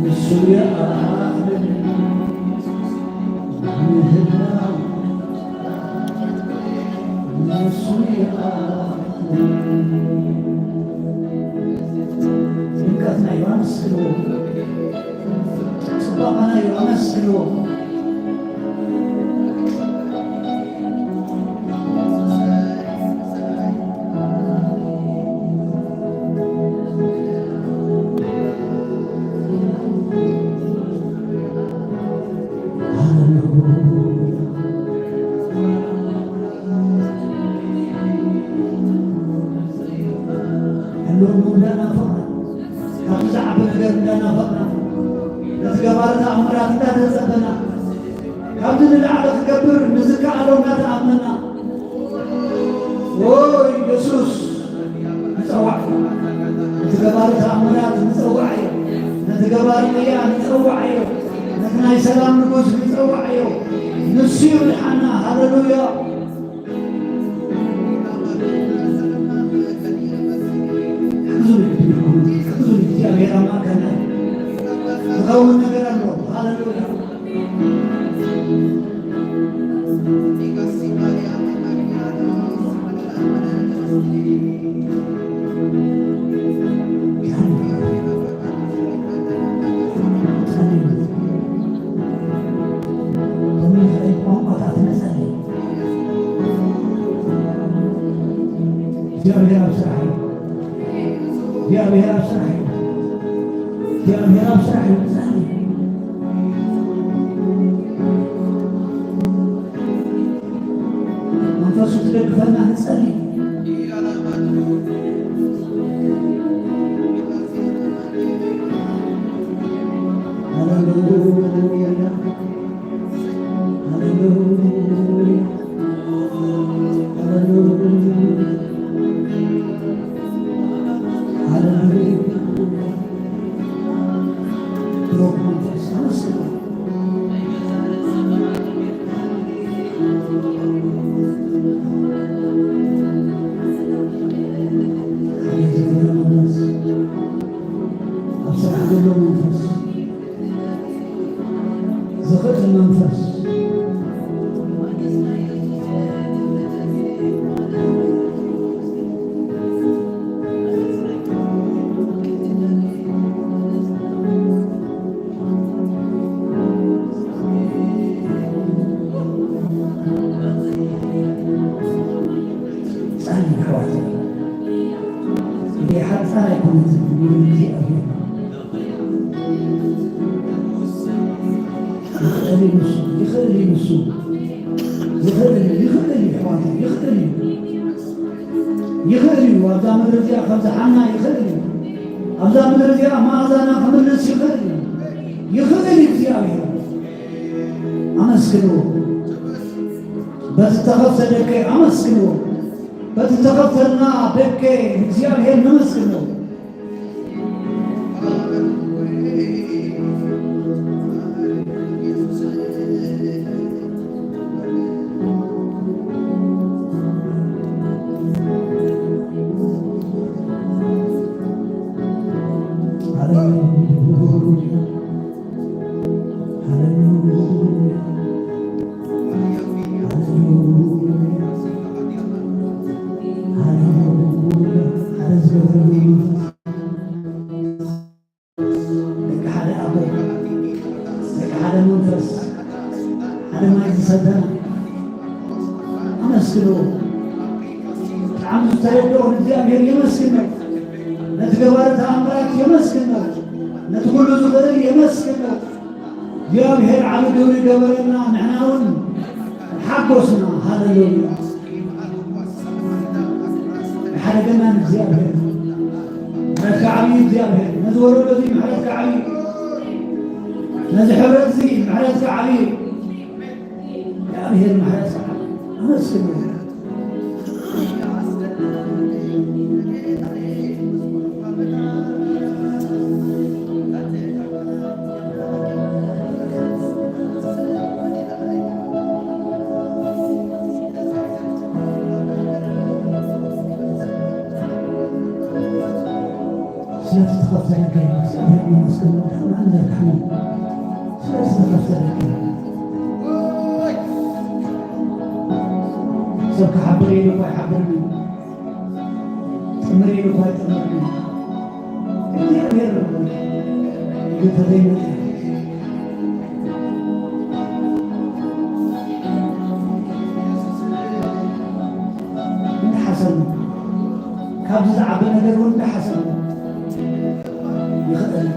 ንሱ ይኣምን ምህላው፣ ንሱ ይኣምን። ድምቀትና እዩ፣ ኣመስግንዎ። ጽባቐና እዩ፣ ኣመስግንዎ። ህልው እንዳናፈቕና፣ ካብቲ ዝዓቢ ነገር እንዳናፈቕና፣ ነቲ ገባሪ ተኣምራት እንዳተጸበና፣ ካብቲ ንላዕሊ ክገብር ንዝከኣሎ እናተኣመና፣ ኦ የሱስ ንጸዋዕ፣ ነቲ ገባሪ ተኣምራት ንጸዋዕ እዮ፣ ነቲ ገባሪ ቅያ ንጸዋዕ እዮ፣ ነቲ ናይ ሰላም ንጉስ ንጸዋዕ እዮ። ንሱ ይምርሓና። ሃሌሉያ። ሓግዙኒ፣ ሓግዙኒ፣ እግዚኣብሔር ኣብ ማእከልና እዩ። ዝኸውን ነገር ኣሎ። ሃሌሉያ። ቋንቋታት ንጸሊ። እግዚኣብሔር ኣብ ስራሕ እዩ። እግዚኣብሔር ኣብ ስራሕ እዩ። እግዚኣብሔር ኣብ ስራሕ እዩ። ንጸሊ። መንፈሱ ትደግፈና ንጸሊ። ሃሌሉያ። ሃሌሉያ። ሃሌሉያ። ሃሌሉያ። ብሩኽ መንፈስ ኣመስግን። ሓየት መንፈስ፣ ኣብ ስራሕ ዘሎ መንፈስ፣ ዝኽእል መንፈስ። ጻኒ ኣሕዋተይ፣ እንደ ሓጻር ኣይኮነትን፣ ንግዜ ኣብዮ። ይኽእል እዩ ንሱ፣ ይኽእል እዩ ንሱ። ይኽእል እዩ፣ ይኽእል እዩ ኣሕዋተይ፣ ይኽእል እዩ። ይኽእል እዩ። ኣብዛ ምድሪ እዚኣ ከም ዝሓና ይኽእል እዩ። ኣብዛ ምድሪ እዚኣ መኣዛና ክምልስ ይኽእል እዩ። ይኽእል እዩ እግዚኣብሔር። ኣመስግንዎ። በቲ ተኸፍተ ደገ ኣመስግንዎ። በቲ ተኸፍተልና ደገ እግዚኣብሔር ነመስግንዎ። ሃሌሉያ። ሃሌሉያ። ሃሌሉያ። ሃሌሉያ። ሓደ ዝገበረሉ መንፈስ፣ ደቂ ሓደ ኣቦ፣ ደቂ ሓደ መንፈስ፣ ሓደ ማይ ዝሰተና፣ ኣመስግንዎ። ብጣዕሚ ዝተረድኦ ንእግዚኣብሔር የመስግን ነው። ነቲ ገባሪ ተኣምራት የመስግን ነው። ነቲ ኩሉ ዝኽእል የመስግን ነው። እግዚኣብሔር ዓቢ ግብሪ ገበረልና፣ ንሕና እውን ሓጎስና። ሃሌሉያ። ይሓደገና እግዚኣብሔር። ምሕረትካ ዓብዪ እግዚኣብሔር። ነዚ ወረዶ እዚ ምሕረትካ ዓብዪ። ነዚ ሕብረት እዚ ምሕረትካ ዓብዪ። እግዚኣብሔር ምሕረትካ ዓብዪ። ኣመስግን። ስለቲ ተኸፍተ ነገር እግዚኣብሔር ይመስገን። ወድሕና ኣለካ። ተኸፍተለካ። ሰብ ክሓብር ኢሉ እኳ ኣይሓብርን እዩ። ጥምር ኢሉ እኳ ኣይጥምርን እዩ። እግዚኣብሔር ኢሉ ተዘይመጸ። እንዳሓሰብና፣ ካብዚ ዝዓቢ ነገር እውን እንዳሓሰብና ይኽእል።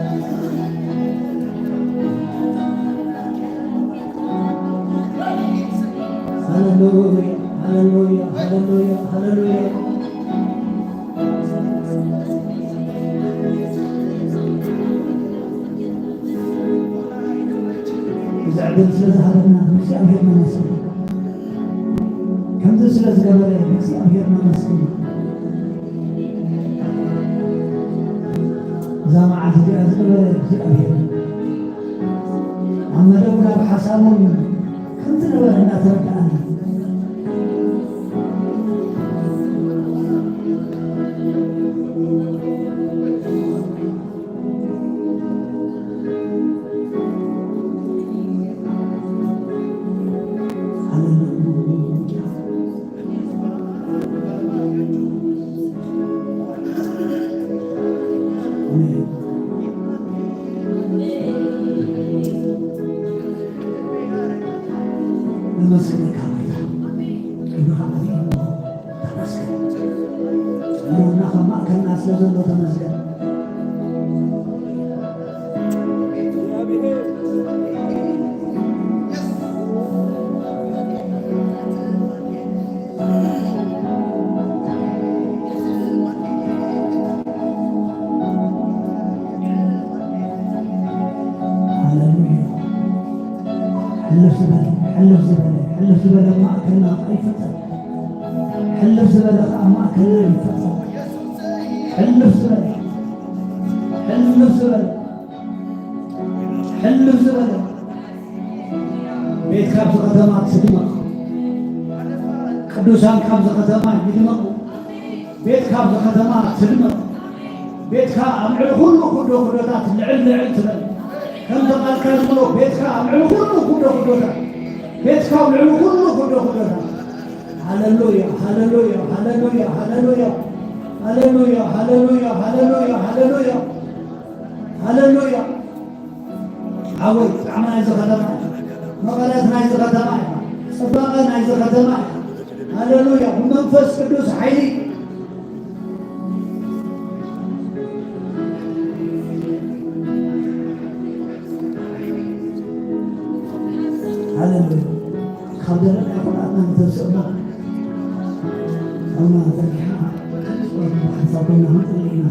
ሃሌሉያ፣ ሃሌሉያ፣ ሃሌሉያ፣ ሃሌሉያ። እዚ ዕድል ስለ ዝሃበና እግዚኣብሔር ነመስግን። ከምዚ ስለ ዝገበረ እግዚኣብሔር ነመስግን። እዛ መዓልቲ እዚኣ ዝገበረ እግዚኣብሔር ኣብ መደቡ ናብ ሓሳቡን ከምቲ ነበረ እናተረዳእና ነመስግነካ ጌታ። ክብርኻ ዓብዪ እዩ። ተመስገን። ህልውና ካብ ማእከልና ስለ ዘሎ ተመስገን። ሃሌሉያ። ሕልፍ ዝበለ፣ ሕልፍ ዝበለ፣ ሕልፍ ዝበለ ማእከልና ይፈጸም። ሕልፍ ዝበለ ኸዓ ማእከልና ይፈጸም። ሕልፍ ዝበለ፣ ሕልፍ ዝበለ፣ ሕልፍ ዝበለ። ቤትካ ኣብዚ ከተማ ትድመቕ። ቅዱሳን ካብዚ ከተማ ይድመቑ። ቤትካ ኣብዚ ከተማ ትድመቕ። ቤትካ ኣብ ልዕሊ ኩሉ ኩዶ ኩዶታት ልዕል ልዕል ትበል። ከምቲ ቃልካ ዝብሎ ቤትካ ኣብ ልዕሊ ኩሉ ኩዶ ኩዶታት፣ ቤትካ ኣብ ልዕሊ ኩሉ ኩዶ ኩዶታት። ሃሌሉያ፣ ሃሌሉያ፣ ሃሌሉያ፣ ሃሌሉያ። ሃሌሉያ፣ ሃሌሉያ፣ ሃሌሉያ፣ ሃሌሉያ። ሃሌሉያ። ሓወይ፣ ጣዕሚ ናይዚ ከተማ ኢኻ። መቐረት ናይዚ ከተማ ኢኻ። ጽባቐ ናይዚ ከተማ ኢኻ። ሃሌሉያ። ብመንፈስ ቅዱስ ሓይሊ። ሃሌሉያ። ካብ ደረቕ ኩላትና ንተስእሎ። ኣማ ዘርጊሕና፣ ሓንሳብ ኮይና ክንጽሊ ኢና።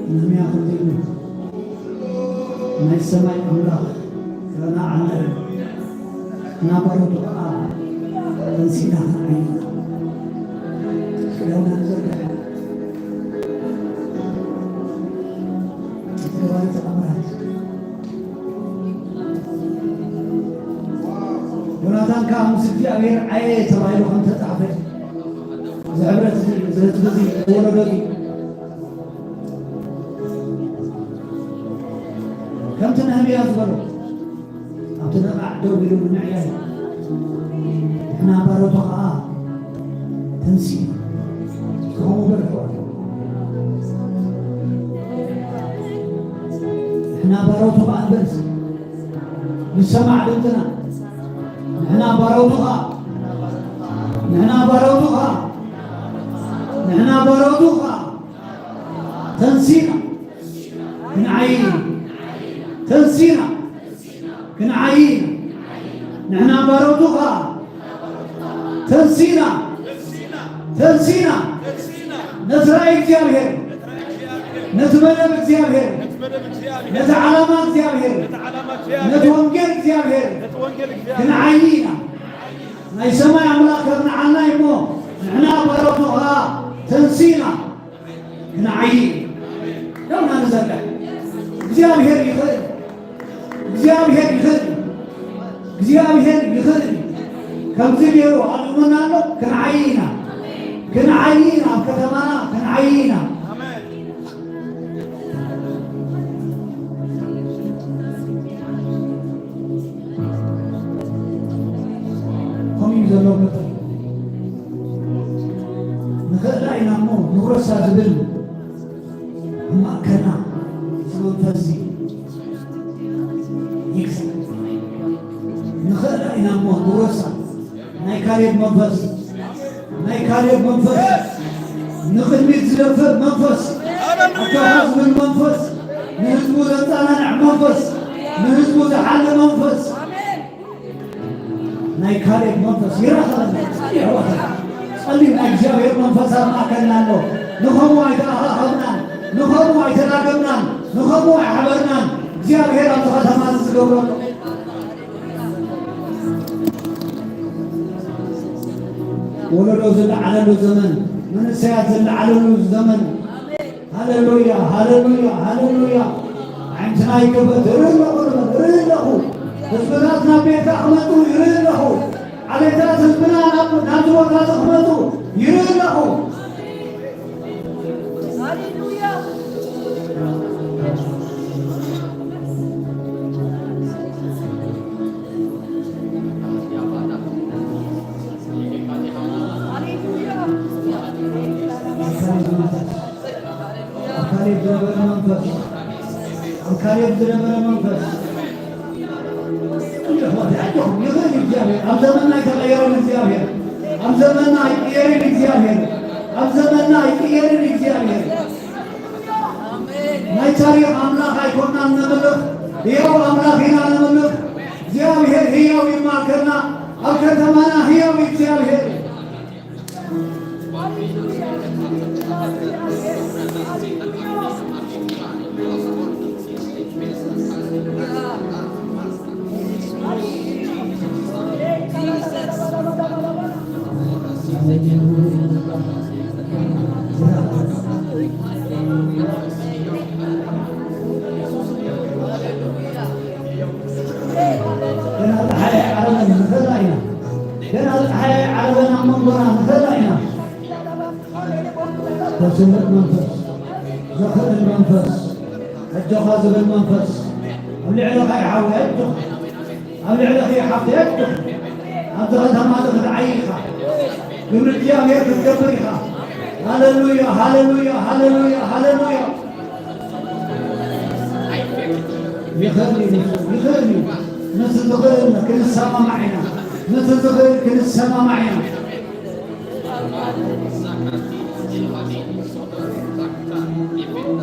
ነህምያ ከምዚ ኢሉ፣ ናይ ሰማይ ኣምላኽ ገና ኣሎ። ናባሮቱ ኸዓ ተንሲእና ክንዓይን ኢና። ክዳውና ንዘርግሕ። እቲ ገባሪ ተኣምራት። ዮናታን ከኣ ምስ እግዚኣብሔር ዓየ ተባሂሉ ከም ተጻሕፈ፣ እዚ ሕብረት እዚ፣ እዚ ህዝቢ እዚ፣ እዚ ወለዶ እዚ፣ ከምቲ ነህምያ ዝበሎ፣ ኣብቲ ነቓዕ ደው ኢሉ ንምዕያይ፣ ንሕና ባሮቱ ኸኣ ተንሲእና፣ ከምኡ በል ኣሕዋት። ንሕና ባሮቱ ኸኣ ንበል፣ ንሰማዕ ድምፅና። ንሕና ባሮቱ ኸኣ፣ ንሕና ባሮቱ ኸኣ፣ ንሕና ባሮቱ ኸኣ ተንሲእና ክንዓይን ኢና። ተንሲእና ክንዓይን ኢና። ንሕና ባሮቱ ኸኣ ተንሲእና፣ ተንሲእና ነቲ ራእይ እግዚኣብሔር፣ ነቲ መደብ እግዚኣብሔር፣ ነቲ ዓላማ እግዚኣብሔር፣ ነቲ ወንጌል እግዚኣብሔር ክንዓይን ኢና። ናይ ሰማይ ኣምላኽ ከቕንዓልና እዩ እሞ፣ ንሕና ባሮቱ ኸኣ ተንሲእና ክንዓይን ኢና። ደውና ንዘርግሕ። እግዚኣብሔር ይኽእል፣ እግዚኣብሔር ይኽእል፣ እግዚኣብሔር ይኽእል። ከምዚ ገይሩ ኣልኡና ኣሎ። ክንዓይ ኢና፣ ክንዓይ ኢና፣ ኣብ ከተማና ክንዓይ ኢና። ከምኡ እዩ ዘሎ። ንኽእላ ኢና እሞ ንውረሳ ዝብል ኣብ ማእከልና እዚ መንፈስ እዚ ይግዛእ። ንኽእላ ኢና እሞ ንውረሳ። ናይ ካሌብ መንፈስ፣ ናይ ካሌብ መንፈስ፣ ንቕድሚት ዝደፍእ መንፈስ፣ ኣጆኻ ዝብል መንፈስ፣ ንህዝቡ ዘጸናንዕ መንፈስ፣ ንህዝቡ ዝሓሊ መንፈስ። ናይ ካሌብ መንፈስ ይራኸበና። ጸልዩ ኣሕዋተይ። ጸልዩ፣ ናይ እግዚኣብሔር መንፈስ ኣብ ማእከልና ኣሎ። ንኸምኡ ኣይተራኸብናን፣ ንኸምኡ ኣይተራገብናን፣ ንኸምኡ ኣይሓበርናን። እግዚኣብሔር ኣብዚ ከተማ እዚ ዝገብሮ ኣሎ። ወለዶ ዝለዓለሉ ዘመን፣ መንእሰያት ዝለዓለሉ ዘመን። ሃሌሉያ፣ ሃሌሉያ፣ ሃሌሉያ። ኣዒንትና ይከፈት። እርኢ ኣለኹ ንበል፣ እርኢ ኣለኹ። ህዝብታት ናብ ቤትካ ክመጹ ይርኢ ኣለኹ። ዓሌታት ህዝብና ናብ፣ ናብዚ ቦታ እዚ ክመጹ ይርኢ ኣለኹ። ሃሌሉያ። ኣብ ካሌብ ዝነበረ መንፈስ፣ ኣብ ካሌብ ዝነበረ መንፈስ። ኣጆኹም፣ ይኽእል እግዚኣብሔር። ኣብ ዘመንና ኣይተቐየረን እግዚኣብሔር። ኣብ ዘመንና ኣይቅየርን እግዚኣብሔር። ኣብ ዘመንና ኣይቅየርን እግዚኣብሔር። ናይ ታሪኽ ኣምላኽ ኣይኮናን ነምልኽ፣ ህያው ኣምላኽ ኢና ነምልኽ። እግዚኣብሔር ህያው እዩ ማእከልና፣ ኣብ ከተማና ህያው እዩ እግዚኣብሔር። ገና ጸሓይ ዓረበን ንኽእላ ኢና። ገና ጸሓይ ዓረበን ኣብ መንጎና ንኽእላ ኢና። ተስምዕ መንፈስ፣ ዘኽእል መንፈስ፣ ኣጆኻ ዝብል መንፈስ፣ ኣብ ልዕለኻ ይሓወ ኣጆኻ። ኣብ ልዕለኺ ሓፍተይ ኣጆኺ። ኣብዚ ከተማ እዚ ክትዓዪ ኢኻ። ግብሪ እግዚኣብሔር ክትገብር ኢኻ። ሃሌሉያ፣ ሃሌሉያ፣ ሃሌሉያ፣ ሃሌሉያ። ይኽእል እዩ ንሱ፣ ይኽእል እዩ። ምስ ዝኽእል ክንሰማማዕ ኢና። ምስ ዝኽእል ክንሰማማዕ ኢና።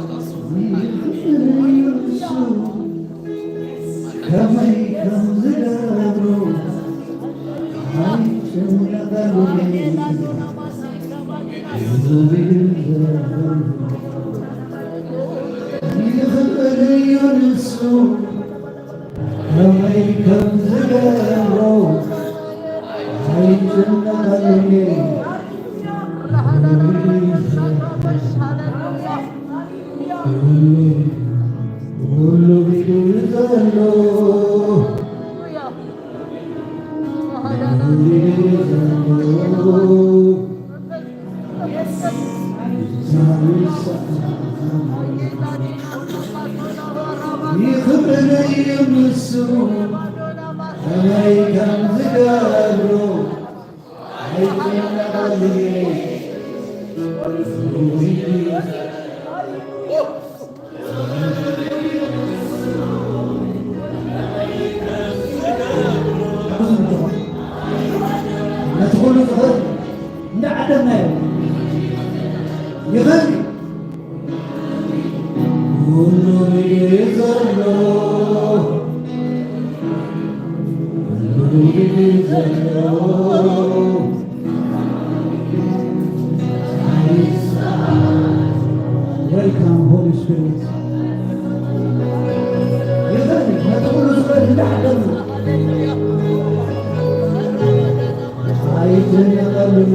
ይኽእል እዩ ንሱ። ከመይ ከም ዝገብሮ ኣይጨነቐሉን። ይኽእል እዩ ንሱ ከመይ ከም ዝገብሮ ኣይጨነቐሉን። ኩሉ፣ ኩሉ ብኢዱ ዘሎ፣ ኩሉ ብኢዱ ዘሎ። ይኽእል እዩ ንሱ ከመይ ከም ዝገብሮ። ነቲ ኩሉ ዝኽእል እንዳዓደምናዮ ይኽእል እዩ። ኩሉ ብኢዱ ዘሎ፣ ኩሉ ብኢዱ ዘሎ። Welcome, Holy Spirit. ይኽእል፣ ነቲ ኩሉ ዝኽእል እንዳዓደምና። ኣይጨነቐሉን።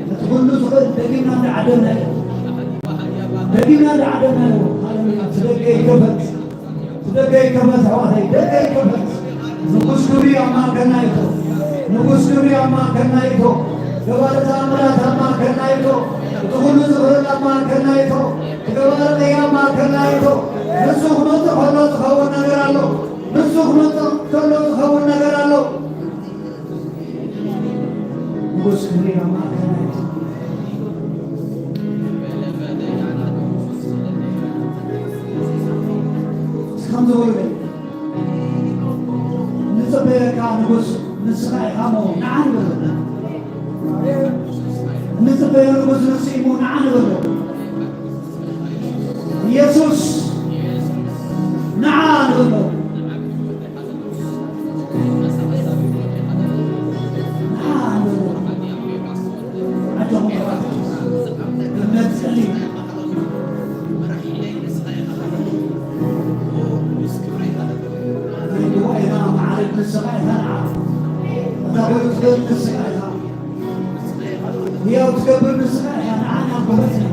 እቲ ኩሉ ዝኽእል ደጊምና እንዳዓደምናዮ፣ ደጊምና እንዳዓደምናዮ። ሃሌሉያ። እቲ ደገ ይከፈት፣ እቲ ደገ ይከፈት፣ ኣሕዋተይ፣ ደገ ይከፈት። ንጉስ ክብሪ ኣብ ማእከልና ይእቶ፣ ንጉስ ክብሪ ኣብ ማእከልና ይእቶ። ገባሪ ተኣምራት ኣብ ማእከልና ይእቶ። እቲ ኩሉ ዝኽእል ኣብ ማእከልና ይእቶ። እቲ ገባሪ ቅያ ኣብ ማእከልና ይእቶ። ንሱ ክመጽእ ከሎ ዝኸውን ነገር ኣሎ። ንሱ ክመጽእ ከሎ ዝኸውን ነገር ኣሎ። ንጉስ ክብሪ ኣብ ማእከልና ይእቶ። እስከ ከምዚ በሉ፣ "ንጽበየካ ንጉስ ንስኻ ኢኻ እሞ ንዓ ንበሎ። ንጽበዮ ንጉስ ንሱ እዩ እሞ ንዓ ንበሎ። ኢየሱስ ንዓ ንበሎ። ንዓ ንበሎ። ኣጆኹም፣ እምነት ጸልዩ። ናይ ጉባኤና መዓርግ ንስኻ ኢኻ፣ ንዓ። እታ ኮይኑ ትገብር ንስኻ ኢኻ። ህያው ትገብር ንስኻ ኢኻ፣ ንዓ ናብ ጉባኤና።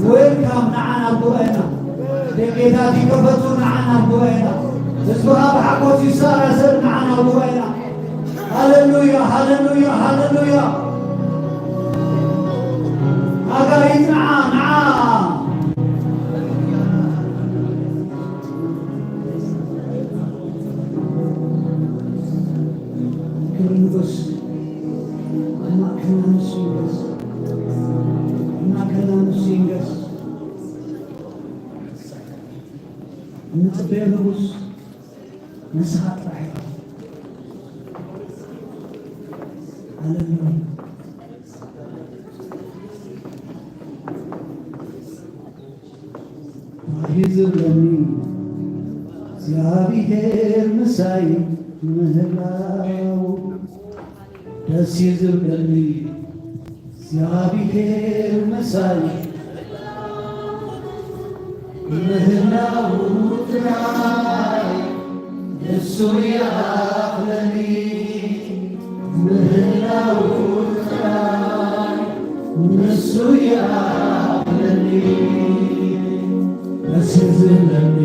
ዌልካም፣ ንዓ ናብ ጉባኤና። ደጌታት ይከፈቱ፣ ንዓ ናብ ጉባኤና። ህዝብኻ ብሓጎስ ይሰራሰር፣ ንዓ ናብ ጉባኤና። ሃሌሉያ፣ ሃሌሉያ፣ ሃሌሉያ። ኣጋይዝ ንዓ፣ ንዓ። ክብሪ ንጉስ። ኣብ ማእከልና ንሱ ይንገስ። ኣብ ማእከልና ንሱ ይንገስ። እንጽበዮ ንጉስ ንስኻ ጥራሕ ኢኻ። ሃሌሉያ። ባህ ዝብለኒ እግዚኣብሔር ምሳይ ምህላው፣ ደስ ዝብለኒ እግዚኣብሔር ምሳይ ምህላው ጥራይ ንሱ ይኣኽለኒ። ምህላው ጥራይ ንሱ ይኣኽለኒ። ደስ ዝብለኒ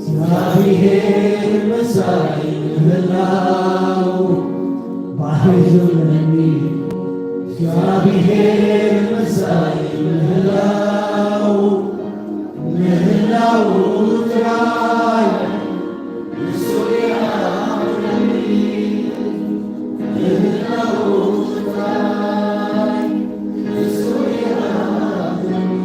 እግዚኣብሔር ምሳይ ምህላው፣ ባህ ዝብለኒ እግዚኣብሔር ምሳይ ምህላው፣ ምህላው ጥራይ ንሱ ይኣኽለኒ። ምህላው ጥራይ ንሱ ይኣኽለኒ።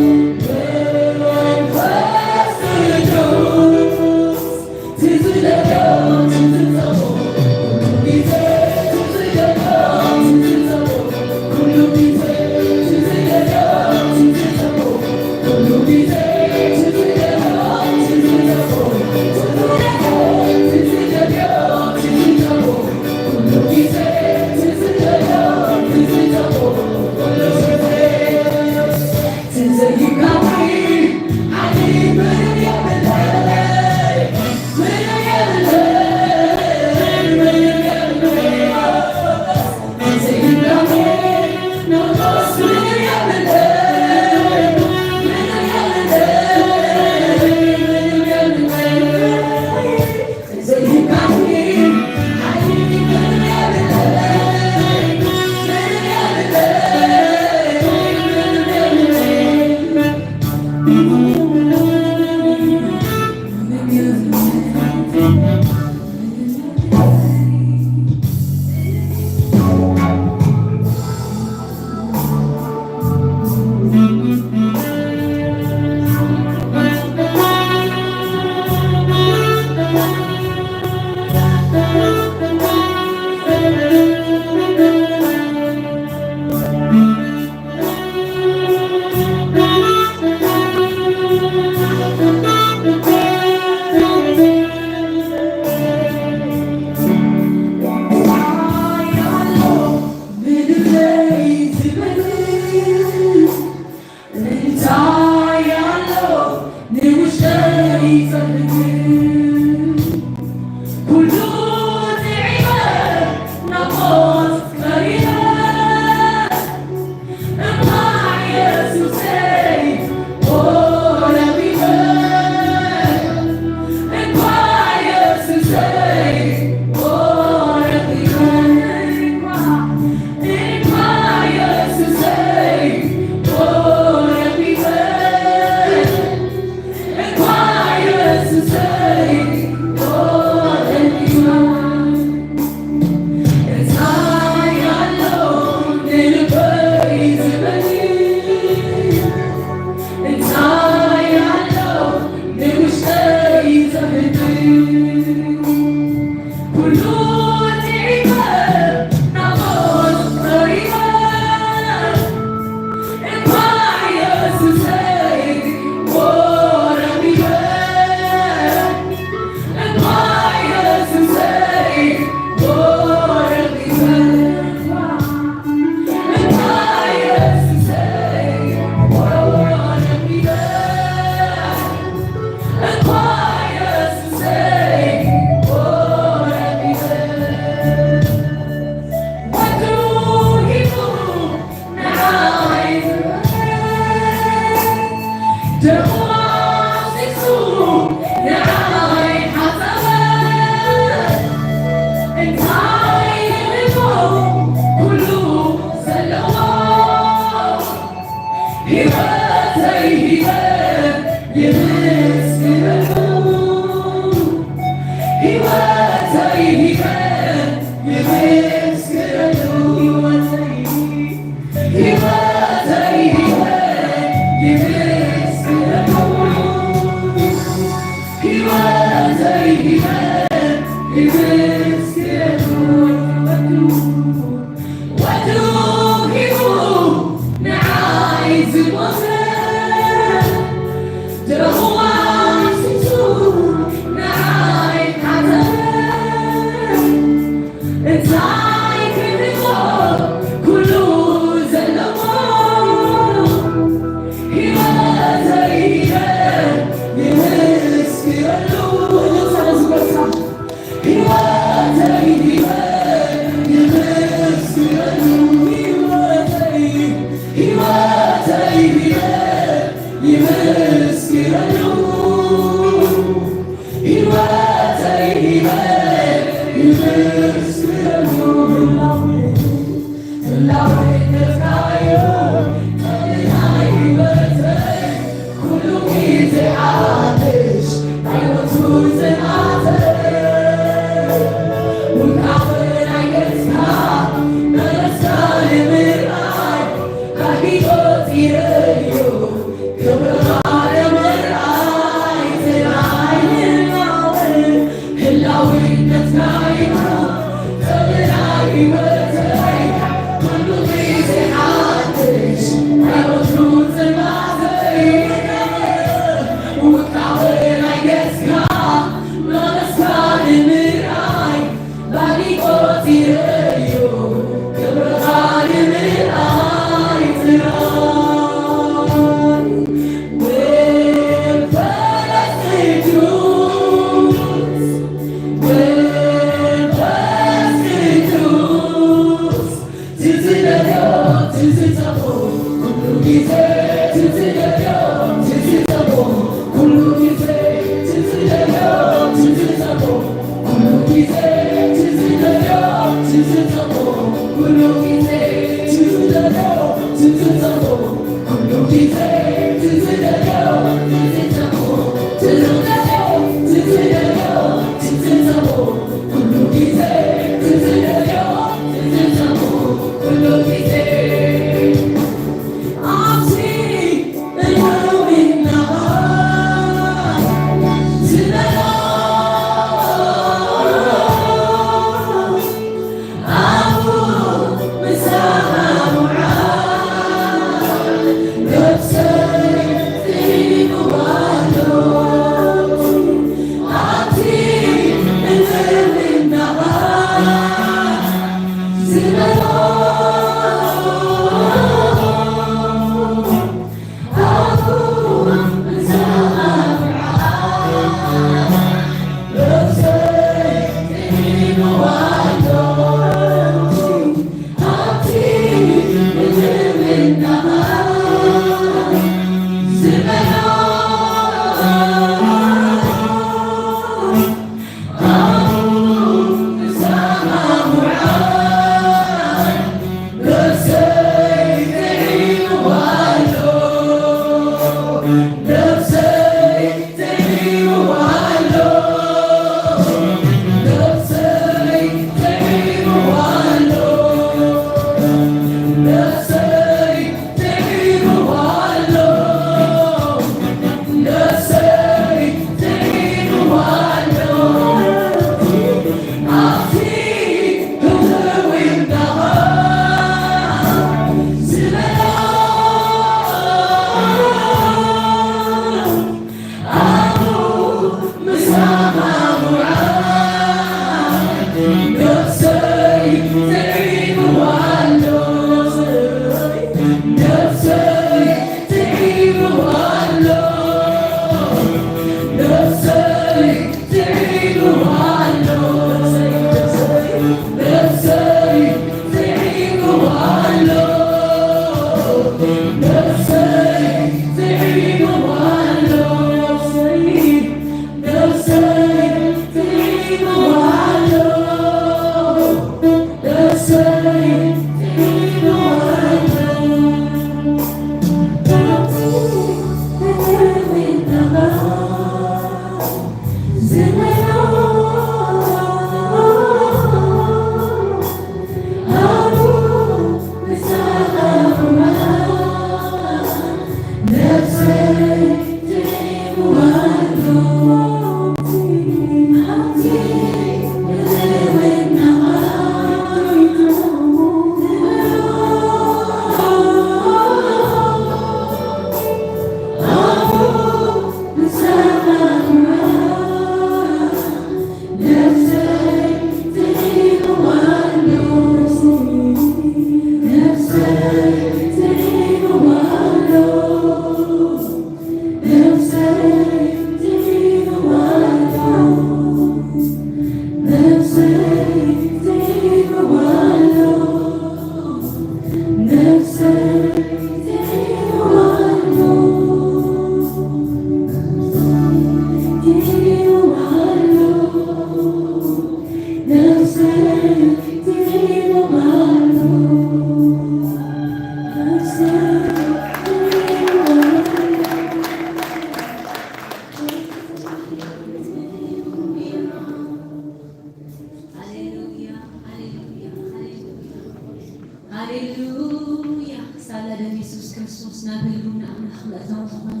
የሱስ ክርስቶስ ናብ ህልውና ኣምላኽ መእተዊ ዝኾነ።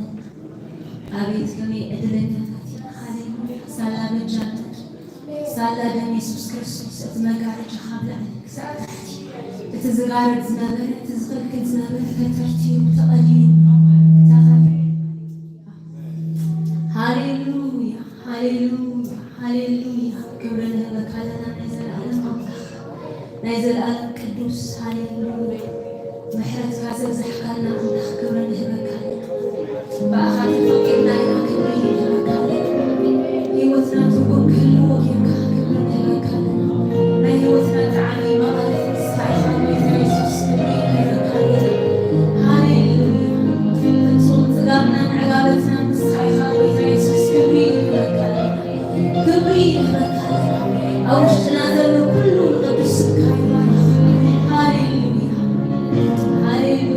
ኣቤት ከመይ ዕድለኛታት ኢና። ሃሌሉያ። ሳላ በጃና፣ ሳላ ደም የሱስ ክርስቶስ እቲ መጋረጃ ካብ ላዕሊ ክሳዕ ታሕቲ፣ እቲ ዝጋረድ ዝነበረ፣ እቲ ዝኽልክል ዝነበረ ተተርትዩ፣ ተቐይሩ፣ ተኸፊሉ። ሃሌሉያ፣ ሃሌሉያ፣ ሃሌሉያ። ክብሪ ንህበካ ኣለና ናይ ዘለኣለም ኣምላኽ፣ ናይ ዘለኣለም ቅዱስ። ሃሌሉያ። ምሕረትካ ዘብዛሕካልና ኣምላኽ ክብሪ ንህበካ ኣለና። ብኣኻ ተፈቂድና ኢና ክብሪ ንህበካ ኣለና። ህይወትና ትርጉም ክህልዎ ጌርካ ክብሪ ንህበካ ኣለና። ናይ ህይወትና ጣዕሚ መቐረት ንስኻ ኢኻ ጎይታ የሱስ ክብሪ ንህበካ ኣለና። ሃሌሉያ። ፍጹም ጽጋብናን ዕጋበትናን ንስኻ ኢኻ ጎይታ የሱስ ክብሪ ንህበካ ኣለና። ክብሪ ይግበረካ። ኣብ ውሽጥና ዘሎ ኩሉ ንቅዱስ ስምካ ይባርኽ። ሃሌሉያ፣ ሃሌሉያ።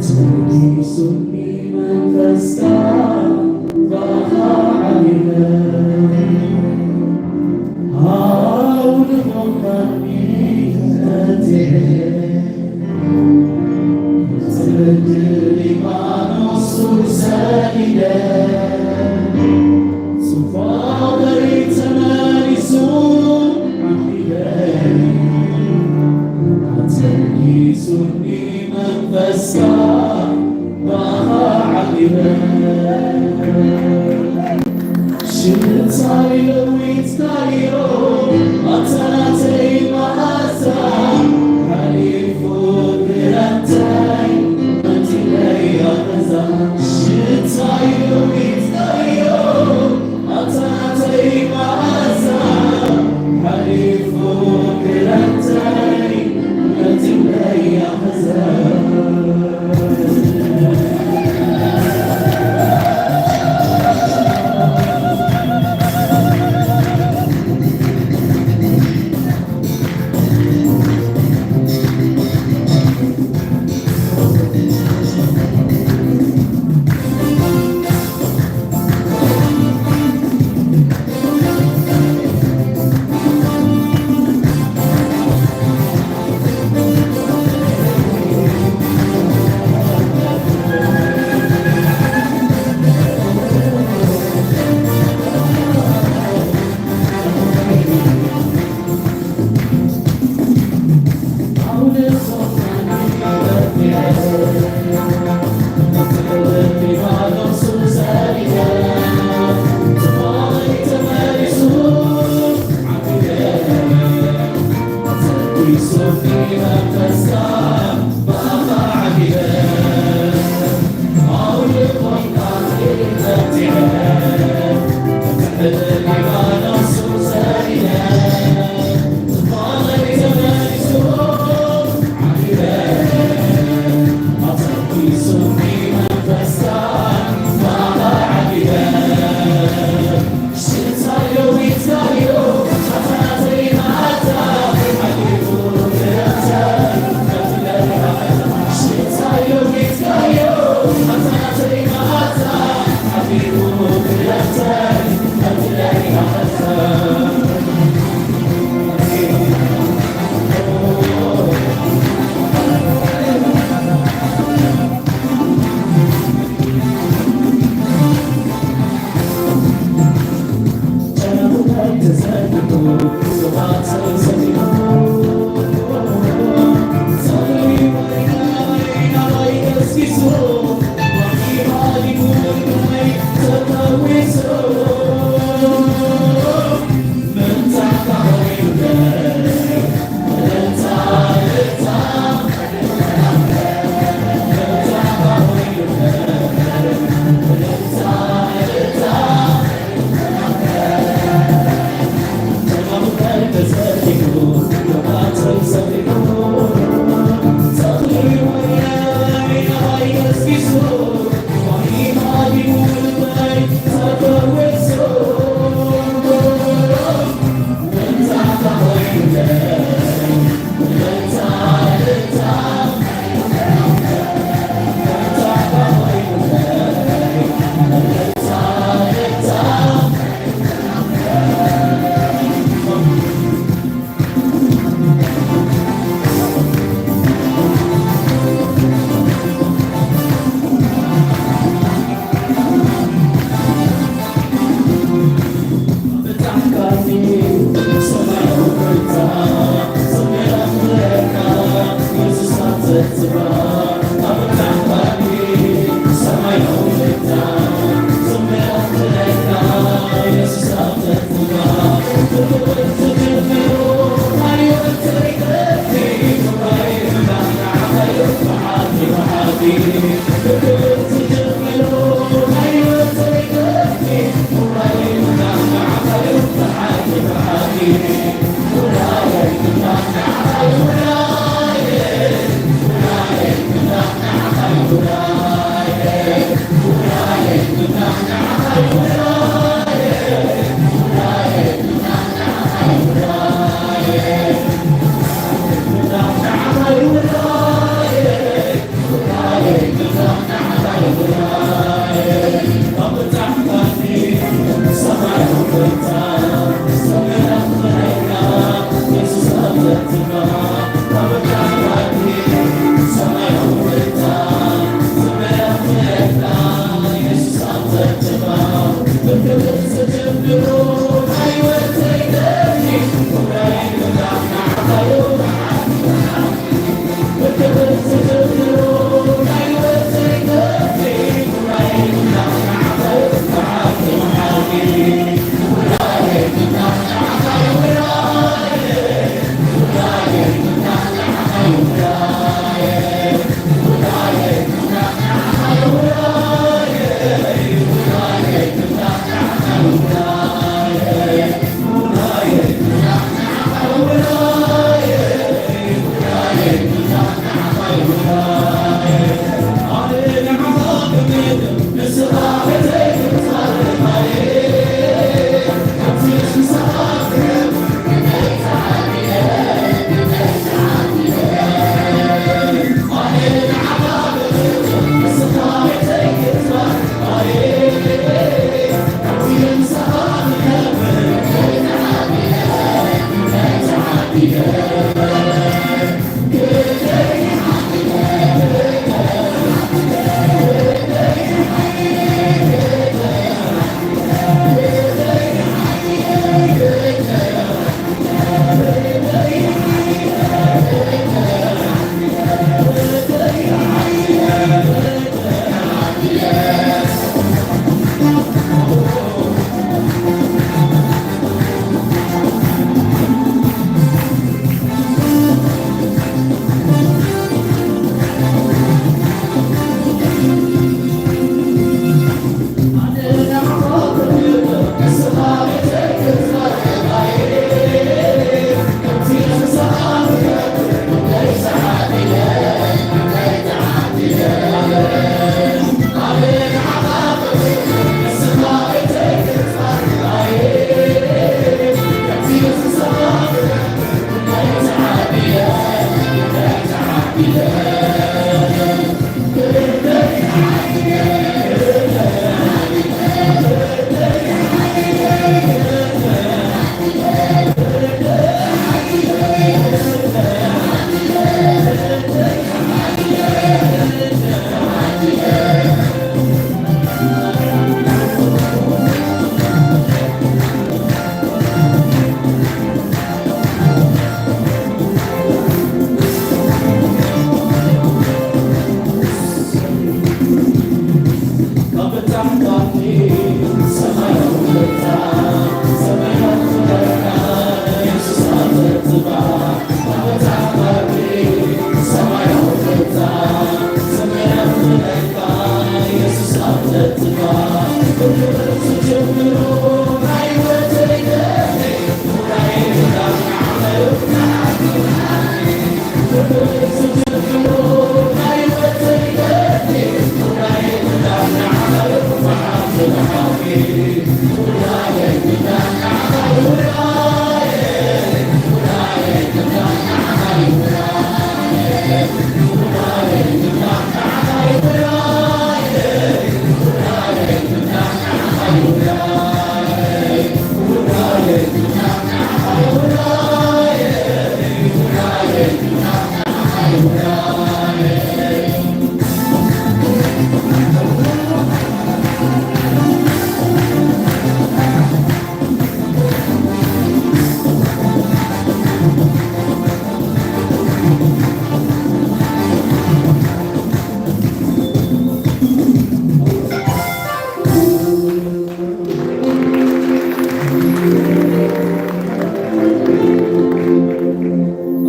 ኣተንጊሱኒ መንፈስካ፣ ባኻ ዓሊለ፣ ኣውልኾካኒ ተንቲዐ፣ ጽምዲ ሊባኖስ ሱር ሰዲደ፣ ጽባቐይ ተመሊሱ ዓሊለ፣ ኣተንጊሱኒ መንፈስካ ባኻ ዓሊበ። ሽታዩ ለዊጥካዮ ኣታ ናተይ መዓዛ፣ ሓሊፉ ክረምተይ መጺለይ ኣበዛ። ሽታዩ ለዊጥካዮ ኣታ ናተይ መዓዛ፣ ሓሊፉ ክረምተይ መጺለይ ኣበዛ።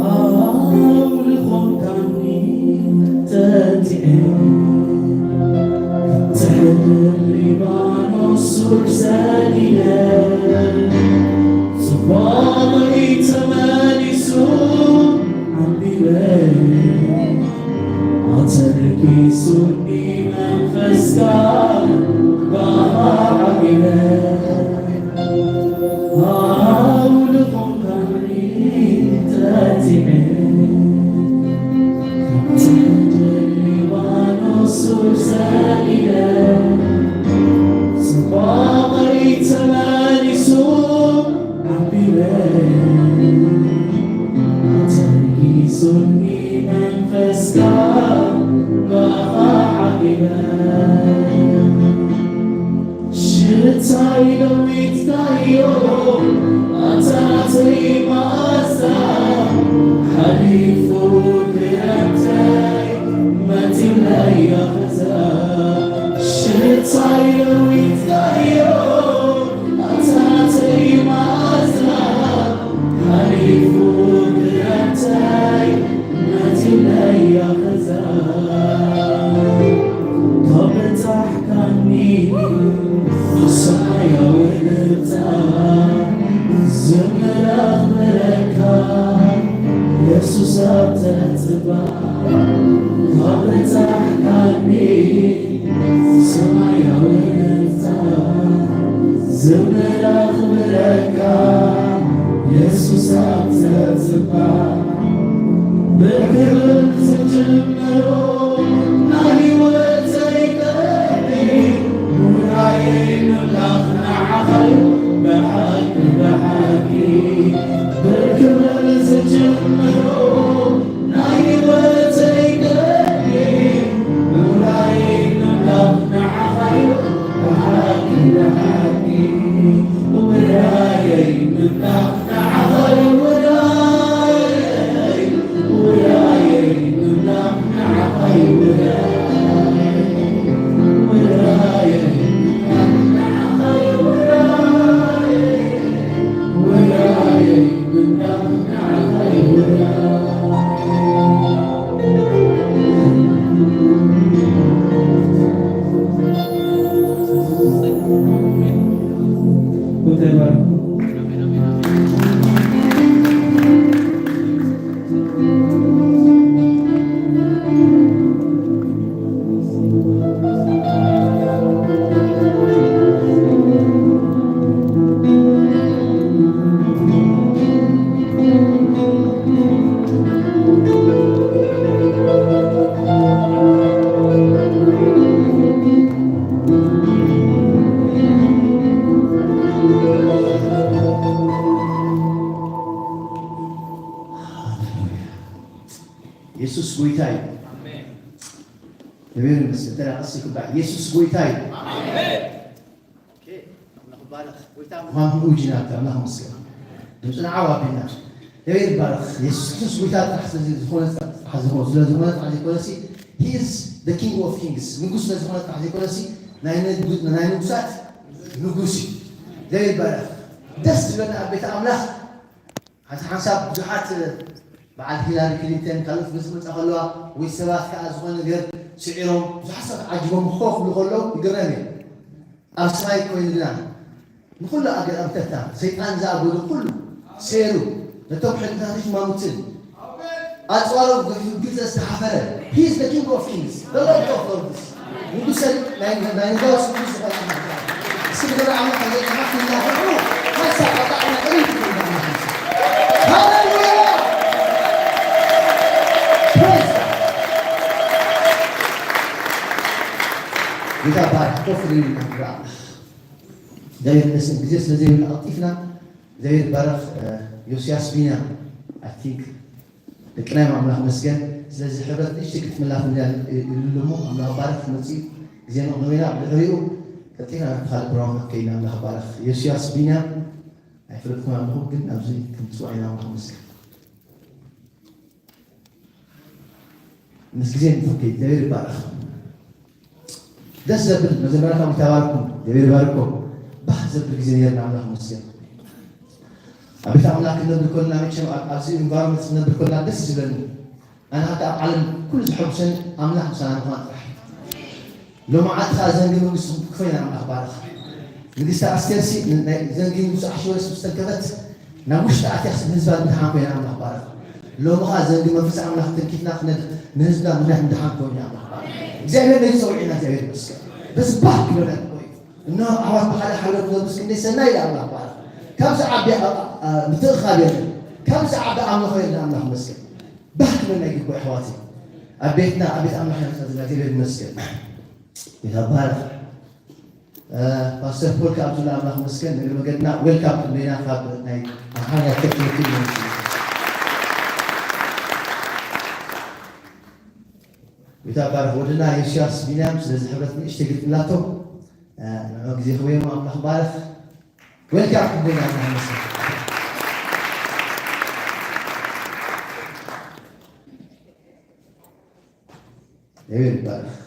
ኣብ ልኾንካኒ ተቲዐ፣ ትሕቲ ሊባኖስ ሱር ሰሊለ፣ ጽባቐይ ተመሊሱ ዓቢበ፣ ኣተርኪሱኒ መንፈስካ ብኣኻ ዓቢበ። ኣብ ልኾንካኒ ተቲዐ፣ ትሕቲ ሊባኖስ ሱር ሰሊለ፣ ጽባቐይ ተመሊሱ ዓቢበ፣ ሱኒ መንፈስካ ብኣኻ ሓቢረ ሽታይ ለዊትካዮ ኣታ ናተይ መኣዛ ሓሊፉ ክረምተይ መቲለይ ኣኸዛ ሽታይ ለዊትካዮ ኣታ ናተይ መኣዛ ሓሊፉ ክረምተይ መቲለይ ኣኸዛ ካብ በጻሕካኒ ሰማያዊ ልብታ ዝምረኽ ብረካ የሱስ ኣብ ተጽባ ካብ በጻሕካኒ ሰማያዊ ልብታ ዝምረኽ ብረካ የሱስ ኣብ ተጽባ ብክብር ዝጅምሮ ናይ ህይወተይ ቀንዲ ሙራየይ ምላኽ ንዓኻዩ ብሓቂ ብሓቂ ብክብር ዝጅምሮ ናይ ህይወተይ ቀንዲ ሙራየይ ምላኽ ንዓኻዩ ብሓቂ ብሓቂ ሙራየይ ምላኽ የሱስ ጎይታ እዩ። ኣሜን። እግዚኣብሔር ይመስገን። ተራ ቀስ ይክባዕ። የሱስ ጎይታ እዩ። ኣሜን። ኦኬ፣ ኣምላኽ ይባረኽ። ጎይታ ምዃኑ ምእንቲ ኣምላኽ ይመስገን። ድምፅና ዓው ኣቢልና። እግዚኣብሔር ይባረኽ። የሱስ ክርስቶስ ጎይታ ጥራሕ ስለ ዝኾነ፣ ጥራሕ ዝኾነ፣ ስለ ዝኾነ ጥራሕ ዘይኮነሲ፣ he is the king of kings፣ ንጉስ ስለ ዝኾነ ጥራሕ ዘይኮነሲ፣ ናይ ንጉ-፣ ናይ ንጉሳት ንጉስ እዩ። እግዚኣብሔር ይባረኽ። ደስ ዝብለና ኣብ ቤት ኣምላኽ ሓንቲ ሓንሳብ ብዙሓት በዓል ሂላሪ ክሊንተን ካልኦት ምስ መጻ ከለዋ ወይ ሰባት ከኣ ዝኾነ ነገር ስዒሮም ብዙሓት ሰባት ዓጂቦም ኮፍ ክብሉ ከለዉ ይግረም እየ። ኣብ ሰማይ ኮይንና ንኹሉ ኣገላብጠትና ሰይጣን ዝኣበሎ ኩሉ ሰይሩ ነቶም ሕልምታትን ሕማሙትን ኣጽዋሩ ገፊፉ ግብጺ ዝተሓፈረ He is the King of Kings, the Lord of Lords። ንጉሰ ናይ ናይ ንጋስ ንጉስ ዝኾነ ኣምላኽ። እስኪ ንገር ኣምላኽ ከዘይጠፋ ክናፍሑ ሓንሳብ ኣጣዕና ቅድሚት ንግበር ኣምላኽ። ሃሌሉያ! Praise God! ጌታ ባርክ ኮፍ ኢልና ንረኣ። እግዚኣብሔር ይመስገን ግዜ ስለ ዘይብልና ቀልጢፍና እግዚኣብሔር ይባረኽ። ዮስያስ ቢንያም I think ደቂ ናይ ኣምላኽ መስገን። ስለዚ ሕብረት ንእሽተይ ክትምላፍ እንድያ ኢሉ እሞ ኣምላኽ ባርክ መጺኡ ግዜ ነቕንበና ብድሕሪኡ ቀልጢፍና ናብ ካልእ ፕሮግራም ከይና ኣምላኽ ባርኽ። ዮስያስ ቢንያም ኣይፈለጥኩም ኣለኹ ግን ኣብዚ ክንጽዋዕ ኢና ኣምላኽ መስገን። ምስ ግዜ ንፈከይ እግዚኣብሔር ይባረኽ። ደስ ዘብል መዘመራን ካብ ይተባረኩም እግዚኣብሔር ይባርኩም። ባህ ዘብል ግዜ ነርና ኣምላኽ መስገን። ኣብ ቤት ኣምላኽ ክንነብር ከለና መቸም ኣብ- ኣብዚ ኢንቫይሮንመንት ክንነብር ከለና ደስ ዝብለኒ ኣነ ሓታ ኣብ ዓለም ኩሉ ዝሐጉሰኒ ኣምላኽ ምሳና ምዃን ጥራሕ እዩ። ሎማዓንቲ ኸኣ ዘንጊ መንግስቲ ክፈይና ኣምላኽ ባረኽ። ንግስቲ ኣስቴርሲ ን- ናይ ዘንጊ ንጉስ ኣሕሽወሮስ ምስ ተንከፈት ናብ ውሽጢ ኣትያ ንህዝባ ምድሓን ኮይና ኣምላኽ ባረኽ። ሎሚ ኸኣ ዘንጊ መንፈስ ኣምላኽ ተንኪፍና ክነድ ንህዝብና ምድሓን ምድሓን ኮይና ኣምላኽ ባረኽ። እግዚኣብሔር ነዚ ጸውዒና እግዚኣብሔር ይመስገን። በዚ ባህ ክብለና ይግባእ እዩ። እነሆ ኣሕዋት ብሓደ ሓቢሮም ክነብሩ ክንደይ ሰናይ ኢለ ኣምላኽ ባረኽ። ካብዚ ዓቢ ኣ- ኣ- ምትእኻብ የለን። ካብዚ ዓቢ ኣምልኾ የለን ኣምላኽ ይመስገን። ባህ ክብለና ይግባእ ኣሕዋት። ኣብ ቤትና ኣብ ቤት ኣምላኽ ኢና ዘለና እግዚኣብሔር ይመስገን። ጌታ ባረኽ። ፓስተር ፖል ካብ ዝብላ ኣምላኽ መስገን ንእግሪ መገድና ዌልካም ክንደና ካብ ናይ ኣምሓርኛ ቸርች ወኪል መንግስቲ። ቤታ ባርኽ ወድና ዮስያስ ቢንያም ስለዚ ሕብረት ንእሽተይ ግጥምላቶ ንዑ ግዜ ክበየሙ ኣምላኽ ባርኽ። ዌልካም ኩቤና ኣምላኽ መስል ሄቤን ይባላል።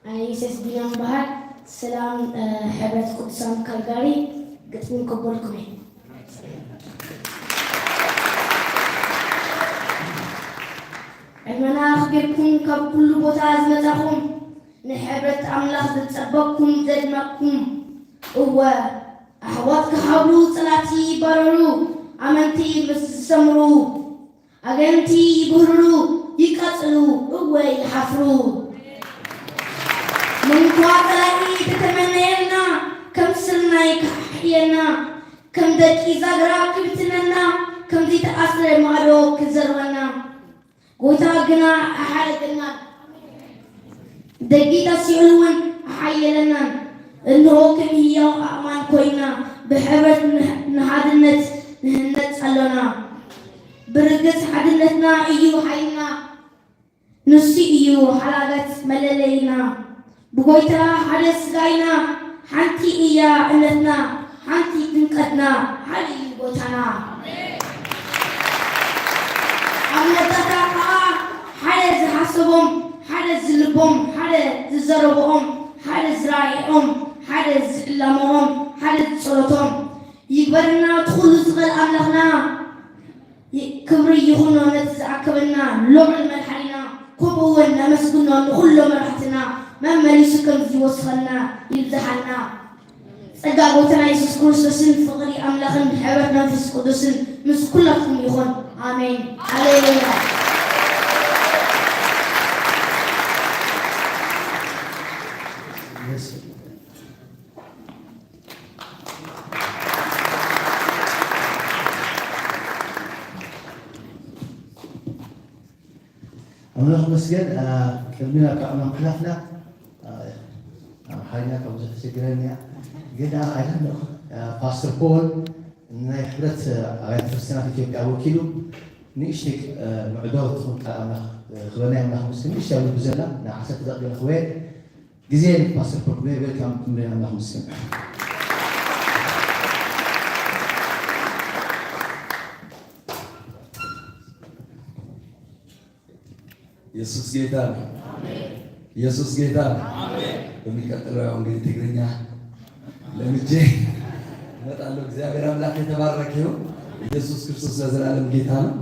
ኣነስ ቢንያም በሃል። ሰላም ሕብረት ቅዱሳን ካልጋሪ ግጥሚ ከቦልኩም እየ። ዕድመና ኣኽቢርኩም ካብ ኩሉ ቦታ ዝመጻኹም ንሕብረት ኣምላኽ ዝጸበቅኩም ዘድመቅኩም እወ ኣሕዋት ክሓብሩ ጸላቲ ይባረሩ ኣመንቲ ምስ ዝሰምሩ ኣገንቲ ይብህርሩ ይቃጽሉ እወ ይሓፍሩ። ምንኳ ጸላኢ ተተመነየልና ከም ስርናይ ክሓሕየና ከም ደቂ ዛግራ ክብትነና ከም ዘይተኣስረ ማዕዶ ክዘርበና ጎይታ ግና ኣሓረገናን ደጊት ኣስሒሉ እውን ኣሓየለናን። እንሆ ከም ህያው ኣእማን ኮይና ብሕብረት ንሓድነት ንህነጽ ኣሎና። ብርግጽ ሓድነትና እዩ ሓይልና ንሱ እዩ ሓላለት መለለይና። ብጎይታ ሓደ ስጋ ኢና ሓንቲ እያ እምነትና ሓንቲ ጥምቀትና ሓደ እዩ ጎይታና። ኣብ መወዳእታ ከዓ ሓደ ዝሓሰቦም ሓደ ዝልቦም ሓደ ዝዘረብኦም ሓደ ዝራእኦም ሓደ ዝዕላምኦም ሓደ ዝጸሎቶም ይግበርና እቲ ኩሉ ዝኽእል ኣምላኽና። ክብሪ ይኹኖ ነቲ ዝኣከበና ልዑል መድሓኒና፣ ከምኡ እውን ነመስግኖ ንኹሎም መራሕትና መመሊሱ ከምዚ ይወስኸልና ይብዝሓልና። ጸጋ ጎይታና የሱስ ክርስቶስን ፍቕሪ ኣምላኽን ሕብረት መንፈስ ቅዱስን ምስ ኩላትኩም ይኹን። ኣሜን። ሃሌሉያ። ኣምላኽ መስገን ቅድሚ ናብ ቃዕና ምሕላፍና ሓይና ካብ ብዙሕ ተሸግረን እያ ግን ኣይደለኹ ፓስተር ፖል ናይ ሕብረት ኣብያተ ክርስቲያናት ኢትዮጵያ ወኪሉ ንእሽተይ ምዕዶ ትኹን ቃል ኣምላኽ ክበና ኣምላኽ መስገን ንእሽተይ ኣብ ልቡ ዘላ ንዓሰርተ ደቂቕ ክወየ ግዜ ፓስተር ፖል ክበየ ዌልካም ክንበና ኣምላኽ መስገን ኢየሱስ ጌታ ነው። ኢየሱስ ጌታ ነው። በሚቀጥለው ያው እንግዲህ ትግርኛ ለምጄ እመጣለሁ። እግዚአብሔር አምላክ የተባረከ ይሁን። ኢየሱስ ክርስቶስ ለዘላለም ጌታ ነው።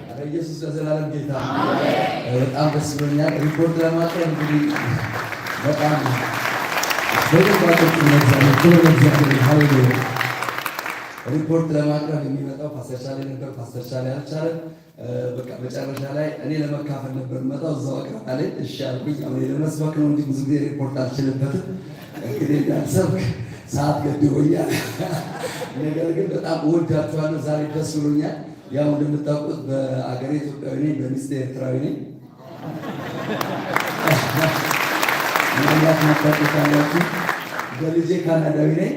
ኧረ ኢየሱስ ለዘላለም ጌታ ነው። በጣም ደስ ብሎኛል። ሪፖርት ለማቅረብ እንግዲህ በጣም በደንብ አጨብጭቡ ለእግዚአብሔር። ክብር ለእግዚአብሔር። ሃሌሉያ። ሪፖርት ለማቅረብ የሚመጣው ፓስተር ቻሌ ነበር። ፓስተር ቻሌ አልቻለም። በቃ መጨረሻ ላይ እኔ ለመካፈል ነበር መጣው እዛው አቅራቢ አለኝ። እሺ አልኩኝ። አሁን ለመስበክ ነው እንጂ ብዙ ጊዜ ሪፖርት አልችልበትም። እንግዲህ እንዳልሰብክ ሰዓት ገድቦኛል። ነገር ግን በጣም እወዳችኋለሁ። ዛሬ ደስ ብሎኛል። ያው እንደምታውቁት በአገሬ ኢትዮጵያዊ ነኝ፣ በሚስቴ ኤርትራዊ ነኝ። ምናልባት ማታውቁት ካላችሁ በልጄ ካናዳዊ ነኝ።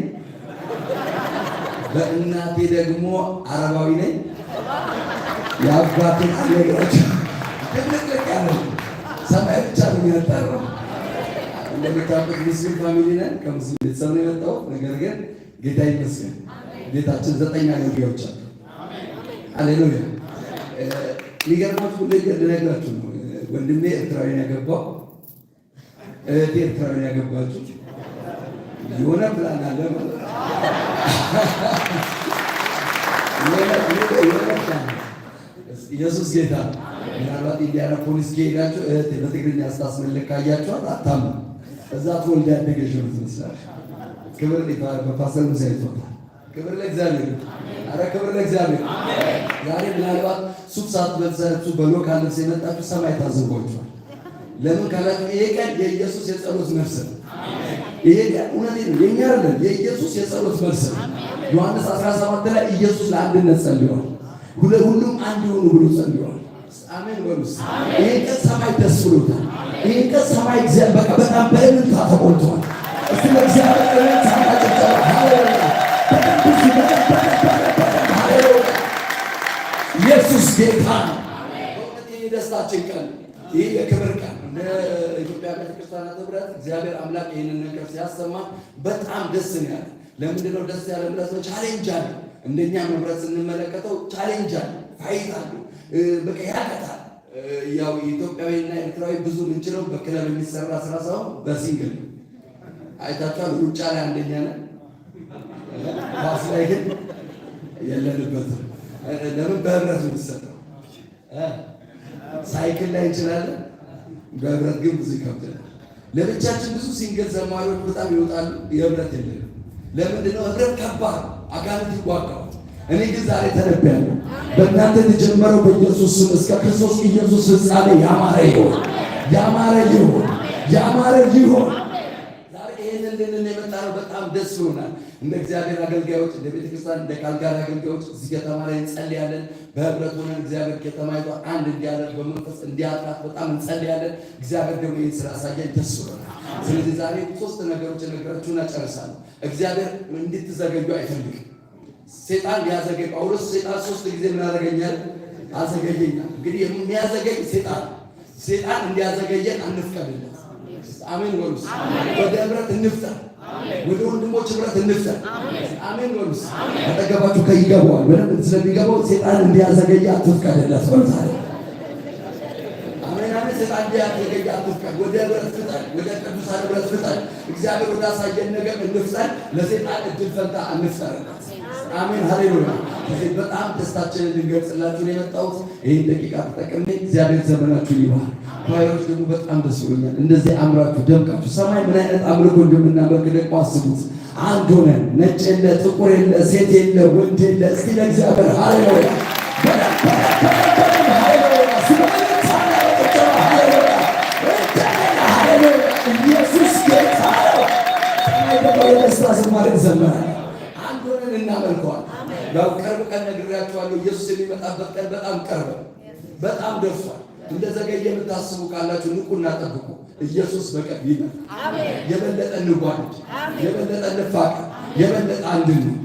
በእናቴ ደግሞ አረባዊ ነኝ። የአባቴ አልነግራችሁ ድብልቅልቅ ያለ ሰማይ ብቻ ነው የሚያጣራው። እንደምታውቁት ሙስሊም ፋሚሊ ነን፣ ከሙስሊም ቤተሰብ ነው የመጣሁት። ነገር ግን ጌታ ይመስገን ቤታችን ዘጠኝ አገልጋዮች አሉ። ሃሌሉያ። የሚገርማችሁ ሁሌ ልነግራችሁ ነው። ወንድሜ ኤርትራዊ ነው ያገባው እህቴ ኤርትራዊ ያገባችው የሆነ ፕላን አለ ማለት ነው። ኢየሱስ ጌታ። ምናልባት ኢንዲያና ፖሊስ ከሄዳችሁ እህቴ በትግርኛ ስታስመልክ ካያችኋት አታምኑ። እዛ ተወልዳ ያደገች ነው ትመስላለች። ክብር በፓስተር ሙሴ አይቶታል። ክብር ለእግዚአብሔር። አረ ክብር ለእግዚአብሔር። ዛሬ ምናልባት ሱፍ ሳትለብሳችሁ በሎካል ልብስ የመጣችሁ ሰማይ ታዝቧችኋል። ለምን ካላችሁ ይሄ ቀን የኢየሱስ የጸሎት መልስ ነው። ይሄ ቀን እውነቴን ነው የኛ አይደለም የኢየሱስ የጸሎት መልስ ነው። ዮሐንስ አስራ ሰባት ላይ ኢየሱስ ለአንድነት ጸልዮአል። ሁለ ሁሉም አንድ ይሁኑ ብሎ ጸልዮአል። አሜን በሉ እስኪ። ይሄን ቀን ሰማይ ደስ ብሎታል። ይሄን ቀን ሰማይ እግዚአብሔር በቃ በጣም በእልልታ ተሞልቷል። እስቲ ለእግዚአብሔር እልልታ እና ጭብጨባ ሃሌሉያ። በደንብ እስኪ በደንብ በደንብ በደንብ በደንብ ሃሌሉያ። ኢየሱስ ጌታ ነው። የደስታችን ቀን፣ ይህ የክብር ቀን። እንደ ኢትዮጵያ ቤተክርስቲያናት ህብረት እግዚአብሔር አምላክ ይህንን ነገር ሲያሰማ በጣም ደስ ነው ያለ። ለምንድነው ደስ ያለ ብለህ? ቻሌንጅ አለ። እንደኛ ህብረት ስንመለከተው ቻሌንጅ አለ፣ ፋይት አለ። እ፣ በቃ ያቀታል። እ፣ ያው ኢትዮጵያዊና ኤርትራዊ ብዙ ምንችለው በክለብ የሚሰራ ስራ ሳይሆን በሲንግል ነው። አይታችኋል። ሩጫ ላይ አንደኛ ነን፣ ኳስ ላይ ግን የለንበትም። ለምን? በህብረት ነው የሚሰጠው። ሳይክል ላይ እንችላለን፣ በህብረት ግን ብዙ ይከብደናል። ለብቻችን ብዙ ሲንግል ዘማሪዎች በጣም ይወጣሉ፣ የህብረት የለንም። ለምንድነው? ህብረት ከባድ ነው፣ አጋንንት ይዋጋዋል። እኔ ግን ዛሬ ተነብያለሁ። በእናንተ የተጀመረው በኢየሱስ ስም እስከ ክርስቶስ ኢየሱስ ፍጻሜ ያማረ ይሁን፣ ያማረ ይሁን፣ ያማረ ይሁን። ዛሬ ይሄንን ልንል የመጣነው በጣም ደስ ይሆናል። እንደ እግዚአብሔር አገልጋዮች፣ እንደ ቤተክርስቲያን፣ እንደ ካልጋሪ አገልጋዮች እዚህ ከተማ ላይ እንጸልያለን። በህብረት ሆነን እግዚአብሔር ከተማይቷ አንድ እንዲያደርግ፣ በመንፈስ እንዲያጥራት በጣም እንጸልያለን። እግዚአብሔር ደግሞ ይህን ስላሳየን ደስ ይሆናል። ስለዚህ ዛሬ ሶስት ነገሮች እነግራችሁና ጨርሳለሁ። እግዚአብሔር እንድትዘገዩ አይፈልግም። ሴጣን ሊያዘገይ፣ ጳውሎስ ሴጣን ሶስት ጊዜ ምን አደረገኛል? አዘገየኛል። እንግዲህ የሚያዘገይ ሴጣን፣ ሴጣን እንዲያዘገየን አንፍቀድለት። አሜን በሉ እስኪ። ወደ ህብረት እንፍጠር፣ ወደ ወንድሞች ህብረት እንፍጠር። አሜን በሉ እስኪ። አጠገባችሁ ከይገባዋል፣ በደንብ ስለሚገባው ሴጣን እንዲያዘገየ አትፍቀድለት በሉ ዛሬ። አሜን፣ አሜን። ሴጣን እንዲያዘገየ አትፍቀድ። ወደ ህብረት ፍጠን፣ ወደ ቅዱሳን ህብረት ፍጠን። እግዚአብሔር ወዳሳየን ነገር እንፍጠን። ለሴጣን እድል ፈንታ አንፍጠርለት። አሜን፣ ሃሌሉያ። ስለዚህ በጣም ደስታችንን ልንገልጽላችሁ ነው የመጣሁት። ይህን ደቂቃ ተጠቅሜ እግዚአብሔር ዘመናችሁን ይባርክ። ኳየሮች ደግሞ በጣም ደስ ብሎኛል። እንደዚህ አምራችሁ ደምቃችሁ፣ ሰማይ ምን አይነት አምልኮ እንደምናመልክ ደግሞ አስቡት። አንድ ሆነን፣ ነጭ የለ፣ ጥቁር የለ፣ ሴት የለ፣ ወንድ የለ። እስኪ ለእግዚአብሔር ሃሌሉያ። በደንብ፣ በደንብ፣ በደንብ፣ በደንብ ሃሌሉያ። እስኪ በደንብ ታላቅ ጭብጨባ ሃሌሉያ። እንደገና ሃሌሉያ። ኢየሱስ ጌታ ነው። ሰማይ ደግሞ የደስታ ዝማሬ ዘመረ። አንድ ሆነን እናመልከዋል። ያው ቅርብ ቀን ነግሬያችኋለሁ። ኢየሱስ የሚመጣበት ቀን በጣም ቅርብ ነው። በጣም ደርሷል። እንደዘገየ የምታስቡ ካላችሁ ንቁና ጠብቁ። ኢየሱስ በቅርብ ይመጣል። የበለጠ እንዋደድ፣ የበለጠ እንፋቀር፣ የበለጠ አንድነት።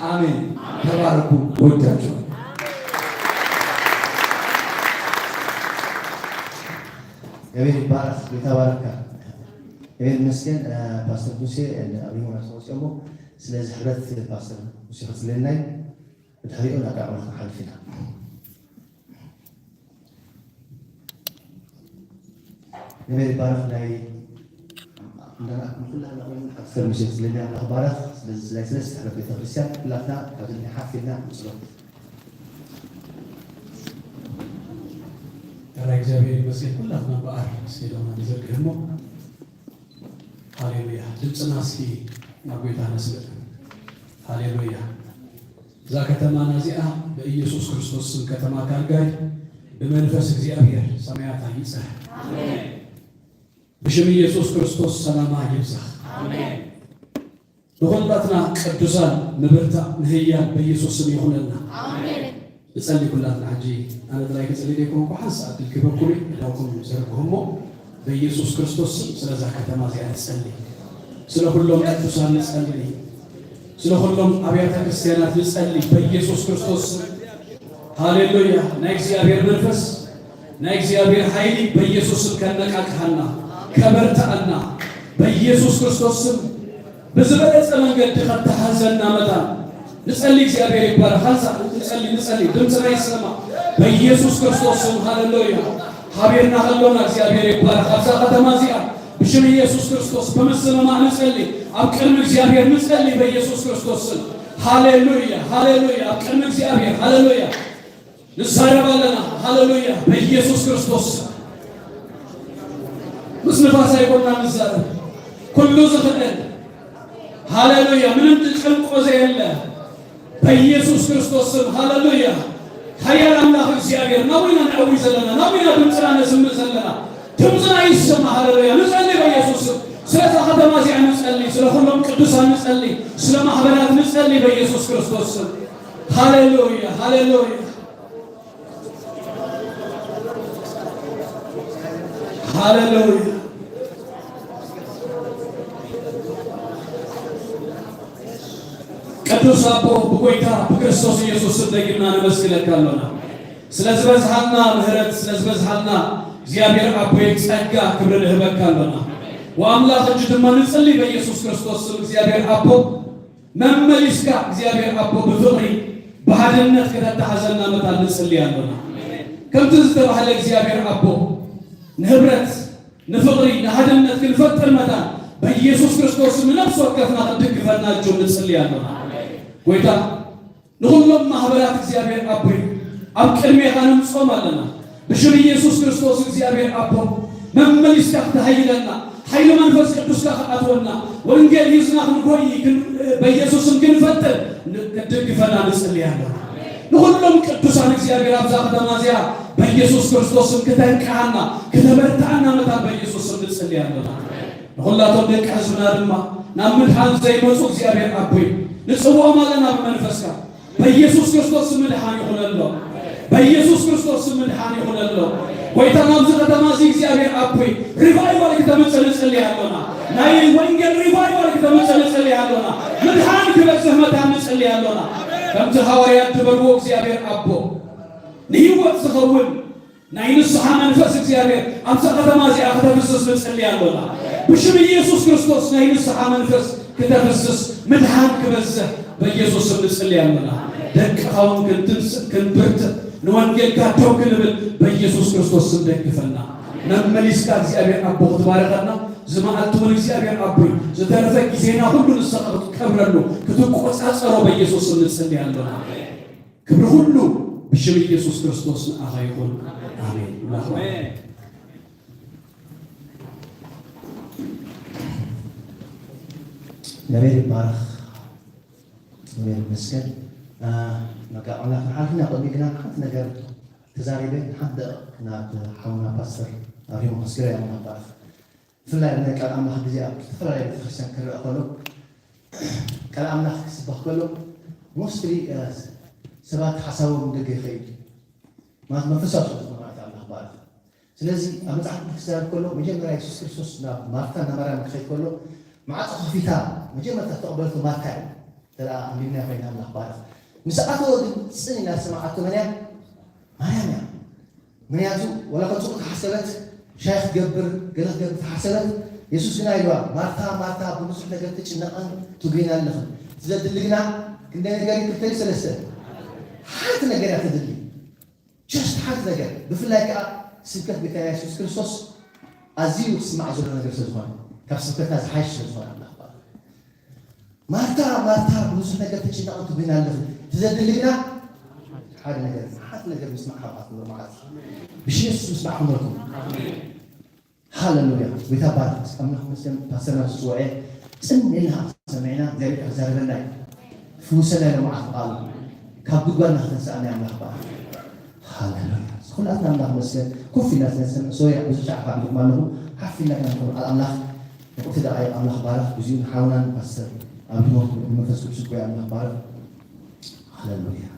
አሜን። ተባረኩ። ወዳችኋለሁ። እግዚአብሔር ይባረክ። ጌታ ባረካ። እግዚአብሔር ይመስገን። እ፣ ፓስተር ሙሴ፣ እ፣ አብሪሆን አስተዋጽኦ ስለዚህ ህብረት ፓስተር ሙሴ ክፍትልናይ ብድሕሪኡ ናብ ቃል ኣምላኽ ክንሓልፍ ኢና። እግዚኣብሔር ይባረኽ። ናይ እንዳና ኩላትና ኮይና ሓፍተር ሙሴ ክፍትልናይ ኣምላኽ ባረኽ። ስለዚ ናይ ሰለስተ ሕብረት ቤተክርስትያን ኩላትና ካብዚ ሓፍ ኢልና ንፅሎት። ሕራይ እግዚኣብሔር ይመስገን። ኩላትና እምበኣር እስኪ ኢዶምና ንዘርግሕ እሞ። ሃሌሉያ። ድምፅና እስኪ ናብ ጎይታ ነስምዕ። ሃሌሉያ። እዛ ከተማና እዚኣ ብኢየሱስ ክርስቶስ ስም ከተማ ካልጋሪ ብመንፈስ እግዚኣብሔር ሰማያታ ይፅህ። ብሽም ኢየሱስ ክርስቶስ ሰላማ ይብዛሕ። ንኹላትና ቅዱሳን ንብርታዕ ንህያል በኢየሱስ ስም ይኹነልና። ንጸሊ ኩላትና ሕጂ ኣነ ጥራይ ክጽሊ ደይኮንኩ ሓንሳ ዕድል ክበኩሉ እዳውኩም ዘርግሁ እሞ በኢየሱስ ክርስቶስ ስም ስለዛ ከተማ እዚኣ ንጸሊ። ስለ ኩሎም ቅዱሳን ንጸሊ። ስለ ኩሎም ኣብያተ ክርስቲያናት ንጸሊ በኢየሱስ ክርስቶስ ስም። ሃሌሉያ። ናይ እግዚኣብሔር መንፈስ ናይ እግዚኣብሔር ሓይሊ በኢየሱስ ስም ከነቃቅሓና ከበርትኣና በኢየሱስ ክርስቶስ ስም ብዝበለጸ መንገዲ ከተሓዘና መታን ንጸሊ። እግዚኣብሔር ይባረኽ። ሓንሳ ንጸሊ፣ ንጸሊ። ድምፅና ይሰማ በኢየሱስ ክርስቶስ ስም። ሃሌሉያ። ሓቢርና ከሎና እግዚኣብሔር ይባረኽ። ኣብዛ ከተማ እዚኣ ብሽም ኢየሱስ ክርስቶስ ብምስምማዕ ንጸሊ። ኣብ ቅድሚ እግዚኣብሔር ንጸሊ በኢየሱስ ክርስቶስ ስም። ሃሌሉያ፣ ሃሌሉያ። ኣብ ቅድሚ እግዚኣብሔር ሃሌሉያ። ንዛረብ ኣለና። ሃሌሉያ። በኢየሱስ ክርስቶስ ምስ ንፋስ ኣይኮንና ንዛረብ። ኩሉ ዝኽእል ሃሌሉያ። ምንም ትጨንቆ ዘየለ በኢየሱስ ክርስቶስ ስም። ሃሌሉያ። ሓያል ኣምላኽ እግዚኣብሔር ናዊና ነዕዊ ዘለና፣ ናዊና ድምፅና ነስምዕ ዘለና ድምፅና ይሰማ። ሃሌሉያ። ንጸሊ በኢየሱስ ስም። ስለዛ ከተማ እዚኣ ንጸሊ፣ ስለ ኩሎም ቅዱሳን ንጸሊ፣ ስለ ማሕበራት ንጸሊ በኢየሱስ ክርስቶስ ስም። ሃሌሉያ፣ ሃሌሉያ። ሃሌሉያ። ቅዱስ ኣቦ ብጎይታ ብክርስቶስ ኢየሱስ ስም ደጊምና ነመስግነካ ኣሎና። ስለ ዝበዝሃልና ምህረት፣ ስለ ዝበዝሃልና እግዚኣብሔር ኣቦይ ጸጋ ክብሪ ንህበካ ኣሎና። ወኣምላኽ እጅ ድማ ንጽሊ በኢየሱስ ክርስቶስ ስም እግዚኣብሔር ኣቦ መመሊስካ እግዚኣብሔር ኣቦ ብፍቕሪ ብሓድነት ከተተሓዘና መታን ንጽሊ ኣሎና። ከምቲ ዝተባህለ እግዚኣብሔር ኣቦ ንህብረት ንፍቕሪ ንሓድነት ክንፈጥር መታን በኢየሱስ ክርስቶስ ስም ነፍሲ ወከፍና ክትድግፈና እጆም ንጽሊ ኣሎና። ጎይታ ንኹሎም ማህበራት እግዚኣብሔር ኣቦይ ኣብ ቅድሜኻ ነምጾም ኣለና። ብሽም ኢየሱስ ክርስቶስ እግዚኣብሔር ኣቦ መመሊስካ ክትሃይለና ሓይሊ መንፈስ ቅዱስካ ክኣትወና ወንጌል ሂዝና ክንጎይ ክን- በኢየሱስ ስም ክንፈጥር ን- ክትድግፈና ንጽሊ ኣለና። ንኹሎም ቅዱሳን እግዚኣብሔር ኣብዛ ከተማ እዚኣ በኢየሱስ ክርስቶስ ስም ክተንቅሓና ክተበርትዓና መታን በኢየሱስ ስም ንጽሊ ኣለና። ንኹላቶም ደቂ ህዝብና ድማ ናብ ምድሓን ዘይመጹ እግዚኣብሔር ኣቦይ ንጽውዖም ኣለና ብመንፈስካ። በኢየሱስ ክርስቶስ ስም ምድሓን ይኹነሎም። በኢየሱስ ክርስቶስ ስም ምድሓን ይኹነሎም። ጎይታ ናብዚ ከተማ እዚ እግዚኣብሔር ኣቦይ ሪቫይቫል ክተምጽእ ንጽሊ ኣሎና። ናይ ወንጌል ሪቫይቫል ክተምጽእ ንጽሊ ኣሎና። ምድሓን ክበዝህ መታን ንጽሊ ኣሎና። ከምቲ ሃዋርያት ዝበልዎ እግዚኣብሔር ኣቦ ንህይወት ዝኸውን ናይ ንስሓ መንፈስ እግዚኣብሔር ኣብዛ ከተማ እዚኣ ክተፍስስ ንጽሊ ኣሎና። ብሽም ኢየሱስ ክርስቶስ ናይ ንስሓ መንፈስ ክተፍስስ ምድሓን ክበዝሕ በኢየሱስ ስም ንጽሊ ኣሎና። ደቅኻ እውን ክንትንስእ ክንብርትዕ ንወንጌልካ ደው ክንብል በኢየሱስ ክርስቶስ ስም ደግፈና። መመሊስካ እግዚኣብሔር ኣቦ ክትባረኸና ዝመዓልቲ እውን እግዚኣብሔር ኣቦይ ዝተረፈ ግዜና ኩሉ ንስኻ ክትከብረሉ ክትቆጻጸሮ በኢየሱስ ስም ንጽሊ ኣሎና። ክብሪ ኩሉ ብሽም ኢየሱስ ክርስቶስ ንኣኻ ይኹን። ኣሜን። ኣሜን። እግዚኣብሔር ይባረኽ። እግዚኣብሔር ይመስገን። መጋቢ ኣምላኽ ንሓልፍና ቅድሚ ግና ሓንቲ ነገር ተዛሪበ ሓንቲ ደቂቕ ናብ ሓውና ፓስተር ኣብሪሞ ከስግረ እያ። ኣምላኽ ይባረኽ። ብፍላይ ናይ ቃል ኣምላኽ ግዜ ኣብ ዝተፈላለየ ቤተክርስትያን ክረአ ከሎ ቃል ኣምላኽ ክስበኽ ከሎ ሞስትሊ ሰባት ሓሳቦም ደገ ይኸይድ ማለት መንፈሳዊ ስለ ዝኾነ ማለት ኣምላኽ ባረኽ። ስለዚ ኣብ መጽሓፍ ቅዱስ ክዛረብ ከሎ መጀመርያ የሱስ ክርስቶስ ናብ ማርታ ናብ ማርያም ክኸይድ ከሎ ማዕጾ ከፊታ መጀመርታ ተቐበለቶ ማርታ እያ። ተራ ኣንቢብና ኮይና ኣምላኽ ባረኽ። ምስ ኣተወ ግን ጽን ኢላ ዝሰማዓቶ መን እያ? ማርያም እያ። ምክንያቱ ወላ ከጽኡ ተሓሰበት ሻይ ክትገብር ገለ ክትገብር ተሓሰበት። የሱስ ግና ኢልዋ ማርታ ማርታ ብብዙሕ ነገር ትጭነቕን ትጉይን ኣለኽን ትዘድሊ ግና ክንደ ነገር እዩ ክልተ ሰለስተ ሓንቲ ነገር እያ ትድሊ። ጀስት ሓንቲ ነገር ብፍላይ ከዓ ስብከት ጌታ የሱስ ክርስቶስ ኣዝዩ ክስማዕ ዘሎ ነገር ስለ ዝኾነ ካብ ስብከትና ዝሓይሽ ስለ ዝኾነ ኣምላኽ ባርክ። ማርታ ማርታ ብብዙሕ ነገር ተጨነቕን ትጉይን ኣለኽን ትዘድሊ ግና ሓደ ነገር ሓንቲ ነገር ምስማዕ ካብኣት ንር ማለት ብሽም የሱስ ምስማዕ ክንበልኩም። ሃሌሉያ። ጎይታ ባርክ ኣምላኽ መስገን ፓስተርና ዝፅውዐ ፅን ኢልና ሰሚዕና እግዚኣብሔር ክዛረበና እዩ። ፍውሰና ኢሎ መዓት ቃሉ ካብ ጉድጓድና ከተንስኣና ኣምላኽ ባርክ። ሃሌሉያ። ኩላትና ኣምላኽ መስገን ኮፍ ኢልና ስለሰምዕ ሶርያ ብዙ ሻዕ ካብ ኣለኹ ሓፍ ኢልና ክናንከም ቃል ኣምላኽ ንቁርቲ ደኣ ኣምላኽ ባርክ ብዙ ንሓውናን ፓስተር ኣብ ድሞት መንፈስ ቅዱስ እኮ ኣምላኽ ባርክ። ሃሌሉያ።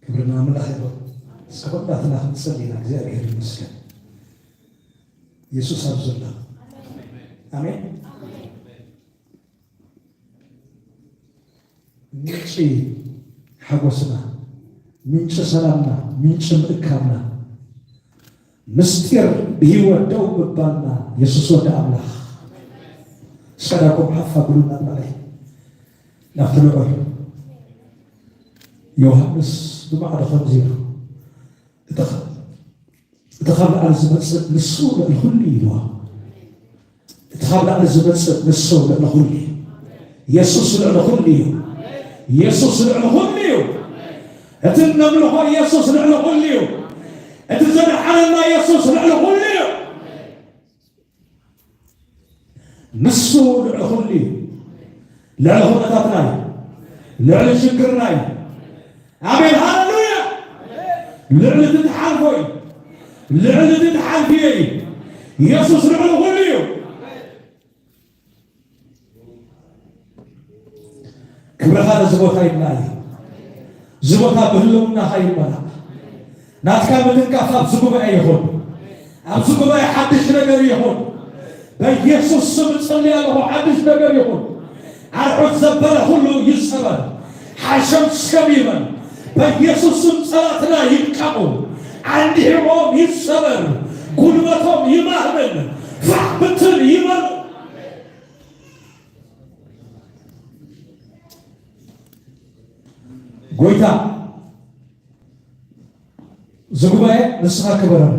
ክብርና ምላኽ ይኹን። እስከ ኩላትና ክንጽሊ ኢና። እግዚኣብሔር ይመስገን። የሱስ ኣብ ዘሎ። ኣሜን። ምንጪ ሓጎስና፣ ምንጪ ሰላምና፣ ምንጪ ምእካብና፣ ምስጢር ብህይወት ደው ምባልና የሱስ ወዲ ኣምላኽ። እስከ ዳኩም ሓፍ ኣብሉና ንበላይ ናብቲ ልዑል ዮሃንስ ብማዕዶ ከምዚ ኢሉ እቲ እቲ ካብ ላዕሊ ዝመጽእ ንሱ ልዕሊ ኩሉ እዩ ኢልዋ። እቲ ካብ ላዕሊ ዝመጽእ ንሱ ልዕሊ ኩሉ እዩ። የሱስ ልዕሊ ኩሉ እዩ። የሱስ ልዕሊ ኩሉ እዩ። እቲ እነምልኾ የሱስ ልዕሊ ኩሉ እዩ። እቲ ዘድሓነና የሱስ ልዕሊ ኩሉ እዩ። ንሱ ልዕሊ ኩሉ እዩ። ልዕሊ ኩነታትና እዩ። ልዕሊ ሽግርና እዩ። ኣሜን፣ ሃሌሉያ። ልዕሊ እቲ ትሓልፎ እዩ። ልዕሊ እቲ ትሓልፍዮ እዩ። ኢየሱስ ልዕሊ ኩሉ እዩ። ክብርኻ ነዚ ቦታ ይምልኣ እዩ። እዚ ቦታ ብህልውናኻ ይመላእ። ናትካ ምትንካፍ ኣብዚ ጉባኤ ይኹን። ኣብዚ ጉባኤ ሓድሽ ነገር ይኹን። በኢየሱስ ስም እጽሊ ኣለኹ፣ ሓድሽ ነገር ይኹን። ኣርዑት ዘበለ ኩሉ ይሰበር። ሓሸም ሸም ይበል። በኢየሱስ ስም ጸላትና ይድቀቑ። ዓንዲ ሕቖም ይሰበር። ጉልበቶም ይማህመን። ፋሕ ብትን ይበሉ። ጎይታ፣ እዚ ጉባኤ ንስኻ ክበረሉ፣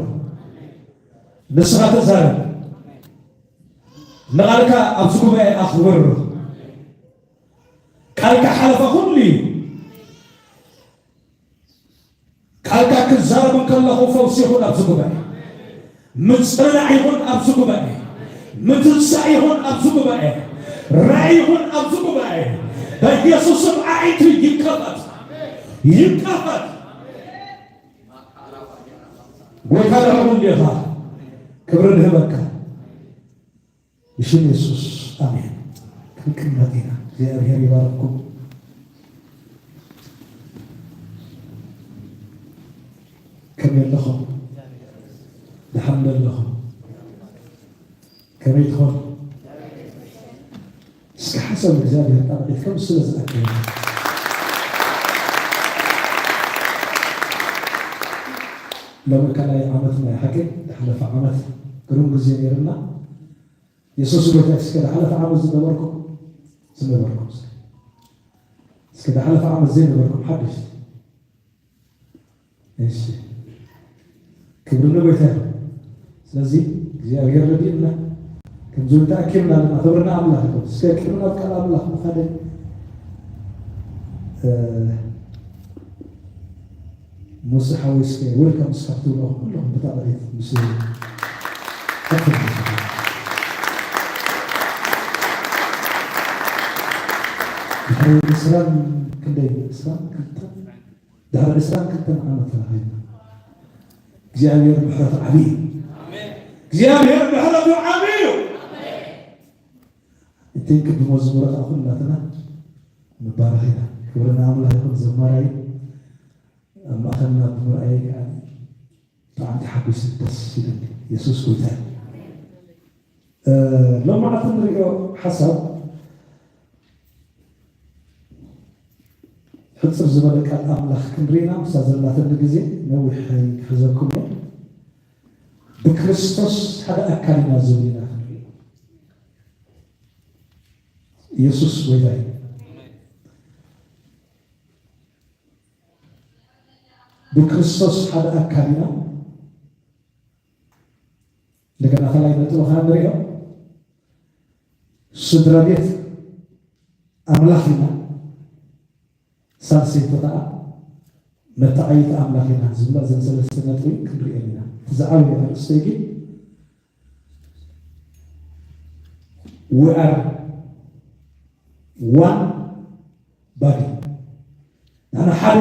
ንስኻ ተዛረብ። ንቓልካ ኣብዚ ጉባኤ ኣኽብር። ቃልካ ሓለፋ ኩሉ እዩ። ቃልካ ክዛረብ እንከለኹ ፈውሲ ይኹን ኣብዚ ጉባኤ፣ ምጽንናዕ ይኹን ኣብዚ ጉባኤ፣ ምትንሳእ ይኹን ኣብዚ ጉባኤ፣ ራእይ ይኹን ኣብዚ ጉባኤ። በኢየሱስ ስም ኣዒንቲ ይከፈት፣ ይከፈት። ጎይታ ንዕኡ እንዲኻ ክብሪ ንህበካ። ብሽም የሱስ ኣሜን። ክንቅመጥ ኢና። እግዚኣብሔር ይባርኩም። ከመይ ኣለኹም? ደሓን ዶ ኣለኹም? ከመይ ትኾኑ? እስኪ ሓሳብ እግዚኣብሔር ጣቕዒት ከም ስለ ዝኣክል። ሎሚ ካልኣይ ዓመት ናይ ሓቂ ዝሓለፈ ዓመት ግሩም ግዜ ነይርና። የሱስ ጎይታ። እስከ ዝሓለፈ ዓመት ዝነበርኩም፣ ዝነበርኩም እስከ፣ እስከ ዝሓለፈ ዓመት ዘይነበርኩም ሓደሽቲ። እሺ፣ ክብሪ ንጎይታ ይኹን። ስለዚ እግዚኣብሔር ረድእና፣ ከምዚ እውን ተኣኪብና ኣለና። ክብሪ ንኣምላኽ ይኹን። እስከ ቅድሚ ናብ ቃል ኣምላኽ ምኻደ፣ እ፣ ሙሴ ሓወይ እስከ ዌልካም እስካብ ትብልኦ ኩለኹም ብጣዕሚ ምስ ከፍ ኢልኩም። ድሕሪ ዕስራን ክንደይ? ዕስራን ክልተን? ድሕሪ ዕስራን ክልተን ዓመት ተራኺብና። እግዚኣብሔር ምሕረቱ ዓብዪ እዩ። እግዚኣብሔር ምሕረቱ ዓብዪ እዩ። እቲ ክቢ መዝሙር ከዓ ኩላትና ንባረኽ ኢና። ክብሪ ንኣምላኽ ይኹን። ዘማራይ ኣብ ማእኸልና ብምርኣየይ ከዓ ብጣዕሚ ተሓጒሰ፣ ደስ ኢሉኒ። የሱስ ጎይታ እዩ። እ፣ ሎማዓንቲ ንሪኦ ሓሳብ ሕጽር ዝበለ ቃል ኣምላኽ ክንሪና፣ ምስታ ዘላትኒ ግዜ ነዊሕ ክሕዘኩም እየ። ብክርስቶስ ሓደ ኣካል ኢና ዝብል ኢና ክንርኢ። ኢየሱስ ጎይታ እዩ። ብክርስቶስ ሓደ ኣካል ኢና። እንደገና ካልኣይ ነጥቢ ከዓ ንሪኦ፣ ስድራ ቤት ኣምላኽ ኢና። ሳልሰይቲ ከዓ መተዓይይቲ ኣምላኽ ኢና ዝብላ እዘን ሰለስተ ነጥቢ ክንሪኤን ኢና። እቲ ዝዓበየ ኣርእስተይ ግን we are one body፣ ንሕና ሓደ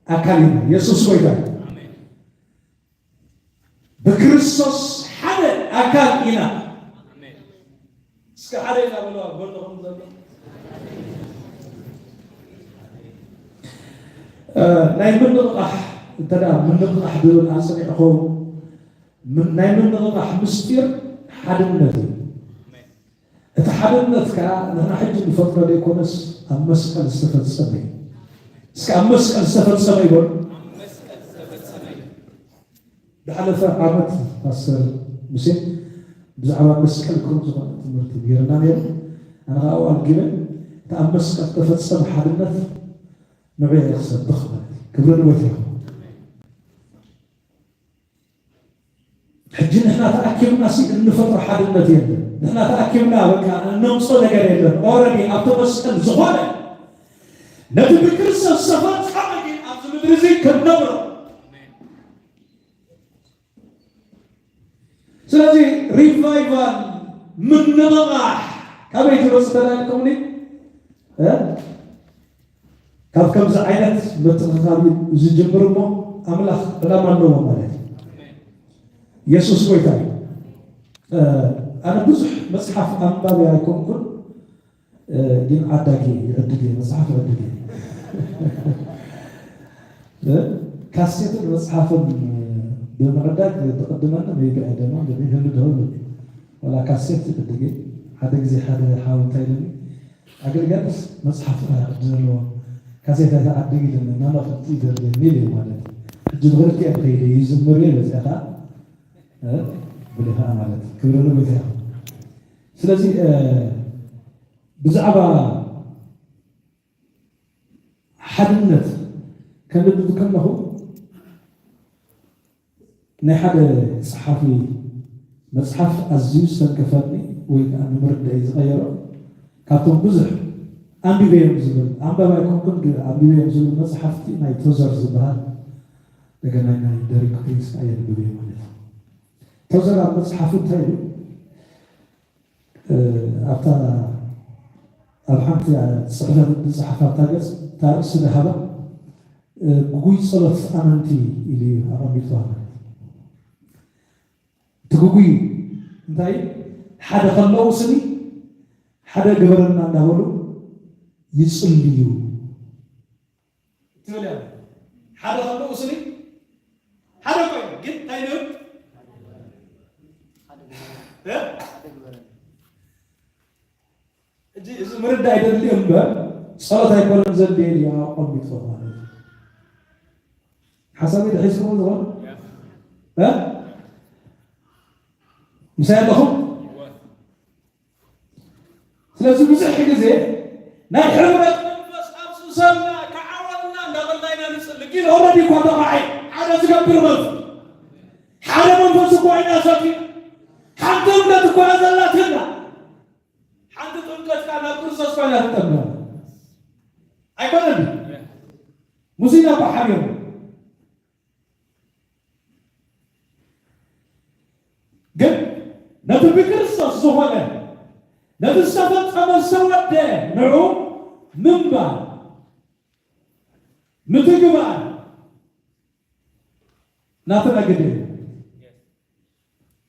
ኣካል ኢና። የሱስ ጎይታ እዩ። ብክርስቶስ ሓደ ኣካል ኢና። እስከ ሓደ ኢና በሉ ኣብ ጎንኹም ዘሎ። እ፣ ናይ ምንቕቓሕ፣ እንተ ደኣ ምንቕቓሕ ዝብል ኣጽኒዕኹም፣ ምን-፣ ናይ ምንቕቓሕ ምስጢር ሓድነት እዩ። እቲ ሓድነት ከኣ ንሕና ሕጂ ንፈጥሮ ዘይኮነስ ኣብ መስቀል ዝተፈጸመ እዩ። እስከ ኣብ መስቀል ዝተፈጸመ ይበሉ። ዝሓለፈ ዓመት ፓስተር ሙሴ ብዛዕባ መስቀል ግሩም ዝኾነ ትምህርቲ ገይርና ነይሩ። ኣነ ከዓ ኣብኡ ኣልጊበ እቲ ኣብ መስቀል ዝተፈጸመ ሓድነት ንዑ እየ ክሰብኽ ማለት እዩ። ክብሪ ንጎይታ ይኹን። ሕጂ ንሕና ተኣኪብና ሲ እንፈጥሮ ሓድነት የለን። ንሕና ተኣኪብና በቃ እነምጾ ነገር የለን። ኦረዲ ኣብቲ መስቀል ዝኾነ ነቲ ብክርስቶስ ዝተፈጸመ ግን ኣብዚ ምድሪ እዚ ክንነብሮ። ስለዚ ሪቫይቫል ምንቕቓሕ ካበይ ትመጽእ ተላኢልኩምኒ? እ? ካብ ከምዚ ዓይነት ምትእኽኻብ እዩ ዝጅምር እሞ ኣምላኽ ዕላማ ኣለዎ ማለት እዩ። የሱስ ጎይታ እዩ። ኣነ ብዙሕ መጽሓፍ ኣንባቢ ኣይኮንኩን፣ ግን ዓዳጊ ይዕድግ እየ፣ መጽሓፍ ይዕድግ እየ። ካሴትን መጽሓፍን ብምዕዳግ ትቕድመኒ ሜቢ ኣይደማ ህሉ ደህሉ ዋላ ካሴት ይዕድግ እየ። ሓደ ግዜ ሓደ ሓው እንታይ ኢለኒ፣ ኣገልጋልስ መጽሓፍ ጥራሕ ዕድል ኣለዎ፣ ካሴት ኣይትዓድግ ኢለኒ፣ እናናፈጥቲ ይደርብየኒ ኢለ ማለት እዩ። ሕጂ ብኽልቲኦም ከይደ ይዝምር እየ በዚኣ ከዓ ብልኻ ማለት ክብሪ ንጎይታ ይኹን። ስለዚ ብዛዕባ ሓድነት ከንብብ ከለኹ ናይ ሓደ ጸሓፊ መጽሓፍ ኣዝዩ ዝተንከፈኒ ወይ ከዓ ንምርዳእ ዝቐየሮ ካብቶም ብዙሕ ኣንቢበዮም ዝብል ኣንባብ ኣይኮንኩን ግን ኣንቢበዮም ዝብል መጽሓፍቲ ናይ ቶዘር ዝበሃል ደገናይ ናይ ደሪክ ፕሪንስ ከዓ የንብብ እየ ማለት እዩ። ቶዘር ኣብ መጽሓፉ እንታይ ኢሉ ኣብታ ኣብ ሓንቲ ጽሕፈት ዝጸሓፋ ኣብታ ገጽ እታ ርእሲ ዝሃባ ግጉይ ጸሎት ኣመንቲ ኢሉ እዩ ኣቐሚጥዋ ማለት እዩ። እቲ ግጉይ እንታይ ሓደ ከለዉ ስኒ ሓደ ግበረና እንዳበሉ ይጽልዩ ትብል እያ። ሓደ ከለዉ ስኒ ሓደ ኮይኑ ግን እንታይ ንብል እዚ ምርዳእ ኣይደልዩ እምበር ጸሎት ኣይኮነን ዘድልየ እዩ ኣቐሚጦ ማለት እዩ። ሓሳብ ድሒዝኩም ዝኾን ምሳይ ኣለኹም። ስለዚ ብዙሕ ግዜ ናይ ሕብረት መንፈስ ኣብ ስብሰብና ክዓወትና እንዳበልና ኢና ንፅሊ ግን ኦረዲ እኳ ተባዓይ ሓደ ዝገብር መንፈስ ሓደ መንፈስ እኳ ኢና ሰፊ ሓንቲ እምነት እኳ ዘላትና ሓንቲ ጥምቀት ከዓ ናብ ክርስቶስ ኮይና ትጠምቀ ኣይኮነን ሙሴና እኳ ሓቢሩ ግን ነቲ ብክርስቶስ ዝኾነ ነቲ ዝተፈጸመ ዝተወደ ንዑ ምንባር ምትግባር ናትና ግደ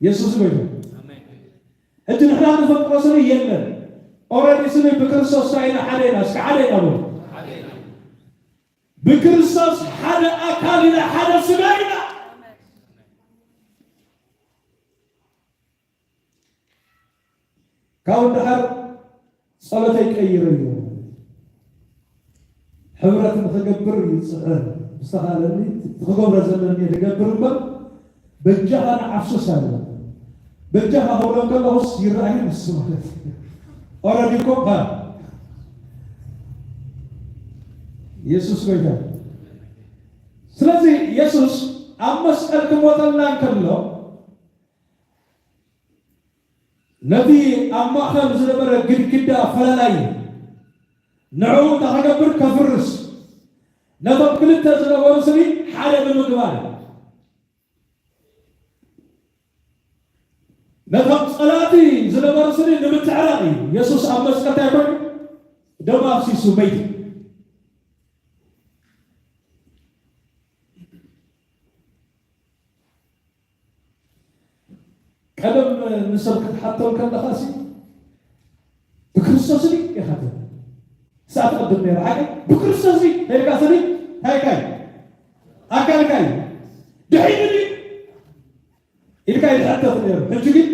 የሱስ ጎይታ ሕጂ ንሕና ንፈጥሮ ስለ የለን ኦረዲ ስለ ብክርስቶስ ሳይና ሓደ ኢና እስከ ሓደ ኢና በሉ ብክርስቶስ ሓደ ኣካል ኢና ሓደ ስጋ ኢና ካብኡ ድሓር ጸሎተይ ቀይረዮ ሕብረት ንኽገብር ይጽዕር ዝተኻለኒ ክገብረ ዘለኒ ክገብር እምበር በጃኻ ንዓፍስስ ኣለ በጃኻ ክብሎ ከለኹስ ይረኣዩ ንሱ ማለት እዩ ኦረዲ እኮ ባ የሱስ ጎይታ ስለዚ የሱስ ኣብ መስቀል ክሞተልና እንከሎ ነቲ ኣብ ማእኸል ዝነበረ ግድግዳ ፈላላይ ንዕኡ እንታይ ክገብር ከፍርስ ነቶም ክልተ ዝነበሩ ስኒ ሓደ ብምግባር ነቶም ፀላእቲ ዝነበሩ ስኒ ንምትዕራቕ እዩ የሱስ ኣብ መስቀል እንታይ ኮይኑ ደም ኣፍሲሱ መይቱ ቀደም ንሰብ ክትሓቶም ከለኻ ሲ ብክርስቶስ ድዩ ኢኻ ትብል ንሳ ትቐድም ነይራ ሓቂ ብክርስቶስ ድዩ ተልካ ስኒ ታይካ እዩ ኣካልካ እዩ ድሒኑ ድዩ ኢልካ ይትሓተት ነይሩ ሕጂ ግን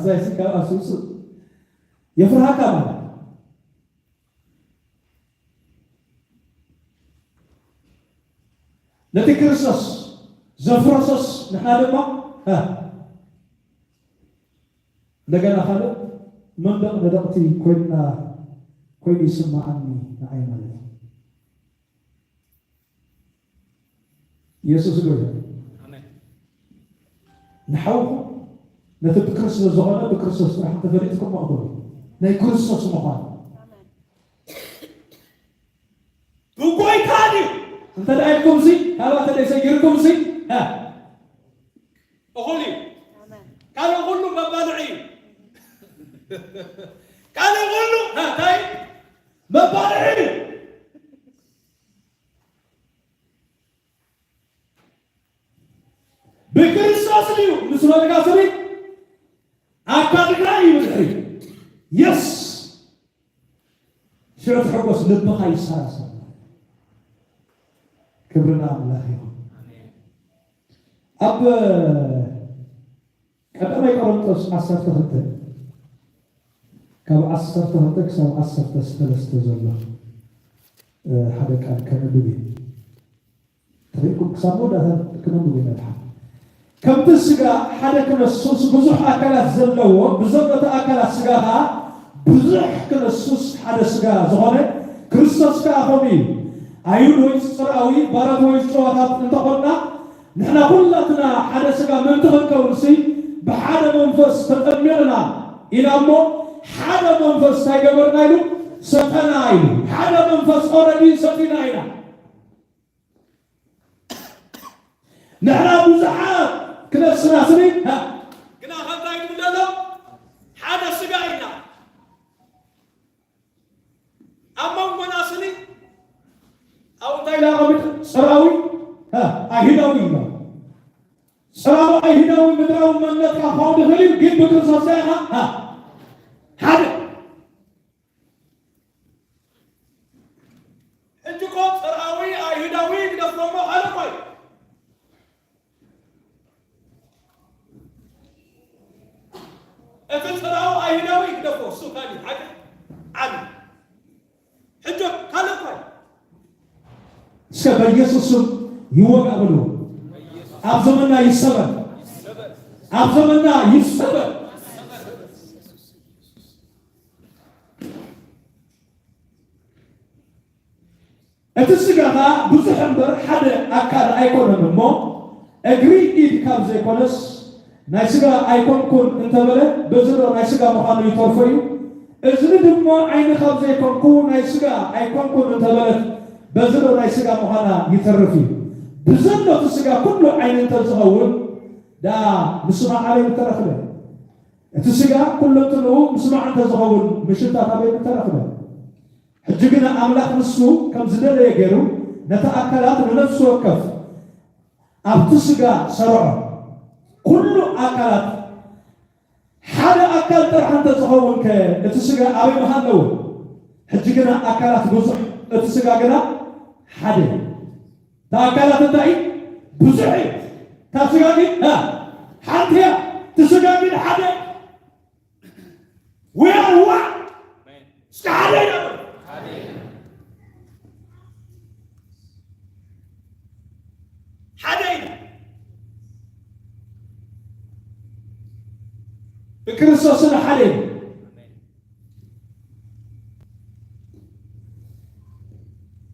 ሳይሲ ካብ ኣስውፅእ የፍርሃካ ማለት ነቲ ክርስቶስ ዘፍረሶስ ንሕና ድማ እንደገና ካልእ መንደቕ ነደቕቲ ኮይንና ኮይኑ ይስማዓኒ ንዓይ ማለት እዩ የሱስ ዶ ንሓውኹ ነቲ ብክርስቶስ ዝኾነ ብክርስቶስ ጥራሕ እንተፈሊጥኩም መቕበሉ ናይ ክርስቶስ ምዃን ብጎይታ ድዩ እንተ ደኣ ኢልኩም ሲ ካባተ ደይ ሰጊርኩም ሲ እኹል እዩ ካልእ ኩሉ መባልዒ እዩ ካልእ ኩሉ ብክርስቶስ እዩ ምስ በልካ ስሪ ኣካልካ እዩ ብድሕሪ የስ ሽዑ ትሕጎስ ልብኻ ይሰራሰር። ክብርና ኣምላኽ ይኹን። ኣብ ቀዳማይ ቆሮንቶስ ዓሰርተ ክልተ ካብ ዓሰርተ ክልተ ክሳብ ዓሰርተ ሰለስተ ዘሎ ሓደ ቃል ከነብብ እዩ። ተሪእኩም ክሳብ መወዳእታ ክነንብብ ኢና። ከምቲ ስጋ ሓደ ክነሱስ ብዙሕ ኣካላት ዘለዎ፣ ብዘሎተ ኣካላት ስጋ ኸዓ ብዙሕ ክነሱስ ሓደ ስጋ ዝኾነ፣ ክርስቶስ ከኣ ከምኡ እዩ። ኣይሁድ ወይ ጽርኣዊ፣ ባራት ወይ ጨዋታት እንተኾንና፣ ንሕና ኩላትና ሓደ ስጋ ምእንቲ ክንከውንሲ፣ ብሓደ መንፈስ ተጠሚቕና ኢና እሞ፣ ሓደ መንፈስ እንታይ ገበርና ኢሉ? ሰተና ኢሉ። ሓደ መንፈስ ኦረዲ ሰቲና ኢና። ንሕና ብዙሓት ክነስና ስኒ ግና ከንታይ ይብል ዘሎ ሓደ ስጋ ኢና። ኣብ መንጎና ስኒ ኣብ እንታይ ኢላ ቀሚጥ? ጽራዊ ኣይሁዳዊ ኢላ። ጽራዊ ኣይሁዳዊ ምድራዊ መንነትካ ክኸውን ይኽእል እዩ፣ ግን ብክርስቶስ ኢኻ ሓደ። ሕጂ እኮ ጽርኣዊ ኣይሁዳዊ ግደፎ እሞ ሓደ እኮ እዩ። እቲ ጽርኣዊ ኣይሁዳዊ ግደፎ፣ እሱ ካሊእ ሓደ ዓቢ። ሕጂ ካልእ እኮ እዩ። እስከ በኢየሱስ ስም ይወጋ በሉ። ኣብ ዘመንና ይሰበር። ኣብ ዘመንና ይሰበር። እቲ ስጋ ኸዓ ብዙሕ እምበር ሓደ ኣካል ኣይኮነን እሞ፣ እግሪ ኢድ ካብ ዘይኮነስ ናይ ስጋ ኣይኮንኩን እንተበለ፣ በዚ ዶ ናይ ስጋ ምዃኑ ይተርፎ እዩ? እዝኒ ድማ ዓይኒ ካብ ዘይኮንኩ ናይ ስጋ ኣይኮንኩን እንተበለት፣ በዚ ዶ ናይ ስጋ ምዃና ይተርፍ እዩ? ብዘሎ እቲ ስጋ ኩሉ ዓይኒ እንተዝኸውን፣ ደኣ ምስማዕ ኣበይ ምተረኽበ? እቲ ስጋ ኩለንትንኡ ምስማዕ እንተዝኸውን፣ ምሽታት ኣበይ ምተረኽበ? ሕጂ ግና ኣምላኽ ንሱ ከም ዝደለየ ገይሩ ነቲ ኣካላት ንነፍሲ ወከፍ ኣብቲ ስጋ ሰርዖ። ኩሉ ኣካላት ሓደ ኣካል ጥራሕ እንተዝኸውን ከ እቲ ስጋ ኣበይ ምሃለዎ? ሕጂ ግና ኣካላት ብዙሕ፣ እቲ ስጋ ግና ሓደ። እታ ኣካላት እንታይ እዩ? ብዙሕ እዩ። እታ ስጋ ግን፣ እ፣ ሓንቲ እያ። እቲ ስጋ ግን ሓደ። We are one። እስከ ሓደ ኢና በሉ። ሓደ ኢና። ብክርስቶስና ሓደ ኢና።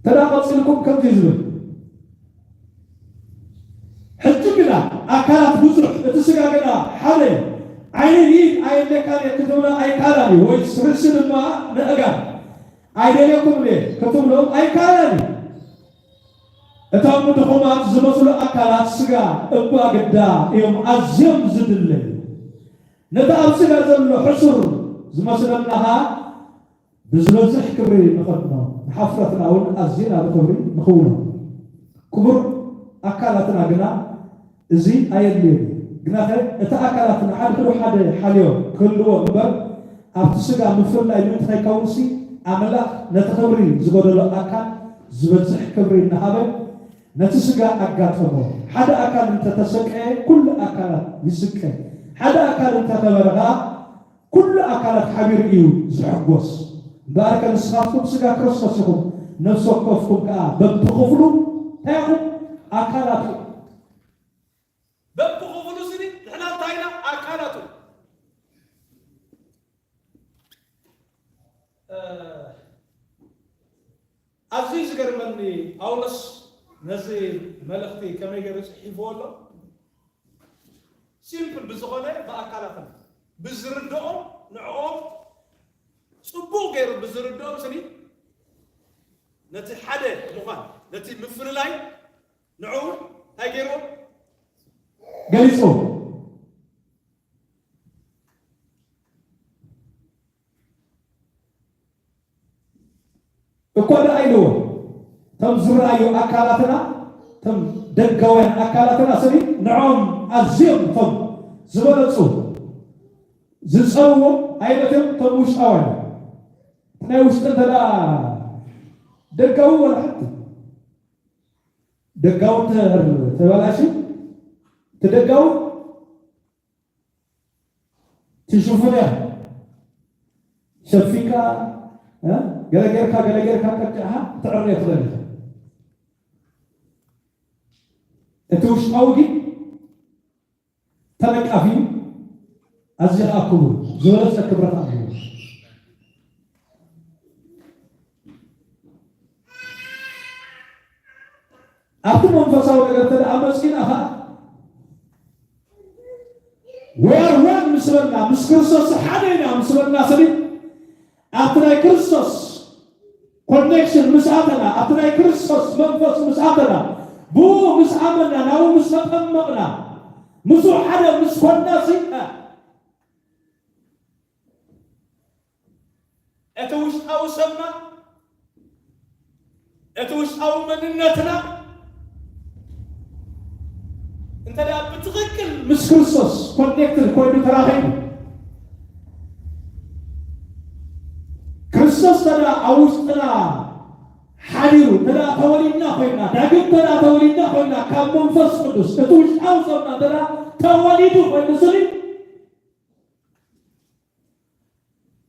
ተዳ ቀጺልኩም ከምዚ ዝብል፣ ሕጂ ግና ኣካላት ብዙሕ፣ እቲ ስጋ ግና ሓደ እዩ። ዓይኒ ንኢድ ኣየድልየካን እየ ክትብሎ ኣይከኣላን እዩ፣ ወይስ ርእሲ ድማ ንእጋር ኣይደልየኩምን እየ ክትብሎም ኣይከኣላን እዩ። እቶም ድኹማት ዝመስሉ ኣካላት ስጋ እባ ግዳ እዮም ኣዝዮም ዝድለዩ። ነቲ ኣብ ስጋ ዘሎ ሕሱር ዝመስለና ኸኣ ብዝበዝሕ ክብሪ ንኸድኖ፣ ንሓፍረትና እውን ኣዝና ብኽብሪ ንኽውኖ። ክቡር ኣካላትና ግና እዚ ኣየድልዮን እዩ። ግናኸ እቲ ኣካላትና ሓድሕዱ ሓደ ሓልዮ ክህልዎ እምበር፣ ኣብቲ ስጋ ምፍልላይ ምእንቲ ከይከውንሲ፣ ኣምላኽ ነቲ ክብሪ ዝጎደሎ ኣካል ዝበዝሕ ክብሪ እናሃበ ነቲ ስጋ ኣጋጠሞ። ሓደ ኣካል እንተተሰቀየ ኩሉ ኣካላት ይስቀ። ሓደ ኣካል እንተኸበረ ኸኣ ኩሉ ኣካላት ሓቢሩ እዩ ዝሕጎስ። እምበኣርከ ንስኻትኩም ስጋ ክርስቶስ ኢኹም፣ ነፍሲ ወከፍኩም ከኣ በብኽፍሉ እንታይ ኢኹም? ኣካላት ኢኹም። በብኽፍሉ ስኒ ንሕና እንታይ ኢና? ኣካላት ኢና። እ፣ ኣዝዩ ዝገርመኒ ጳውሎስ ነዚ መልእኽቲ ከመይ ገይሩ ጽሒፍዎ ኣሎ? ሲምፕል ብዝኾነ ብኣካላትና ብዝርድኦም ንዕኦም ጽቡቕ ገይሩ ብዝርድኦም ስኒ ነቲ ሓደ ምዃን ነቲ ምፍልላይ ንዕኡ እንታይ ገይርዎ? ገሊጹ። እኳ ደኣ ኢልዎ፣ እቶም ዝረኣዩ ኣካላትና፣ እቶም ደጋውያን ኣካላትና ስኒ ንዕኦም ኣዝዮም እቶም ዝበለጹ ዝጸርዎም ዓይነት እዮም። እቶም ውሽጣውያን ናይ ውሽጢ እንተ ደኣ ደጋዊ ወላ ሓንቲ ደጋዊ እንተ ተበላሽ እቲ ደጋዊ ትሽፍንያ ሸፊንካ ገለ ጌርካ ገለ ጌርካ ቀጭዕኻ ትዕርዮ ትኽእል ኢኻ። እቲ ውሽጣዊ ግን ተነቃፊ ኣዝኻ ኣክብሩ ዝበለጸ ክብረት ኣለዎ። ኣብቲ መንፈሳዊ ነገር እንተ ደኣ መጺና ኸዓ we are one ምስ በልና ምስ ክርስቶስ ሓደ ኢና ምስ በልና ስኒ ኣብቲ ናይ ክርስቶስ ኮኔክሽን ምስ ኣተና ኣብቲ ናይ ክርስቶስ መንፈስ ምስ ኣተና ብኡ ምስ ኣመና ናብኡ ምስ ተጠመቕና ምስኡ ሓደ ምስ ኮና ስና እቲ ውሽጣዊ ሰብና እቲ ውሽጣዊ መንነትና እንተ ደኣ ብትኽክል ምስ ክርስቶስ ኮኔክትድ ኮይኑ ተራኺቡ ክርስቶስ እንተ ደኣ ኣብ ውሽጥና ሓዲሩ እንተ ደኣ ተወሊድና ኮይና ዳግም እንተ ደኣ ተወሊድና ኮይና ካብ መንፈስ ቅዱስ እቲ ውሽጣዊ ሰብና እንተ ደኣ ተወሊዱ ኮይኑ ስኒ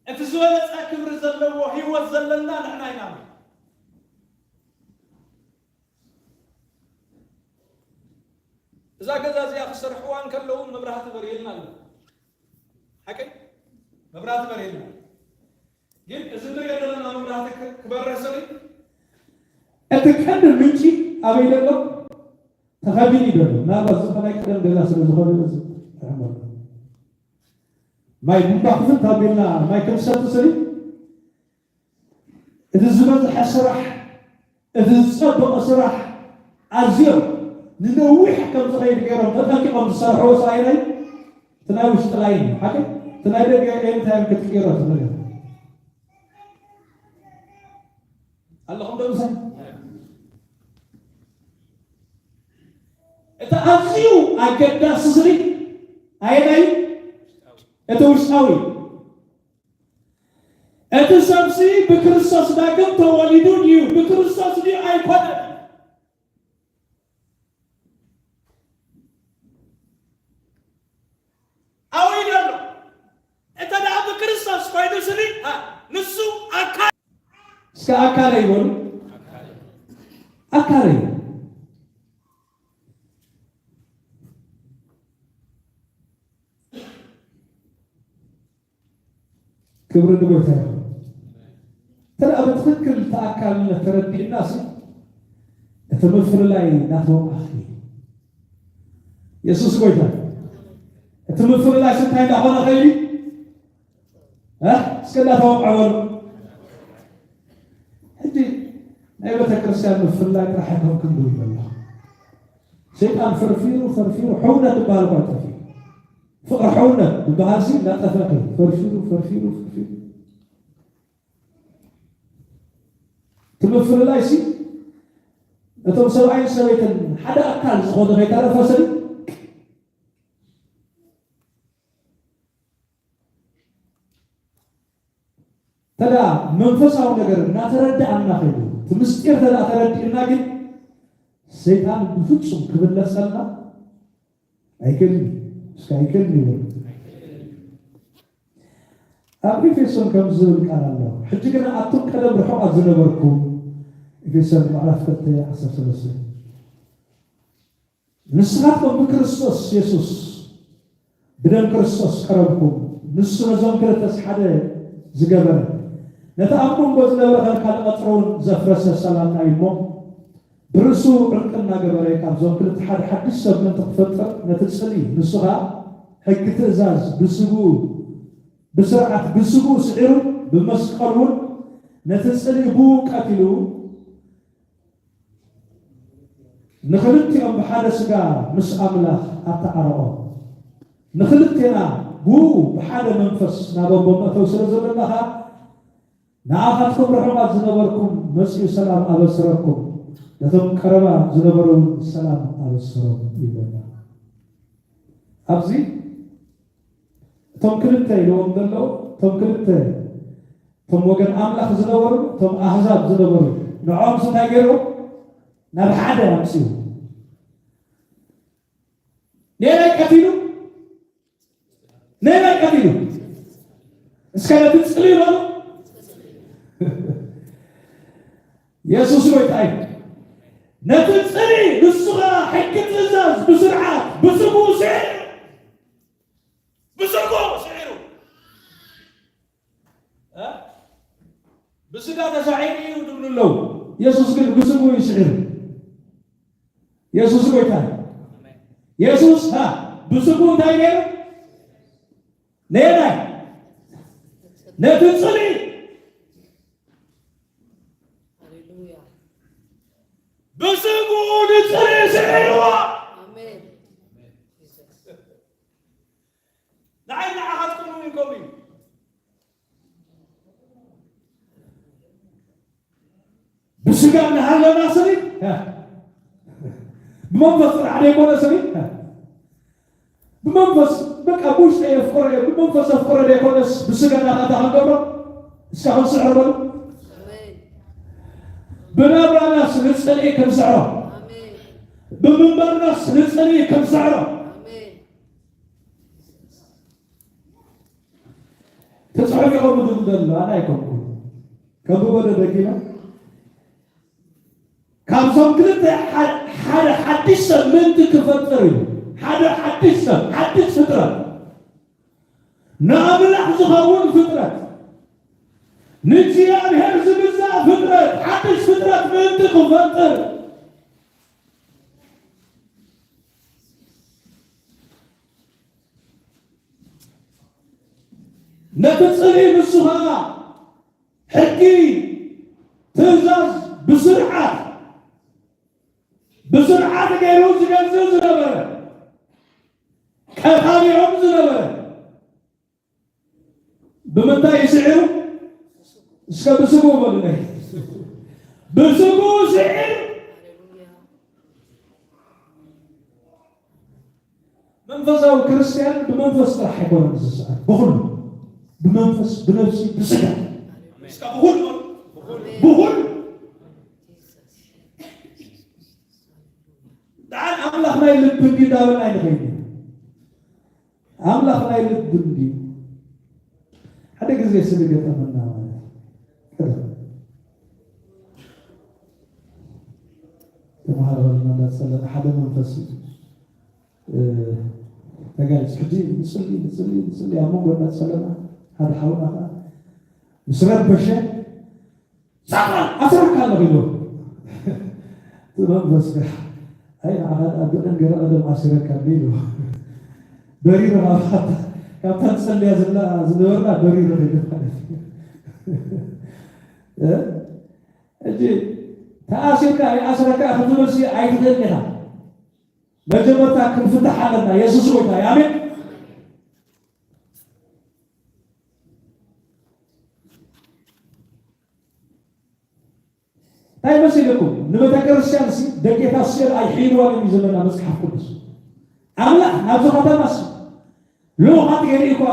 እቲ ዝበለጸ ክብሪ ዘለዎ ህይወት ዘለና ንሕና ኢና። እዛ ገዛ እዚኣ ክሰርሕዋ እንከለዉ መብራህቲ በሪህልና ኣሎ። ሓቂ መብራህቲ በሪህልና። ግን እዚ ንሪኦ ዘለና መብራህቲ ክበርህ ስኒ እቲ ቀንዲ ምንጪ ኣበይ ዘሎ? ተኸቢኒ ዘሎ ናባ ዝኾነ ቀደም ገዛ ስለ ዝኾነ እዚ ማይ ቡምባ ክፍት ኣቢልና ማይ ክንሰቲ ስኒ እቲ ዝበዝሐ ስራሕ እቲ ዝጸበቐ ስራሕ ኣዝዮም ንነዊሕ ከም ዝኸይድ ገይሮም ተጠንቂቖም ዝሰርሕዎ ስራይናይ እቲ ናይ ውሽጢ ላይን ሓቂ እቲ ናይ ደገ ኤንታይም ክትቅይሮ ትኽእል ኣለኹም ዶ ምሳይ እቲ ኣዝዩ ኣገዳሲ ስሪ ኣየናይ እቲ ውሽጣዊ እቲ ሰብሲ ብክርስቶስ ዳግም ተወሊዱ ድዩ ብክርስቶስ ድዩ ኣይኮነን ኣወይ ደሎ እንተ ደኣ ብክርስቶስ ኮይኑ ስኒ ንሱ ኣካል እስከ ኣካለይ በሉ ኣካለይ ክብሪ ንጎይታ ይኹን። እንተ ደኣ ብትኽክል ተኣካልነት ተረዲእናሲ እቲ ምፍልላይ እናተወቃኺ የሱስ ጎይታ እቲ ምፍልላይ ስንታይ እንዳኾነ ኸይዲ እስከ እንዳተወቃ በሉ ሕጂ ናይ ቤተ ክርስቲያን ምፍልላይ ጥራሕ ከም ክንዱ ይበላ ሰይጣን ፈርፊሩ ፈርፊሩ ሕውነት ዝበሃል እኳ ጠፊኡ ፍቕሪ ሕውነት ዝበሃል ሲ እንዳጠፈ ኸይዱ ፈርፊሩ ፈርፊሩ ፈርፊሩ እቲ ምፍልላይ ሲ እቶም ሰብኣይን ሰበይትን ሓደ ኣካል ዝኾኑ ከይተረፈ ስኒ ተዳ መንፈሳዊ ነገር እናተረዳእና ከይዱ እቲ ምስጢር ተዳ ተረዲእና ግን ሰይጣን ብፍጹም ክብለጸልና ኣይክእልን እስከ ኣይክእልን ይብል ኣብ ኤፌሶን ከም ዝብል ቃል ኣሎ ሕጂ ግን ኣቱም ቀደም ርሑቓት ዝነበርኩም ኤፌሶን ምዕራፍ ክልተ ዓሰርተ ሰለስተ ንስኻትኩም ብክርስቶስ የሱስ ብደም ክርስቶስ ቀረብኩም ንሱ ነዞም ክልተስ ሓደ ዝገበረ ነቲ ኣብ መንጎ ዝነበረ ከልካል ቀጽሮውን ዘፍረሰ ሰላምና እዩ እሞ ብርእሱ ዕርቂ እናገበረ ካብዞም ክልተ ሓደ ሓድሽ ሰብ ምእንቲ ክፈጥር ነቲ ጽልኢ ንሱ ኸኣ ሕጊ ትእዛዝ ብስግኡ ብስርዓት ብስግኡ ስዒሩ ብመስቀል እውን ነቲ ጽልኢ ብኡ ቀቲሉ ንኽልቲኦም ብሓደ ስጋ ምስ ኣምላኽ ኣተዓረቖ ንኽልቴና ብኡ ብሓደ መንፈስ ናብ ኣቦ መእተው ስለ ዘለና ኸዓ ንኣኻትኩም ርሑቓት ዝነበርኩም መጺኡ ሰላም ኣበስረኩም ነቶም ቀረባ ዝነበሩ ሰላም ኣበሰሮም ይብለና። ኣብዚ እቶም ክልተ ኢልዎም ዘለዉ፣ እቶም ክልተ፣ እቶም ወገን ኣምላኽ ዝነበሩ፣ እቶም ኣህዛብ ዝነበሩ፣ ንዖም እንታይ ገይሩ? ናብ ሓደ ኣምፅኡ። ነይናይ ቀቲሉ፣ ነይናይ ቀቲሉ። እስከ ነቲ ጽልኢ በሉ። የሱስ ጎይታ እዩ። ነቲ ጽልኢ ንሱ ኸኣ ሕጊ ትእዛዝ ብስርዓት ብስጉኡ ስዒሩ፣ ብስጉኡ ስዒሩ። እ? ብስጋ ተሳዒሩ እዩ ዝብሉ ኣለዉ። የሱስ ግን ብስጉኡ እዩ ስዒሩ። የሱስ ጎይታ እዩ። የሱስ፣ ሃ፣ ብስጉኡ እንታይ ገይሩ? ነየናይ? ነቲ ጽልኢ። ሃሌሉያ። ብስጉኡ ንጽልኢ ስዒርዎ። ኣሜን። ንዓይ ንዓኻትኩም እውን ከምኡ እዩ። ብስጋ እናሃለና ስኒ፣ እ፣ ብመንፈስ ጥራሕ ዘይኮነ ስኒ፣ እ፣ ብመንፈስ በቃ ብውሽጠ የፍቅሮ እየ፣ ብመንፈስ ኣፍቅሮ ዘይኮነስ ብስጋ እናኸእታ ክንገብሮ እስካ ክንስዕሮ በሉ። ኣሜን። ብናብራናስ ንጽልኢ ክንስዕሮ፣ ኣሜን። ብምንባርናስ ንጽልኢ ክንስዕሮ። ኣሜን። ተጻሒፉ ኢኹም ዝብል ዘሎ ኣነ ኣይኮንኩን። ከንብቦ ዶ ደጊመ? ካብዞም ክልተ ሓ-፣ ሓደ ሓድሽ ሰብ ምእንቲ ክፈጥር እዩ። ሓደ ሓድሽ ሰብ፣ ሓድሽ ፍጥረት፣ ንኣምላኽ ዝኸውን ፍጥረት፣ ንእግዚኣብሔር ዝግዛእ ፍጥረት፣ ሓድሽ ፍጥረት ምእንቲ ክፈጥር፣ ነቲ ጽልኢ ንሱ ኸኣ ሕጊ ትእዛዝ ብስርዓት፣ ብስርዓት ገይሩ ዝገዝእ ዝነበረ፣ ቀታሊኦም ዝነበረ፣ ብምንታይ እዩ ስዒሩ? እስከ ብስጉኡ በሉለይ። ብስጉኡ ስዒሩ። ሃሌሉያ። መንፈሳዊ ክርስትያን ብመንፈስ ጥራሕ ኣይኮነን ዝስዕር፣ ብኹሉ፣ ብመንፈስ፣ ብነብሲ፣ ብስጋ፣ እስካ ብኹሉ፣ ብኹሉ። ደሓን ኣምላኽ ናይ ልቢ እንዲ እንዳበልና ኣይንኸይድ። ኣምላኽ ናይ ልቢ እንዲ። ሓደ ግዜ ስለ ገጠመና ማለት እዩ። ቀደም ተምሃሮ እንዳጸለና ሓደ መንፈስ እዩ። እ፣ ተጋይጽ ሕጂ ንጽሊ፣ ንጽሊ፣ ንጽሊ ኣብ መንጎ እናጸለና ሓደ ሓውና ኸዓ ምስ ረበሸ፣ "ሳጣን ኣስረካ ኣለኹ" ኢሉ። እቲ መንፈስ ከዓ፣ "ኣይ ንዓኻ ደኣ ብቀን ገለ ቀደም ኣሲረካ እንዲ" ኢሉ። በሪሩ ካብታ፣ ካብታ ንጸልያ ዘላ ዝነበርና በሪሩ ኸይዱ ማለት እዩ። እ? ሕጂ ተኣሲርካ ይኣስረካ ክትብልሲ ኣይትኽእልን ኢኻ። መጀመርታ ክንፍታሕ ኣለና። የሱስ ጎይታ እዩ። ኣሜን። እንታይ መሲልኩም? ንቤተ ክርስቲያን ሲ ደጌታት ሲኦል ኣይሕይልዋን እዩ ዝብለና መጽሓፍ ቅዱስ። ኣምላኽ ናብዚ ከተማ ሲ ልኡኻት ገሊኡ እኳ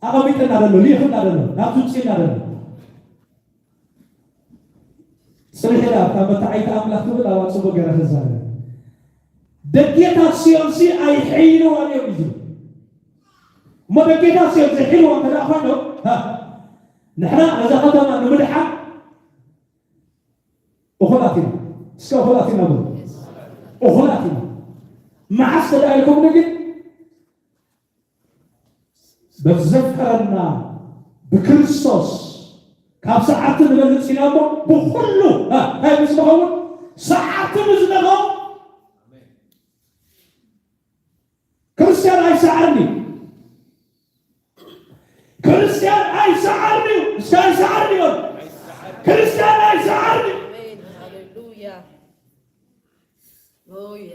ኣቐሚጥና ዘሎ፣ ልኢኽና ዘሎ፣ ናብ ግብጺ እና ዘሎ። ጽንሕ ኢላ እታ መታዓይቲ ኣምላኽ ትብል ኣብኣ ጽቡቕ ገይራ ተዛረበ። ደጌታት ሲኦል ሲ ኣይሕይልዋን እዮም እዩ ዝብል። እሞ ደጌታት ሲኦል ዘይሕይልዋ እንተ ደኣ ኮይኖም፣ ሃ፣ ንሕና ነዛ ከተማ ንምድሓን እኹላት ኢና። እስከ እኹላት ኢና በሉ። እኹላት ኢና። መዓስ ተደኣ ኢልኩም ግን በቲ ዘፍቀረና ብክርስቶስ ካብ ሰዓርቲ ንበልጽ ኢና እሞ ብኹሉ፣ እ፣ እንታይ ምስ ንኸውን ሰዓርቲ ምስ ንኸውን ክርስትያን ኣይሰዓርን እዩ። ክርስትያን ኣይሰዓርን እዩ። እስከ ኣይሰዓርን እዩ በሉ። ክርስትያን ኣይሰዓርን እዩ። ኣሜን። ሃሌሉያ። ሉያ።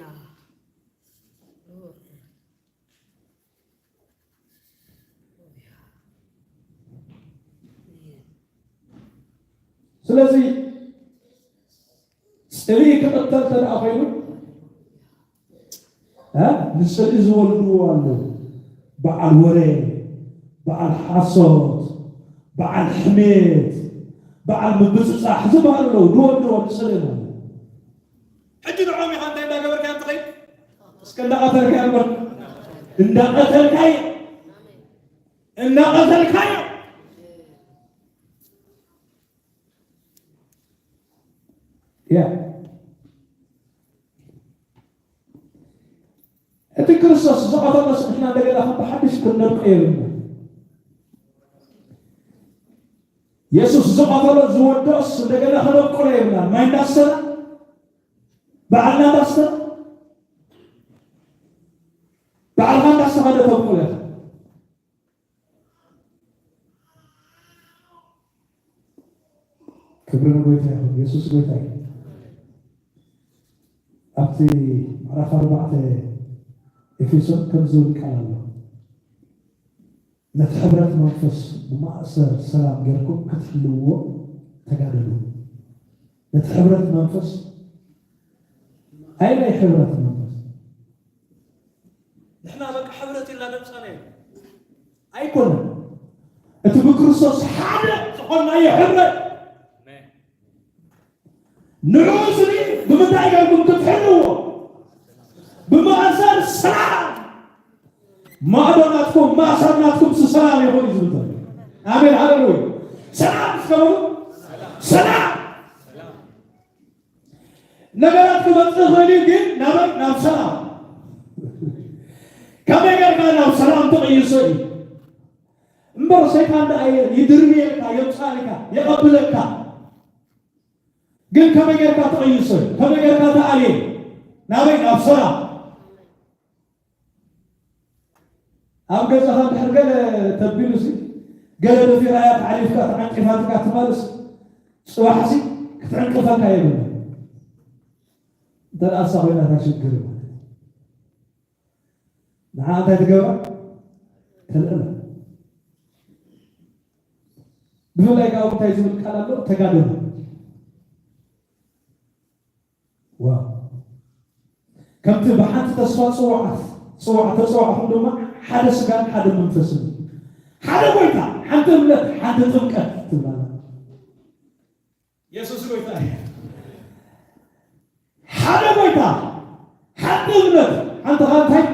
ስለዚ ጽልኢ ክቕተል እንተ ደኣ ኮይኑ፣ እ? ንጽልኢ ዝወልድዎ ኣለዉ። በዓል ወረ፣ በዓል ሓሶት፣ በዓል ሕሜት፣ በዓል ምብጽጻሕ ዝበሃሉ ኣለዉ። ዝወልድዎ ንጽልኢ ማለት እዩ። ሕጂ ንዖም ኢኻ እንታይ እንዳገበርካዮም ትኸይድ? እስከ እንዳቐተልካዮ እምበር። እንዳቐተልካዮ። እንዳቐተልካዮ። ያ። እቲ ክርስቶስ ዝቐተሎስ ንሕና እንደገና ከም ብሓድሽ ክንነብቆ የብልና። የሱስ ዝቐተሎ ዝወደኦስ እንደገና ከነብቁሎ የብልና። ማይ እንዳስተና፣ በዓልና እንዳስተና፣ በዓልካ እንዳስተኻደ ተብቁሎ ኢኻ። ክብሪ ንጎይታ ይኹን። የሱስ ጎይታ እዩ። ኣብቲ ምዕራፍ ኣርባዕተ ኤፌሶን ከም ዝብል ቃል ኣሎ። ነቲ ሕብረት መንፈስ ብማእሰር ሰላም ጌርኩም ክትሕልውዎ ተጋደሉ። ነቲ ሕብረት መንፈስ፣ ኣየናይ ሕብረት መንፈስ? ንሕና በቃ ሕብረት ኢልና ደምጻናዮ ኣይኮነን። እቲ ብክርስቶስ ሓደ ዝኾንናዮ ሕብረት፣ ንዕኡ እዚ ብምንታይ ጌርኩም ክትሕልዎ? ብማእሰር ሰላም። ማዕዶ ናትኩም፣ ማእሰር ናትኩም ስ-፣ ሰላም ይኹን እዩ ዝብል ዘሎ። ኣሜን፣ ሃሌሉያ። ሰላም እስከ በሉ። ሰላም። ነገራት ክመጽእ ይኽእል እዩ፣ ግን ናበይ? ናብ ሰላም። ከመይ ጌርካ ናብ ሰላም ትቕይሶ እዩ እምበር፣ ሰይጣን ደኣ የ-፣ ይድርብየልካ፣ የምጻልካ፣ የቐብለካ። ግን ከመይ ጌርካ ትቕይሶ እዩ? ከመይ ጌርካ ትኣልዮ እዩ? ናበይ? ናብ ሰላም። ኣብ ገዛኻ እንድሕር ገለ ተቢሉሲ፣ ገለ ደፊራያ ተዓሊፍካ ተዓንቂፋትካ ትማልስ፣ ጽባሕሲ ክትዕንቅፈካ የብላ። እንተ ደኣ እሳ ኮይና እታ ሽግር ማለት እዩ። ንዓ እንታይ ትገብራ? ተልዕላ። ብፍላይ ከዓ እንታይ ዝብል ቃል ኣሎ? ተጋደሉ። ዋው! ከምቲ ብሓንቲ ተስፋ ጽዋዓት፣ ጽዋዕ ተጸዋዕኹም ድማ ሓደ ስጋን ሓደ መንፈስን፣ ሓደ ጎይታ፣ ሓንቲ እምነት፣ ሓንቲ ጥምቀት ትብላና። የሱስ ጎይታ እዩ። ሓደ ጎይታ፣ ሓንቲ እምነት፣ ሓንቲ ኻልታይ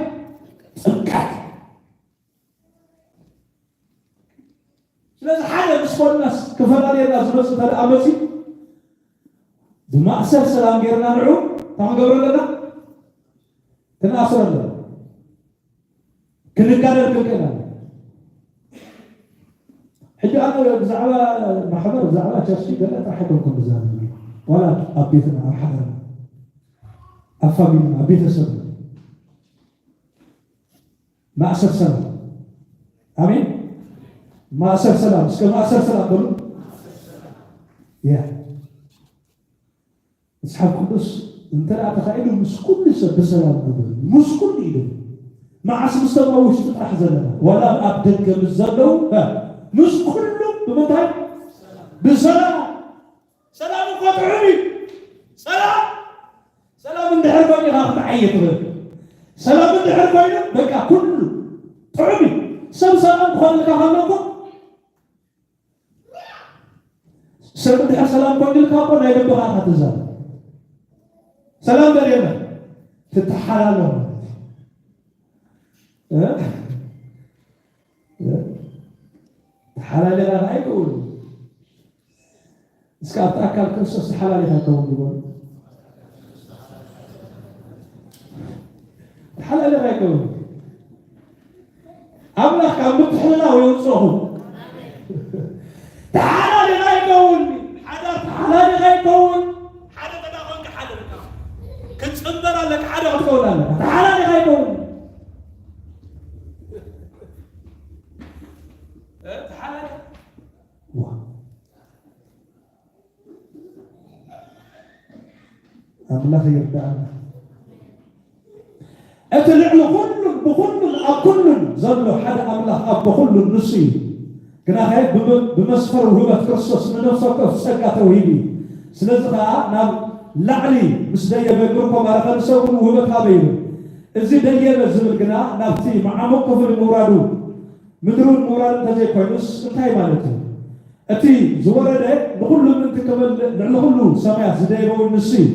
ጥምቀት። ስለዚ ሓደ ምስ ኮንናስ ክፈላለየና ዝመጽእ እንተ ደኣ መጺኡ፣ ብማእሰር ሰላም ጌርና ንዑ እንታይ ክንገብሮ ኣለና? ክንኣስሮ ኣለና። ክንጋደል ክንክእል ኣለና። ሕጂ ኣነ ብዛዕባ ማሕበር፣ ብዛዕባ ቸርች ገለ ጥራሕ ኣይኮንኩን ዝዛረብ ዘለኹ። ዋላ ኣብ ቤትና፣ ኣብ ሓዳርና፣ ኣብ ፋሚልና፣ ኣብ ቤተሰብና ማእሰር ሰላም። ኣሜን። ማእሰር ሰላም። እስከ ማእሰር ሰላም በሉ። ያ። መጽሓፍ ቅዱስ እንተ ደኣ ተኻኢሉ ምስ ኩሉ ሰብ ብሰላም ንበሩ። ምስ ኩሉ ኢሉ። መዓስ ምስቶም ኣብ ውሽጢ ጥራሕ ዘለና? ዋላ ኣብ ደገ ምስ ዘለዉ፣ እ፣ ምስ ኩሉ ብምንታይ? ብሰላም። ሰላም እኮ ጥዑም እዩ። ሰላም፣ ሰላም እንድሕር ኮይኑ ኢኻ ክትዓየ ትኽእል። ሰላም እንድሕር ኮይኑ በቃ ኩሉ ጥዑም እዩ። ሰብ ሰላም ክኾነልካ ከሎ እኮ፣ ሰብ እንድሕር ሰላም ኮይኑልካ እኮ ናይ ልብኻ ኢኻ ትዛረብ። ሰላም ደልየና ትተሓላሎ ማለት እዩ። እ? እ? ተሓላሊኻ ኣይከውን። እስከ ኣብቲ ኣካል ክርስቶስ ተሓላሊኻ ይከውን ይበሉ። ተሓላሊኻ ይከውን። ኣምላኽ ካብ ምትሕልላው የውፅእኹም። ተሓላሊኻ ይከውን። ሓደ ተሓላሊኻ ይከውን። ሓደ ተዳኾንካ ሓደ በቃ። ክትፅንበር ኣለካ፣ ሓደ ክትከውን ኣለካ። ተሓላሊኻ ይከውን። እ? ተሓላሊ-፣ ዋ። ኣምላኽ ይርዳእና። እቲ ልዕሊ ኩሉን ብኹሉን ኣብ ኩሉን ዘሎ ሓደ ኣምላኽ ኣቦ ኩሉን ንሱ እዩ። ግናኸ ብመ-፣ ብመስፈር ውህበት ክርስቶስ ንነፍሲ ወከፍ ጸጋ ተዋሂቡ እዩ። ስለዚ ኸኣ ናብ ላዕሊ ምስ ደየበ ምርኮ ባረኸ፣ ንሰብ እውን ውህበት ሃበ ይብል። እዚ ደየበ ዝብል ግና ናብቲ መዓሙቕ ክፍሊ ምውራዱ፣ ምድሪ እውን ምውራዱ እንተዘይኮይኑስ እንታይ ማለት እዩ? እቲ ዝወረደ ንኹሉ ምእንቲ ክመልእ ልዕሊ ኩሉ ሰማያት ዝደየበ እውን ንሱ እዩ።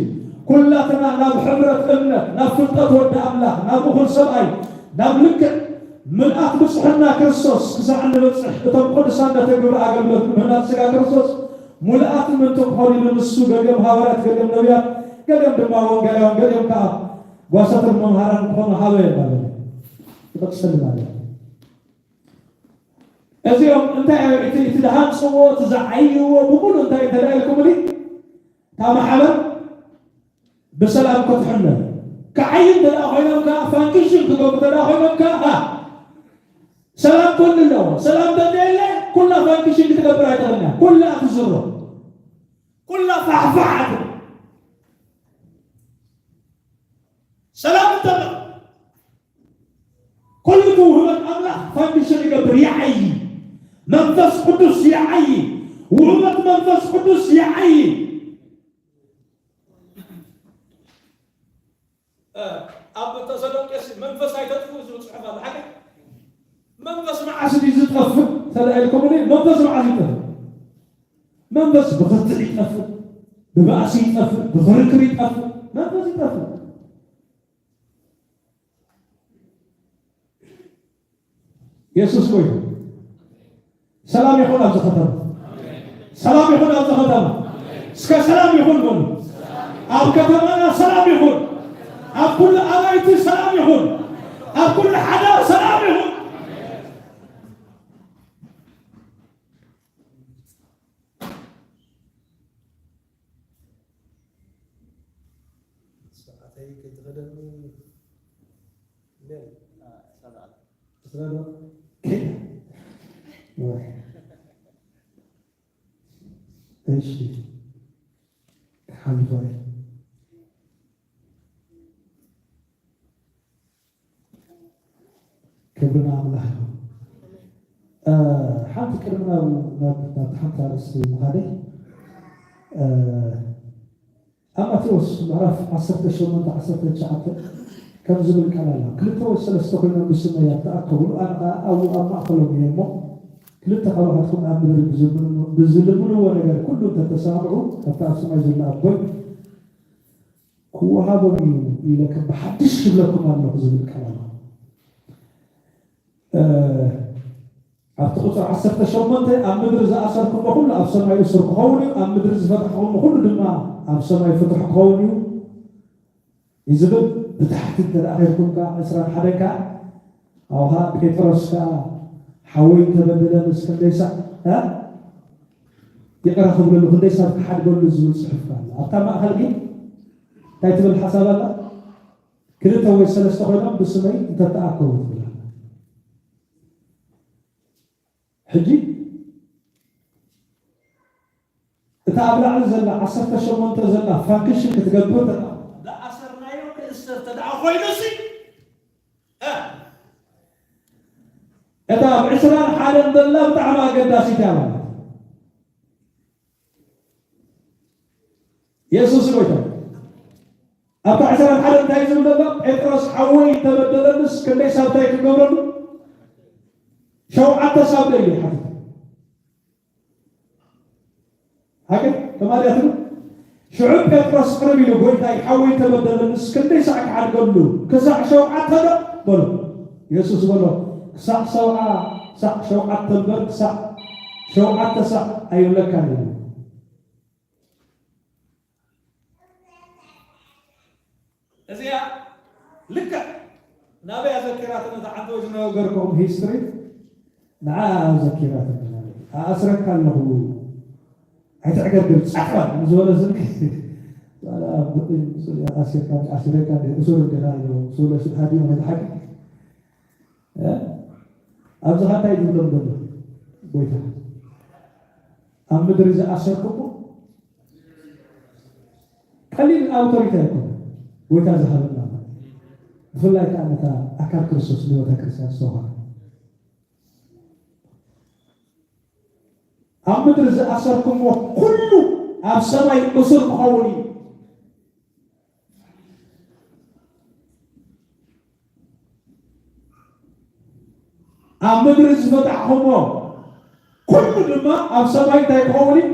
ኩላትና ናብ ሕብረት እምነት፣ ናብ ፍልጠት ወዲ ኣምላኽ፣ ናብ እኹል ሰብኣይ፣ ናብ ልክዕ ምልኣት ብጽሕና ክርስቶስ ክሳዕ እንበጽሕ፣ እቶም ቅዱሳን ነቲ ግብሪ ኣገልግሎት ንምህናጽ ሥጋ ክርስቶስ ሙሉኣት ምእንቲ ክኾኑ ኢሉ ንሱ፣ ገሊኦም ሃዋርያት፣ ገሊኦም ነቢያት፣ ገሊኦም ድማ ወንጌላውያን፣ ገሊኦም ከኣ ጓሳትን መምሃራን ክኾኑ ሃበ ማለት እዩ። ይቕጽል ማለት እዩ። እዚኦም እንታይ እዩ? እቲ፣ እቲ ዝሃንጽዎ፣ እቲ ዝዓይዎ ብምሉእ እንታይ እንተ ደኣ ኢልኩምኒ፣ እታ ማሕበር ብሰላም ክትሕሎ። ክዓዩ እንተ ደኣ ኮይኖም ከኣ፣ ፋንክሽን ክገብሩ እንተ ደኣ ኮይኖም ከኣ፣ ሰላም ክህሉ ኣለዎ። ሰላም እንተዘየለ፣ ኩላ ፋንክሽን ክትገብር ኣይትኽእልን እያ። ኩላ ትዝሮ። ኩላ ፋሕፋሕ ትብል። ሰላም እንተሎ፣ ኩሉ እቲ ውህበት ኣምላኽ ፋንክሽን ይገብር፣ ይዓዪ። መንፈስ ቅዱስ ይዓዪ። ውህበት መንፈስ ቅዱስ ይዓዪ። እ፣ ኣብ ተሰሎንቄስ መንፈስ ኣይተጥፍኡ ዝብል ጽሑፍ ኣሎ። ሓቂ? መንፈስ መዓስ ድዩ ዝጠፍእ? ተባሂልኩምኒ፣ መንፈስ መዓስ ይጠፍእ? መንፈስ ብኽትዕ ይጠፍእ፣ ብባእሲ ይጠፍእ፣ ብኽርክር ይጠፍእ፣ መንፈስ ይጠፍእ። የሱስ ጎይታ። ሰላም ይኹን ኣብዚ ከተማ። ሰላም ይኹን ኣብዚ ከተማ። እስከ ሰላም ይኹን በሉ። ኣብ ከተማና ሰላም ይኹን። ኣብ ኩሉ ኣባይቲ ሰላም ይኹን። ኣብ ኩሉ ሓዳር ሰላም ይኹን። ሰዓተይ ከይትኸደኒ። ሜን። እስራ ዶ? እሺ። ሓሊፋ እየ። ክብሪ ንኣምላኽ ይኹን። እ፣ ሓንቲ ቅድሚ ናብ፣ ናብ፣ ናብቲ ሓንቲ ኣርእስቲ ምኻደይ፣ እ፣ ኣብ ማቴዎስ ምዕራፍ ዓሰርተ ሸሞንተ ዓሰርተ ትሽዓተ ከም ዝብል ቃል ኣሎ። ክልተ ወይ ሰለስተ ኮይኖም ብስመይ ኣብ ተኣከብሉ፣ ኣነ ኸኣ ኣብኡ ኣብ ማእከሎም እየ እሞ፣ ክልተ ካባኻትኩም ኣብ ምድሪ ብዝልምንዎ፣ ብዝልምንዎ ነገር ኩሉ እንተተሰማምዑ፣ ኣብቲ ኣብ ሰማይ ዘሎ ኣቦይ ክወሃቦም እዩ ኢለ ከም ብሓድሽ ይብለኩም ኣለኹ ዝብል ቃል ኣሎ። እ፣ ኣብቲ ቁጽሪ ዓሰርተ ሸሞንተ፣ ኣብ ምድሪ ዝኣሰርኩሞ ኩሉ ኣብ ሰማይ እሱር ክኸውን እዩ፣ ኣብ ምድሪ ዝፈታሕኩሞ ኩሉ ድማ ኣብ ሰማይ ፍቱሕ ክኸውን እዩ እዩ ዝብል። ብታሕቲ እንተ ደኣ ኸይድኩም ከኣ፣ ዕስራን ሓደን ከኣ፣ ኣብኡ ኸኣ ጴጥሮስ ከኣ፣ "ሓወይ እንተበደለ ምስ ክንደይ ሳዕ፣ እ? ይቕረ ክብለሉ፣ ክንደይ ሳዕ ክሓድገሉ?" ዝብል ጽሑፍ ኣሎ። ኣብታ ማእከል ግን እንታይ ትብል ሓሳብ ኣላ? "ክልተ ወይ ሰለስተ ኮይኖም ብስመይ እንተተኣከቡ" ትብል ኣላ። ሕጂ እታ ኣብ ላዕሊ ዘላ ዓሰርተ ሸሞንተ ዘላ ፋንክሽን ክትገብር ተላ፣ ዝኣሰርናዮ ክእሰር ተደኣ ኮይኑሲ፣ እ፣ እታ ኣብ ዕስራን ሓደን ዘላ ብጣዕሚ ኣገዳሲት እያ ማለት። የሱስ ጎይታ። ኣብታ ዕስራን ሓደን እንታይ ዝብል ዘሎ? "ጴጥሮስ ሓወይ እንተበደለንስ ክንደይ ሳብታይ ክገብረሉ?" ሸውዓተ ሳብለ ኢሉ ይሓትት። ሃገር ተማልያትሉ። ሽዑ ጴጥሮስ ቅርብ ኢሉ፣ "ጎይታይ፣ ሓወይ እንተበደለንስ ክንደይ ሳዕ ክዓድገሉ? ክሳዕ ሸውዓተ ዶ?" በሎ። የሱስ በሎ፣ "ክሳዕ ሰብዓ ሳዕ ሸውዓተ እምበር፣ ክሳዕ ሸውዓተ ሳዕ ኣይብለካን" ኢሉ። እዚኣ ልክዕ ናበይ ኣዘኪራትኒ? እታ ዓንተወ ዝነገርኩም ሂስትሪ ንዓ ኣዘኪራትኒ። ኣስረካ ኣለኹ፣ ኣይትዕገርግር፣ ጸጥ በል ምስ በለ ስልኪ፣ ዋላ ብጥይ ምስሉ ኣሲርካ፣ ኣሲረካ እንደ እሱር እንደ ናይሎ፣ ምስሉ ሽት ሃዲሙ ነቲ ሓቂ። እ? ኣብዚ ኸ እንታይ ዝብሎም ዘሎ? ጎይታ፣ ኣብ ምድሪ ዝኣሰርኩሞ፣ ቀሊል ኣውቶሪቲ ኣይኮነ። ጎይታ ዝሃበና፣ ብፍላይ ከኣ ነታ ኣካል ክርስቶስ ንቤተ ክርስቲያን ዝተዋህበ። ኣብ ምድሪ ዝኣሰርኩሞ ኩሉ ኣብ ሰማይ እሱር ክኸውን እዩ። ኣብ ምድሪ ዝፈታሕኹሞ ኩሉ ድማ ኣብ ሰማይ እንታይ ክኸውን እዩ?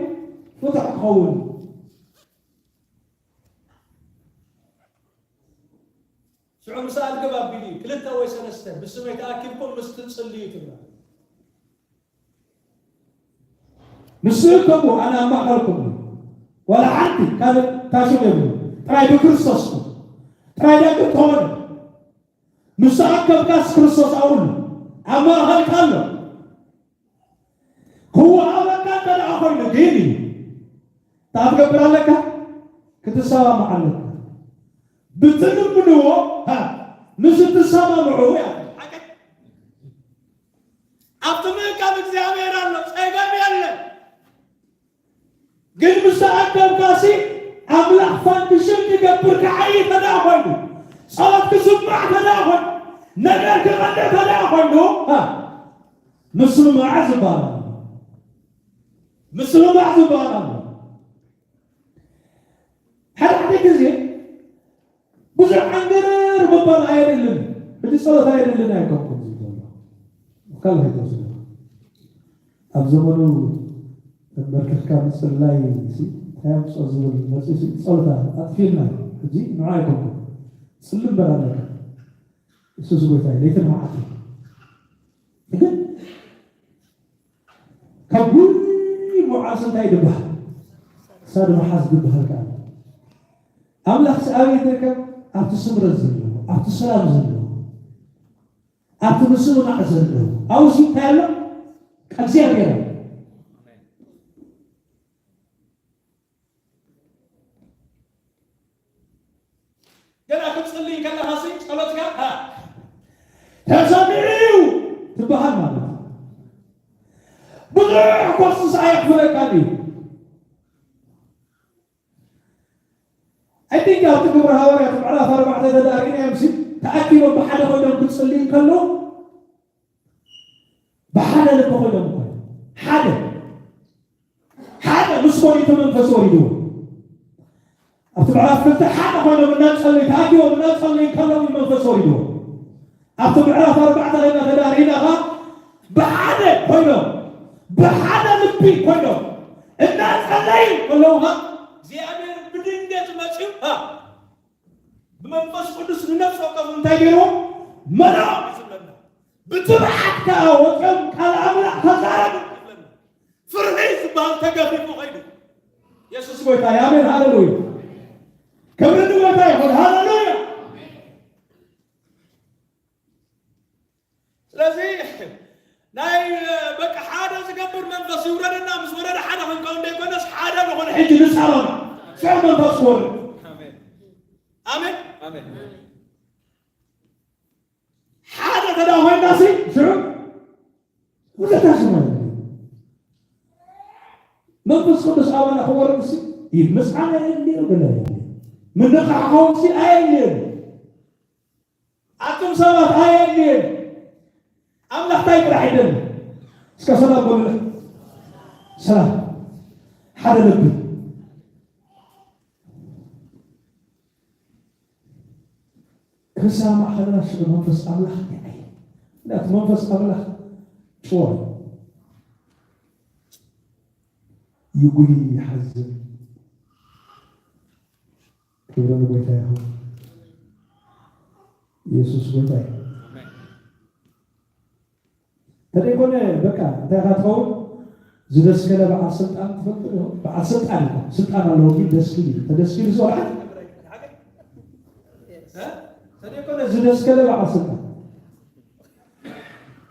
ፍትሕ ክኸውን እዩ። ሽዑ ምሳል ግብ ኣቢሉ እዩ። ክልተ ወይ ሰለስተ ብስመይ ተኣኪብኩም ምስ ትጽልዩ ትብላ። ንስኡ ከምኡ ኣነ ኣብ ማእከልኩም እዩ። ዋላ ሓንቲ ካልእ ታሽም የብሉ። ጥራይ ብክርስቶስ ኩን። ጥራይ ደቂ ትኾኑ። ምስ ተኣከብካስ ክርስቶስ ኣብኡ ኣሎ። ኣብ ማእከልካ ኣሎ። ክወሃበካ እንተ ደኣ ኮይኑ ግን እዩ። እንታይ ክትገብር ኣለካ? ክትሰማማዕ ኣለካ። ብትልምንዎ፣ ሃ፣ ምስ እትሰማምዑ እያ። ሓቂ። ኣብቲ ምእካብ እግዚኣብሔር ኣሎ፣ ጸገም የለን። ግን ምስ ተኣከብካሲ ኣምላኽ ፋንክሽን ክገብር ክዓዪ ተደኣ ኮይኑ፣ ጸሎት ክስማዕ ተደኣ ኮይኑ፣ ነገር ክቐንዕ ተደኣ ኮይኑ፣ ሃ፣ ምስምማዕ ዝበሃል ኣሎ። ምስምማዕ ዝበሃል ኣሎ። ሓደ ሓደ ግዜ ብዙሕ ዓንገረር ምባል ኣየድልን። ሕጂ ጸሎት ኣየድልን ኣይኮንኩን ዝብሎ። ካልእ ኣይተወስዶ። ኣብ ዘመኑ ተንበርኪኽካ ምጽላይ ሲ፣ እንታይ ኣምጽኦ ዝብል መጺኡ ሲ፣ ጸሎት ኣጥፊእልና። ሕጂ ንዓ ኣይኮንኩን። ጽሊ እምበር ኣለካ። የሱስ ጎይታ እዩ። ለይትን መዓልትን። ግን ካብ ጉይ መዓስ እንታይ ድበሃል? ሳድ መሓዝ ድበሃል ከኣ። ኣምላኽ ሲ ኣበይ ትርከብ? ኣብቲ ስምረት ዘለዎ፣ ኣብቲ ሰላም ዘለዎ፣ ኣብቲ ምስምማዕ ዘለዎ። ኣብኡ ሲ እንታይ ኣሎ? ቃል እግዚኣብሔር ኣሎ። ገና ክትጽልይ ከለኻ ሲ ጸሎትካ፣ ሃ፣ ተሰሚዑ እዩ ትበሃል ማለት እዩ። ብዙሕ ኮስስ ኣየኽፍለካን እዩ። I think ኣብቲ ግብረ ሃዋርያት ምዕራፍ ኣርባዕተ ተዳሪእናዮም ሲ ተኣኪቦም ብሓደ ኮይኖም ክጽልዩ ከለዉ ብሓደ ልቢ ኮይኖም እኮ ሓደ ሓደ ምስ ኮነ እቲ መንፈስ ወሪድዎ። ኣብቲ ምዕራፍ ክልተ ሓደ ኮይኖም እናጸለዩ፣ ተኣኪቦም እናጸለዩ ከለዉ እዩ መንፈስ ወሪድዎ። ኣብቲ ምዕራፍ ኣርባዕተ ኮይና ተዳሪና ኸኣ ብሓደ ኮይኖም፣ ብሓደ ልቢ ኮይኖም እናጸለዩ ከለዉ ኸኣ እግዚኣብሔር ብድንገት መጺኡ፣ ሃ፣ ብመንፈስ ቅዱስ ንነፍሶም ከኣ እንታይ ገይርዎም? መላኦም እዩ ዝብለና። ብትብዓት ከኣ ወጺኦም ቃል ኣምላኽ ተዛረቡ ይብለና። ፍርሒ ዝበሃል ተገፊፉ ኸይዱ። የሱስ ጎይታ እዩ። ኣሜን፣ ሃሌሉያ። ክብሪ ንጎይታ ይኹን። ሃሌሉያ። ስለዚ ናይ በቃ ሓደ ዝገብር መንፈስ ይውረደና፣ ምስ ወረደ ሓደ ክንከውን ዘይኮነስ ሓደ ንኹን ሕጂ ንሰማማዕ። ሽዑ መንፈስ ክወርድ። ኣሜን። ኣሜን። ኣሜን። ሓደ ተዳ ኮይንና ሲ ሽዑ ውለታ ሰማይ መንፈስ ቅዱስ ኣባና ክወርድ ሲ ይምስዓን ኣየድልዮ ገለ ኣየድልዮ። ምንቕሓቕ ክኸውን ሲ ኣየድልዮ። ኣቱም ሰባት ኣየድልየን። ኣምላኽ እንታይ ጥራሕ ይደሊ? እስከ ሰላም በሉለ። ሰላም። ሓደ ልቢ። ክንሰማማዕ ከለና ሽዑ መንፈስ ኣምላኽ ይዓይ። ምክንያቱ መንፈስ ኣምላኽ ጭዋ እዩ። ይጉይ ይሓዝን። ክብሪ ንጎይታ ይኹን። ኢየሱስ ጎይታ እዩ። ተደይኮነ በቃ እንታይ ኢኻ ትኸውን? ዝደስከለ በዓል ስልጣን ትፈልጡ ዶ? በዓል ስልጣን እዩ። ስልጣን ኣለዎ ግን ደስኪሉ እዩ። ተደስኪሉ ዝወርሓት እ? ተደይኮነ ዝደስከለ በዓል ስልጣን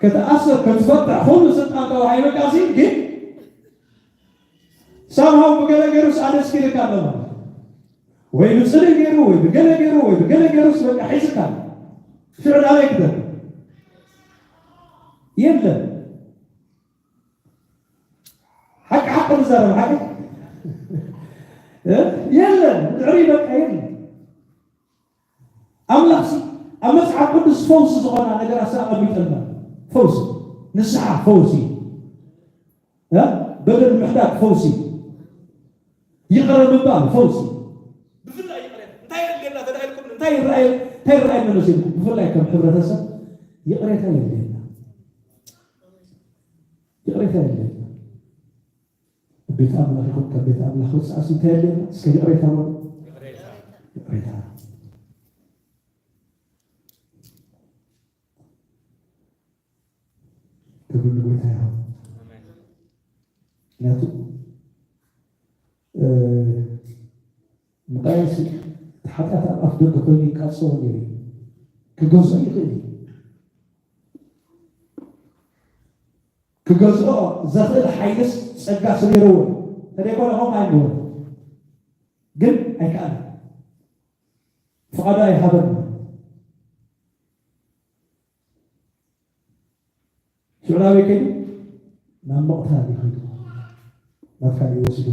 ክትኣስር ክትፈትሕ ኩሉ ስልጣን ተዋሂበካ ሲ ግን ሳምሃው ብገለ ገይሩስ ኣደስኪልካ ኣሎ ማለት እዩ። ወይ ብጽልኢ ገይሩ ወይ ብገለ ገይሩ ወይ ብገለ ገይሩስ በቃ ሒዝካ ሽዑ ናበይ ክተን የለን። ሓቂ ሓቂ ንዛረብ ሓቂ እ? የለን ድሕሪ በቃ የለን። ኣምላኽ ሲ ኣብ መጽሓፍ ቅዱስ ፈውሲ ዝኾና ነገራት ሲ ኣቐሚጠልና። ፈውሲ ንስሓ ፈውሲ እ? በደል ምሕዳግ ፈውሲ ይቕረ ምባል ፈውሲ። ብፍላይ ይቕሬታ እንታይ የድልየና ተዳሂልኩም እንታይ ይረኣየ እንታይ ይረኣየና መሲልኩም ብፍላይ ከም ሕብረተሰብ ይቕሬታ የድልየና። ይቕሬታ የለን። ኣብ ቤት ኣምላኽ ይኹን ካብ ቤት ኣምላኽ ወጻእሲ እንታይ የለን? እስከ ይቕሬታ በሉ። ይቕሬታ። ክብሪ ንጎይታ ይኹን። ምክንያቱ ምጣየስ እቲ ሓጢኣት ኣብ ኣፍ ደገ ኮይኑ ይቃጸው ነይሩ እዩ። ክገዝኦ ይኽእል እዩ። ክገዝኦ ዘኽእል ሓይልስ ጸጋስ ነይርዎ። ተደይኮነ ኸም ኣይነበረ ግን ኣይከኣለ። ፍቓዱ ኣይሃበን። ሽዑ ናበይ ከይዱ? ናብ ምቕታል እዩ ከይዱ። ናብ ካልእ ወሲዱ።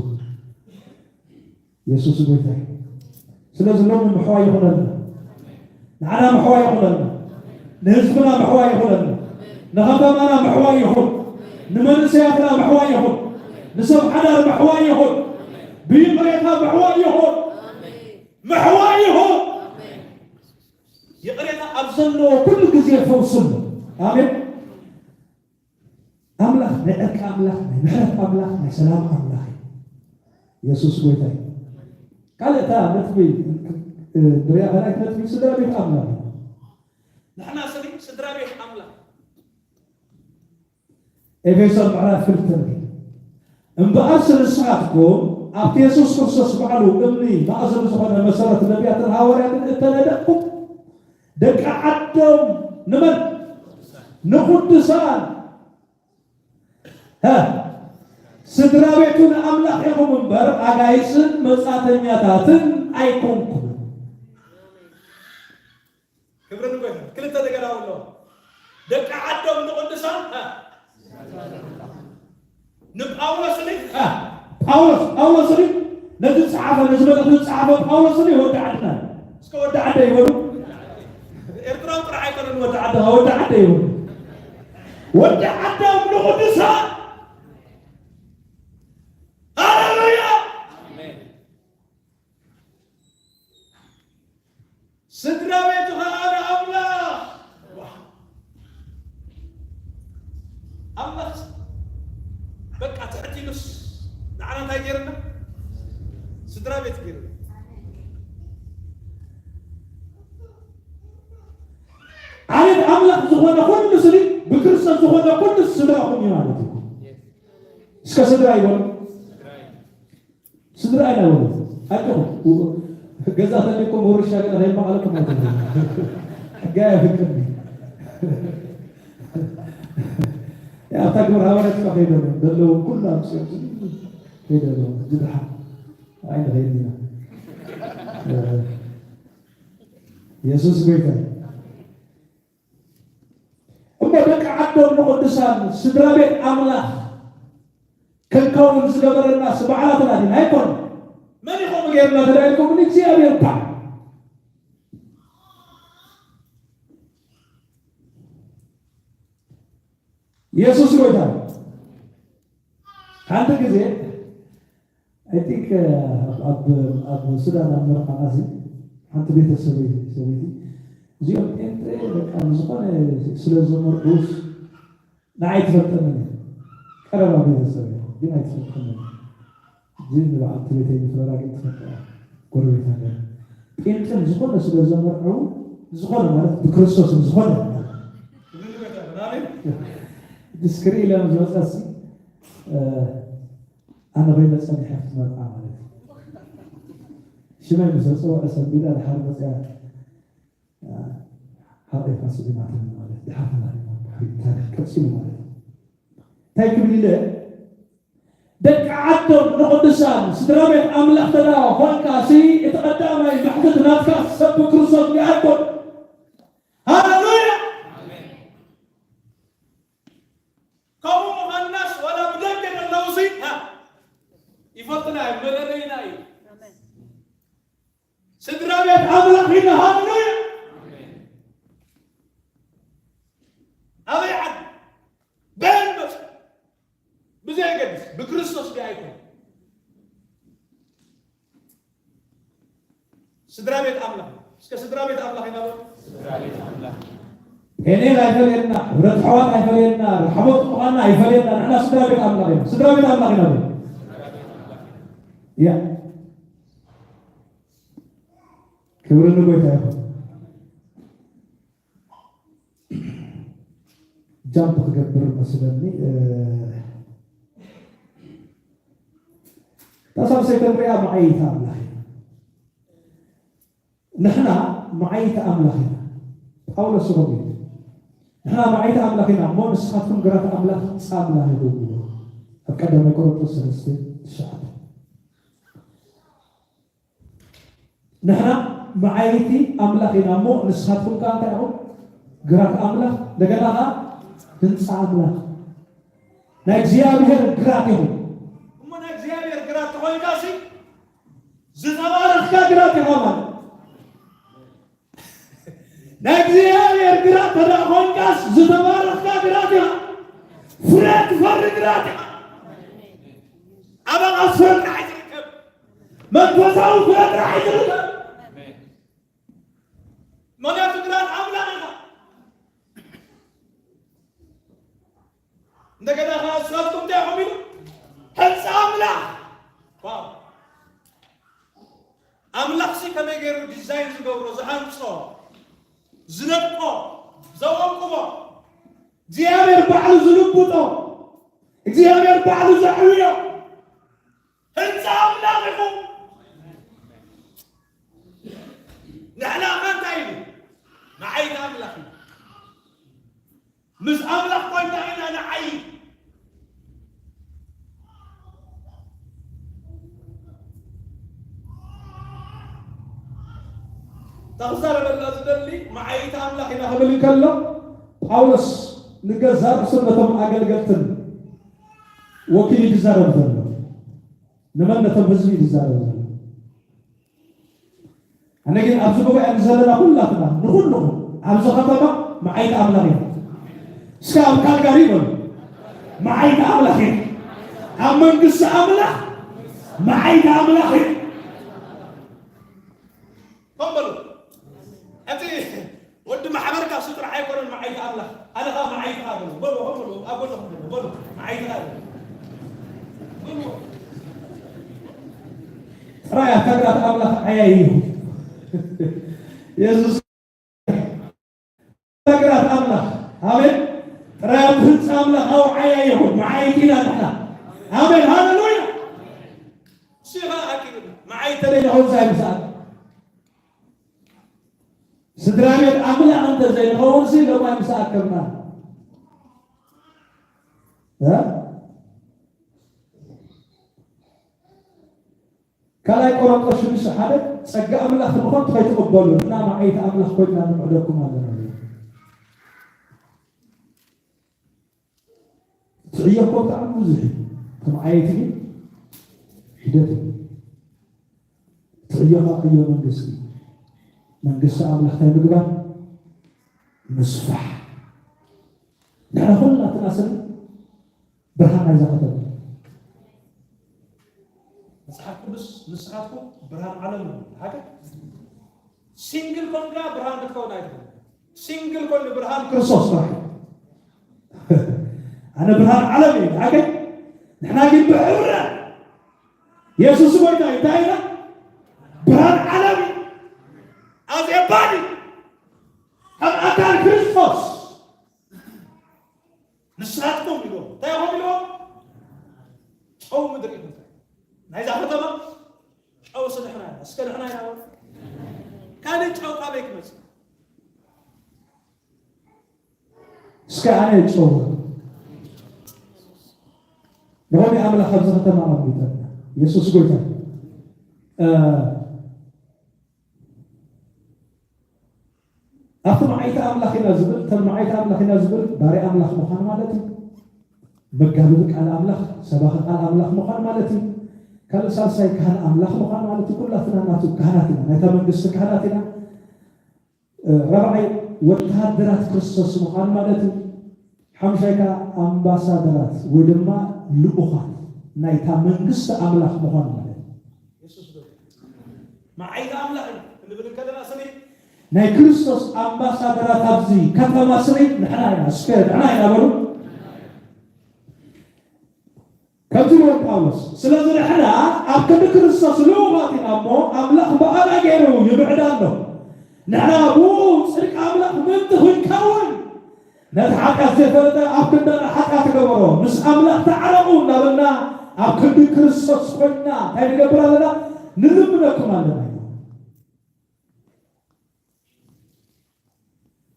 የሱስ ጎይታ እዩ። ስለዚ ሎሚ ምሕዋይ ይኹነልና። ንዓና ምሕዋይ ይኹነልና። ንህዝብና ምሕዋይ ይኹነልና። ንኸተማና ምሕዋይ ይኹን። ንመንእሰያትና ምሕዋይ ይኹን። ንሰብ ሓዳር ምሕዋይ ይኹን። ብይቕሬታ ምሕዋይ ይኹን። ምሕዋይ ይኹን። ይቕሬታ ኣብ ዘለዎ ኩሉ ግዜ ፈውሲ ኣሎ። ኣሜን። ኣምላኽ ናይ ዕርቂ ኣምላኽ፣ ናይ ምሕረት ኣምላኽ፣ ናይ ሰላም ኣምላኽ እዩ። የሱስ ጎይታ እዩ። ካልእ እታ ነጥቢ ንሪኣ ካልኣይቲ ነጥቢ ስድራ ቤት ኣምላኽ እዩ። ንሕና ስኒ ስድራ ቤት ኣምላኽ። ኤፌሶን ምዕራፍ ክልተ ንርኢ። እምበኣርስ ንስኻትኩም ኣብቲ የሱስ ክርስቶስ ባዕሉ እምኒ ማእዘኑ ዝኾነ መሰረት ነቢያትን ሃዋርያትን እተነደቕኩም ደቂ ዓዶም ንመን? ንቕዱሳን። ሀ፣ ስድራ ቤቱ ንኣምላኽ ኢኹም እምበር ኣጋይጽን መጻተኛታትን ኣይኮንኩምን። ክብሪ ንጎይታ። ክልተ ነገራዊ ኣለዎ። ደቂ ዓዶም ንቕዱሳን፣ እ፣ ንጳውሎስ ኒ፣ እ፣ ጳውሎስ፣ ጳውሎስ ኒ፣ ነዚ ዝጸሓፈ፣ ነዚ መልእኽቲ ዝጸሓፈ ጳውሎስ ኒ ወዲ ዓድና እዩ። እስከ ወዲ ዓደ ይበሉ። ኤርትራዊ ጥራሕ ኣይኮነን ወዲ ዓደ፣ ወዲ ዓደ ይበሉ። ወዲ ዓዶም ንቕዱሳን። ሃሌሉያ። ስድራ ቤቱ ኸኣ ንኣምላኽ። ዋ! ኣምላኽ በቃ ትሕት ኢሉስ ንዓና እንታይ ገይርና? ስድራ ቤት ገይርና። ዓሌት ኣምላኽ ዝኾነ ኩሉ ስኒ ብክርስቶስ ዝኾነ ኩሉ ስድራኹም እዩ ማለት እዩ። እስከ ስድራ ይበሉ። ስድራ ኢና በሉ። ኣጆኹም። ገዛ ተሊኩም ውርሻ ገና ከይመቓለኩም ኣይትበሉ። ሕጋይ ኣፍቅድኒ። ኣብታ ግብረ ሃዋርያት እኳ ከይደሎም ዘለዎም ኩሉ ኣምፅኦም ከይደሎም ሕጂ ደሓን ኣይንኸይድ ኢና። የሱስ ጎይታ እዩ። እሞ ደቂ ዓዶም ንቕዱሳን ስድራ ቤት ኣምላኽ ክንከውን ዝገበረና ስባዕላትና ዲና? ኣይኮን። መን ይኸም ገይርና ተዳይልኩም? እግዚኣብሔር እኳ። የሱስ ጎይታ። ሓንቲ ግዜ I think ኣብ ኣብ ሱዳን ኣብ መርዓና እዚ ሓንቲ ቤተሰበይ ሰበይቲ እዚኦም ጴንጤ በቃ ዝኾነ ስለ ዘመርዑስ ንዓይ ትፈልጠኒ እያ። ቀረባ ቤተሰብ እያ ግን ኣይትፈልጠኒ። ግን ንበዓልቲ ቤተይ ንፈራራቂ ትፈልጠ እያ። ጎረቤት ሃገር ጴንጤን ዝኾነ ስለ ዘመርዑ ዝኾነ ማለት ብክርስቶስን ዝኾነ ድስክሪ ኢለ ዝመፀሲ ኣነ ኮይነ ጸኒሐ ክትመርዓ ማለት እዩ። ሽመይ ምስ ተጸውዐ ሰንቢዳ ድሓር መጽያ ሓቒፋ ስዒማትኒ ማለት ድሓር ተላዒላ ባሕሪ ታሪኽ ቀጺሉ ማለት እዩ። እንታይ ክብል ኢለ ደቂ ዓዶም ንቕዱሳን ስድራ ቤት ኣምላኽ ተዳ ኮንካ ሲ እቲ ቀዳማይ ማሕተት ናትካ ሰብ ብክርስቶስ ይኣኮን። ሃሌሉያ። ከምኡ ምዃንናስ ዋላ ብደገ ዘለዉ ሲ ይፈልጥና እዮም መለለይና እዩ። ስድራ ቤት ኣምላኽ ኢና። ሃሌሉያ። ኣበይ ዓዲ በን መጽ ብዘየገድስ ብክርስቶስ ዲኣ ኣይኮነ ስድራ ቤት ኣምላኽ እስከ ስድራ ቤት ኣምላኽ ኢና በሉ። ፔኔል ኣይፈለየና፣ ሕብረት ኣሕዋት ኣይፈለየና፣ ራሕቦት ምዃንና ኣይፈለየና። ንሕና ስድራ ቤት ኣምላኽ ኢና። ስድራ ቤት ኣምላኽ ኢና። ያ ክብሪ ንጎይታ ይኹን። ጃምፕ ክገብር መስለኒ። እ፣ እታ ሳልሰይቲ ንሪኣ መዓይይቲ ኣምላኽ ኢና። ንሕና መዓይይቲ ኣምላኽ ኢና። ጳውሎስ ሮሜ፣ ንሕና መዓይይቲ ኣምላኽ ኢና እሞ ንስኻትኩም ግራት ኣምላኽ፣ ህንጻ ኣምላኽ ኢኹም ይብሎ ኣብ ቀዳማይ ቆሮንቶስ ሰለስተ ትሽዓተ። ንሕና መዓይቲ ኣምላኽ ኢና እሞ ንስኻትኩም ከኣ እንታይ ኢኹም? ግራት ኣምላኽ፣ እንደገና ኸኣ ህንጻ ኣምላኽ፣ ናይ እግዚኣብሔር ግራት ኢኹም። እሞ ናይ እግዚኣብሔር ግራት ተኾይንካሲ ዝተባረኽካ ግራት ኢኻ ማለት። ናይ እግዚኣብሔር ግራት ተደኣ ኾንካስ ዝተባረኽካ ግራት ኢኻ። ፍረ ትፈሪ ግራት ኢኻ። ኣባኻ ፍረ ጥራሕ እዩ ዝርከብ። መንፈሳዊ ፍረ ጥራሕ እዩ ዝርከብ። ምኽንያቱ ግራት ኣምላኽ ኢኻ። እንደገና ኸዓ ንስኻትኩም እንታይ ኢኹም ኢሉ? ህንፃ ኣምላኽ። ዋው! ኣምላኽሲ ከመይ ገይሩ ዲዛይን ዝገብሮ፣ ዝሃንጾ፣ ዝነድቆ፣ ዘወቅቦ፣ እግዚኣብሔር ባዕሉ ዝልውጦ፣ እግዚኣብሔር ባዕሉ ዘዕብዮ ህንፃ ኣምላኽ ኢኹም። ንሕና ኸ እንታይ ኢሉ? ንዓይ ኣምላኽ ኢና። ምስ ኣምላኽ ኮይንና ኢና ንዓይ። እታ ክዛረበላ ዝደሊ መዓይቲ ኣምላኽ ኢና ክብል እንከሎ፣ ጳውሎስ ንገዛእ ርእሱን ነቶም ኣገልገልትን ወኪሉ እዩ ዝዛረብ ዘሎ። ንመን? ነቶም ህዝቢ እዩ ዝዛረብ ዘሎ። ኣነ ግን ኣብዚ ጉባኤ ዘለና ኩላትና፣ ንኹልኹም ኣብዚ ከተማ መዓይቲ ኣምላኽ እዩ። እስከ ኣብ ካልጋሪ በሉ፣ መዓይቲ ኣምላኽ እዩ። ኣብ መንግስቲ ኣምላኽ መዓይቲ ኣምላኽ እዩ። ከም በሉ፣ እቲ ወዲ ማሕበርካ እሱ ጥራሕ ኣይኮነን መዓይቲ ኣምላኽ። ኣነ ኸዓ መዓይትኻ በሉ። በሉ፣ ከም በሉ፣ ኣብ ጎንኹም በሉ። በሉ፣ መዓይትኻ በሉ። በሉ። ጥራይ ኣካላት ኣምላኽ ዓያይ እዩ። የሱስ ኣካላት ኣምላኽ። ኣሜን። ጥራይ ኣብ ህንፃ ኣምላኽ ዓያይ እዩ። መዓይቲ ኢና ንሕና። ኣሜን። ሃሌሉያ። እሱ ኸዓ ኣኪሉ መዓይቲ ተደይና ኹን ሳይ ምሳል ስድራ ቤት ኣምላኽ እንተ ዘይንኸውን ሲ ሎማይ ምስ ኣከብና። እ? ካልኣይ ቆሮንቶስ ሽዱሽተ ሓደ፣ ጸጋ ኣምላኽ ብኸንቱ ከይትቕበሉ፣ ንሕና መዓይቲ ኣምላኽ ኮይንና ንምዕደኩም ኣለና። እቲ ዕዮ እኮ ብጣዕሚ ብዙሕ እዩ። እቲ መዓይቲ ግን ሒደት እዩ። እቲ ዕዮ ኸዓ ዕዮ መንግስቲ እዩ። መንግስቲ ኣምላኽ እንታይ ምግባር? ምስፋሕ። ንሕና ኩላትና ስኒ ብርሃን ናይዛ ከተማ። መጽሓፍ ቅዱስ ንስኻትኩም ብርሃን ዓለም ነው። ሓደ ሲንግል ኮንካ ብርሃን ክትከውን ኣይትኽእል። ሲንግል ኮይኑ ብርሃን ክርስቶስ ጥራሕ እዩ። ኣነ ብርሃን ዓለም እየ። ሓደ ንሕና ግን ብሕብረት የሱስ ጎይታ እዩ። እንታይ ኢና? ብርሃን ዓለም እዩ። ኣዜ ባዲ ከም ኣካል ክርስቶስ ንስኻትኩም ኢልዎም። እንታይ ኢኹም ኢልዎም? ጨው ምድሪ ኢኹም። ናይዛ ከተማ ጨው ሲ ንሕና ኢና። እስከ ንሕና ኢና በሉ። ካልእ ጨው ካበይ ክመጽእ? እስከ ኣነ ጨው። ንኾነ ኣምላኽ ኣብዚ ከተማ ኣቐሚጠና። የሱስ ጎይታ። እ፣ ኣብቲ መዓይቲ ኣምላኽ ኢና ዝብል፣ እተን መዓይቲ ኣምላኽ ኢና ዝብል፣ ባርያ ኣምላኽ ምዃን ማለት እዩ። መጋቢ ቃል ኣምላኽ፣ ሰባኺ ቃል ኣምላኽ ምዃን ማለት እዩ። ካልእ ሳልሳይ ካህን ኣምላኽ ምዃን ማለት እዩ። ኩላትና ናቱ ካህናት ኢና፣ ናይታ መንግስቲ ካህናት ኢና። እ፣ ራብዓይ ወተሃደራት ክርስቶስ ምዃን ማለት እዩ። ሓሙሻይ ከኣ ኣምባሳደራት ወይ ድማ ልኡኻት ናይታ መንግስቲ ኣምላኽ ምዃን ማለት እዩ። የሱስ ዶ? መዓይቲ ኣምላኽ እዩ ክንብል እንከለና ስኒ ናይ ክርስቶስ ኣምባሳደራት ኣብዚ ከተማ ስኒ ንሕና ኢና። እስከ ንሕና ኢና በሉ። ከምዚ ይብል ጳውሎስ፣ ስለዚ ንሕና ኣብ ክንዲ ክርስቶስ ልኡኻት ኢና እሞ፣ ኣምላኽ ብኣና ገይሩ ይምዕድ ኣሎ። ንሕና ብኡ ጽድቂ ኣምላኽ ምእንቲ ክንከውን፣ ነቲ ሓጢኣት ዘይፈለጠ ኣብ ክንዳና ሓጢኣት ገበሮ፣ ምስ ኣምላኽ ተዓረቑ እናበልና ኣብ ክንዲ ክርስቶስ ኮይንና እንታይ ንገብር ኣለና? ንልምነኩም ኣለና።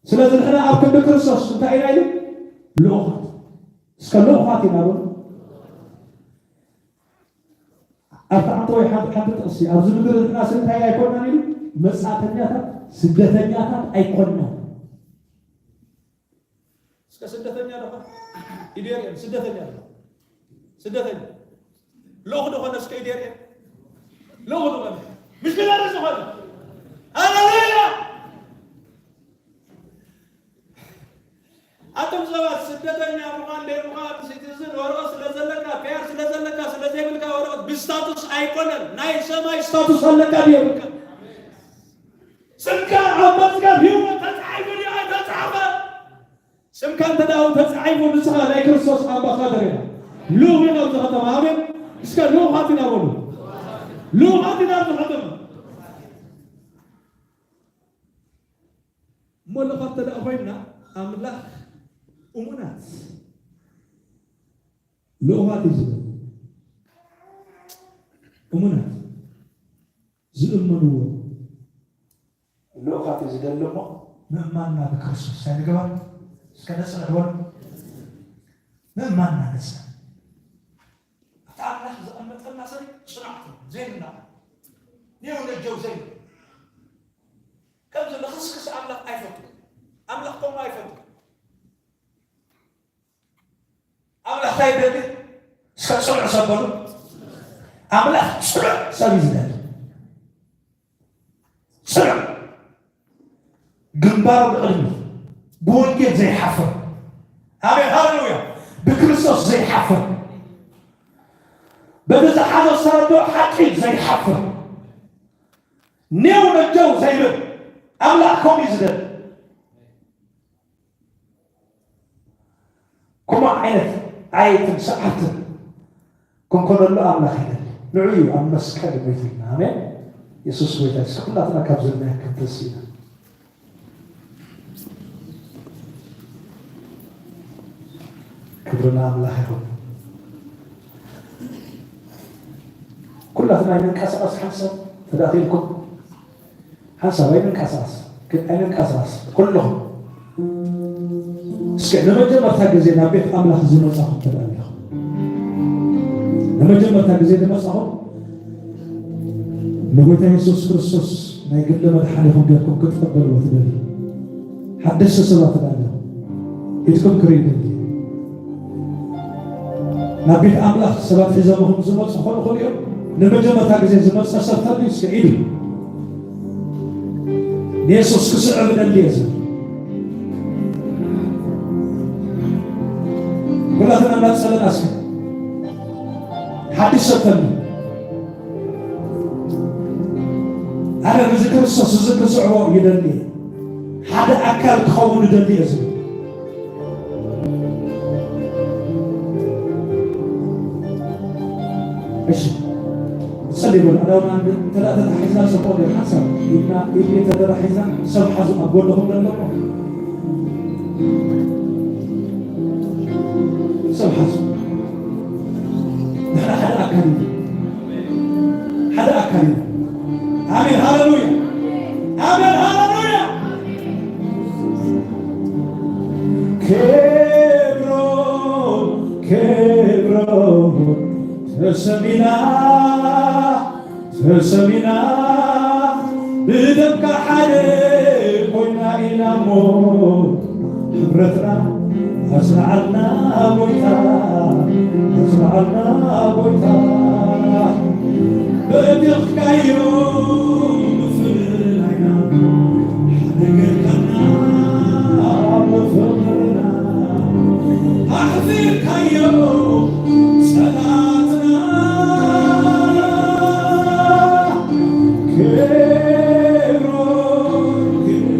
ስለዚ ንሕና ኣብ ክንዲ ክርስቶስ እንታይ ኢና ኢሉ? ልኡኻት። እስከ ልኡኻት ኢና በሉ። ኣብቲ ዓንተ ወይ ሓንቲ፣ ሓንቲ ጥቕሲ፣ ኣብዚ ምድሪ ንሕና እንታይ ኣይኮናን ኢሉ? መጻእተኛታት፣ ስደተኛታት ኣይኮናን። እስከ ስደተኛ ዶ ኾነ? ኢደርየን ስደተኛ ዶ? ስደተኛ። ልኡኽ ዶ ኾነ? እስከ ኢደርየን። ልኡኽ ዶ ኾነ? ሚሽነሪ ዝኾነ። ሃሌሉያ! ኣቶም ሰባት ስደተኛ ምዃን ደይ ምዃን፣ ሲቲዝን ወረቐት ስለ ዘለካ፣ ፒኣር ስለ ዘለካ፣ ስለ ዘይብልካ ወረቐት ብስታቱስ ኣይኮነን። ናይ ሰማይ ስታቱስ ኣለካ ድዩ የብልካ? ስምካ ኣብ መዝገብ ህይወት ተጻሒፉ ድዩ ኣይተጻሕፈ? ስምካ እንተ ደኣ ተጻሒፉ ንስኻ ናይ ክርስቶስ ኣምባሳደር ኢኻ። ልኡኽ ኢና ኣብዚ ከተማ። ኣሜን። እስከ ልኡኻት ኢና በሉ። ልኡኻት ኢና ኣብዚ ከተማ። እሞ ልኡኻት እንተ ደኣ ኮይንና ኣምላኽ እሙናት ልኡኻት እዩ ዝብል። እሙናት ዝእመንዎ ልኡኻት እዩ ዝደሊ እሞ ምእማንና ብክርስቶስ እንታይ ንግበር? እስከ ነጽንዕ በሉ። ምእማንና ነጽንዕ። እቲ ኣምላኽ ዘቐመጠልና ሰሪ ጽናዕቱ ዘይንና። ኔው ነጀው ዘይብል። ከምዚ ልኽስክስ ኣምላኽ ኣይፈቱ። ኣምላኽ ከምኡ ኣይፈቱ። ኣምላኽ እንታይ ይደሊ? እስከ ጽኑዕ ሰብ በሉ። ኣምላኽ ጽኑዕ ሰብ እዩ ዝደሊ። ጽኑዕ። ግንባሩ ንቕድሚት። ብወንጌል ዘይሓፍር። ኣሜን። ሃሌሉያ። ብክርስቶስ ዘይሓፍር። በቲ ዝሓዞ ዝተረድኦ ሓቂ ዘይሓፍር። ኔው ነጀው ዘይብል። ኣምላኽ ከምኡ እዩ ዝደሊ። ከምኡ ዓይነት ዓየትን ሰዓብትን ክንኮነሉ ኣምላኽ ይደሊ። ንዑ እዩ ኣብ መስቀል ሞይቱልና። ኣሜን። የሱስ ጎይታ እዩ። እስከ ኩላትና ካብ ዘለና ክንተስ ኢና። ክብሪ ንኣምላኽ ይኹን። ኩላትና ኣይንንቀሳቐስ ሓንሳብ ተዳኺልኩም። ሓንሳብ ኣይንንቀሳቐስ፣ ግን ኣይንንቀሳቐስ። ኩልኹም እስከ ንመጀመርታ ግዜ ናብ ቤት ኣምላኽ ዝመጻኹም ተደኣ ኣለኹም። ንመጀመርታ ግዜ ዝመጻኹም ንጎይታ የሱስ ክርስቶስ ናይ ግሊ መድሓኒኹም ጌርኩም ክትቕበልዎ ትደልዩ ሓደስቲ ሰባት ተደኣ ኣለኹም። ኢድኩም ክርኢ ይደሊ። ናብ ቤት ኣምላኽ ሰባት ሒዞምኹም ዝመጹ ክኾኑ ይኽእሉ እዮም። ንመጀመርታ ግዜ ዝመጸ ሰብ ተልዩ እስከ ኢዱ። ንየሱስ ክስዕብ እደሊ እየ ዝብል። ኩላትና እናጸለና እስከ ሓድሽ ሰብ ተልዩ። ኣነ ነዚ ክርስቶስ እዚ ክስዕቦ ይደሊ እየ። ሓደ ኣካል ክኸውን እደሊ እየ ዝብል። እሺ፣ ንጸሊ በሉ። ኣዳውና እንተ ደኣ ተታሒዝና ጽቡቕ ነይሩ። ሓንሳብ ኢድና፣ ኢድ ተተታሒዝና ሰብ ሓዙ ኣብ ጎንኹም ዘለኹም። ሰብ ሓዙ። ንሕና ሓደ ኣካል ኢና። ሓደ ኣካል ኢና። ኣሜን፣ ሃሌሉያ። ኣሜን፣ ሃሌሉያ። ኬብሮን፣ ኬብሮን ተሰሚና፣ ተሰሚና ብደምካ ሓደ ኮይና ኢና እሞ ሕብረትና ኣጽንዓልና ጎይታ፣ ኣጽንዓልና ጎይታ። በዲኽካዮ ምፍልላይና፣ ሓደ ጌርካና ኣብ ፍቕርና፣ ኣሕፊርካዮ ጸላእትና። ኬብሮን፣ ኬብሮን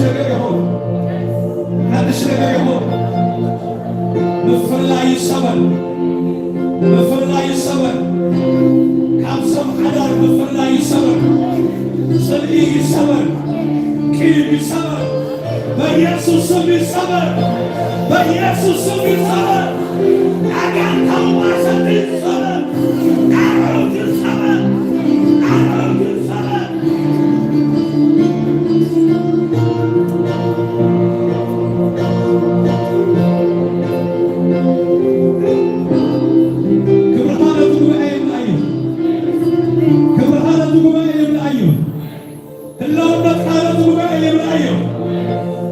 ነገር ይኹን፣ ሓድሽ ነገር ይኹን። ምፍርላይ ይሰበር፣ ምፍርላይ ይሰበር። ካብ ሰብ ሓዳር ምፍርላይ ይሰበር፣ ጽልኢ ይሰበር፣ ቂም ይሰበር። በኢየሱስ ስም ይሰበር፣ በኢየሱስ ስም ይሰበር። ኣጋንንታዊ ማእሰርቲ ይሰበር፣ ኣረውቲ ይሰበር፣ ኣረውቲ ይሰበር። ክብርኻ ነቲ ጉባኤ ይብላዮ። ክብርኻ ነቲ ጉባኤ ይብላዮ። ህላውነትካ ነቲ ጉባኤ ይብላዮ።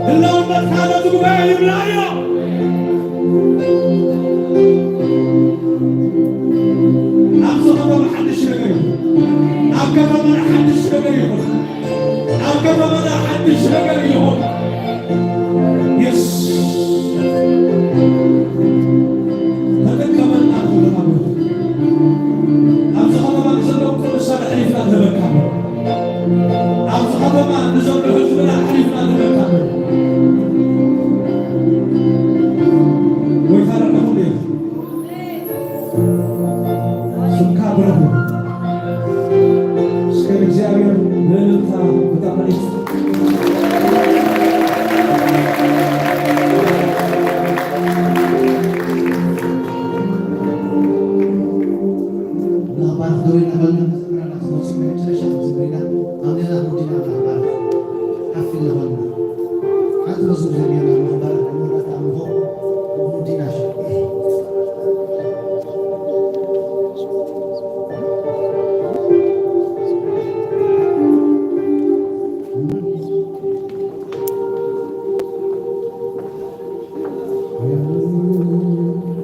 ህላውነትካ ነቲ ጉባኤ ይብላዮ። ኣብዚ ከተማ ሓድሽ ነገር እዩ። ኣብ ከተማና ሓድሽ ነገር ይኹን። ኣብ ከተማና ሓድሽ ነገር ይኹን። የስ ተጠቀመና። ኣብዚ ከተማ ንዘለዉ ቅዱሳን ኣሕሊፍና ንህበካ። ኣብዚ ከተማ ንዘሎ ህዝብና ኣሕሊፍና ንህበካ። ጎይታ ንዕኹም እዩ። ስምካ ብሩኽ ይኹን። እስከ ንእግዚኣብሔር ብእልልታ ብጣዕሚ ንባርኽ ደው እናበልና መዘምራን ዝመፁ ናይ መጨረሻ መዘምር ኢና። ኣሜን። ኣቡዲና ንባርኽ ሓፍ ኢልና በልና። ሓንቲ መዝሙር ዘሚርና ንባርኽ ንመረታ ኣምልኾ ኣቡዲና ሸ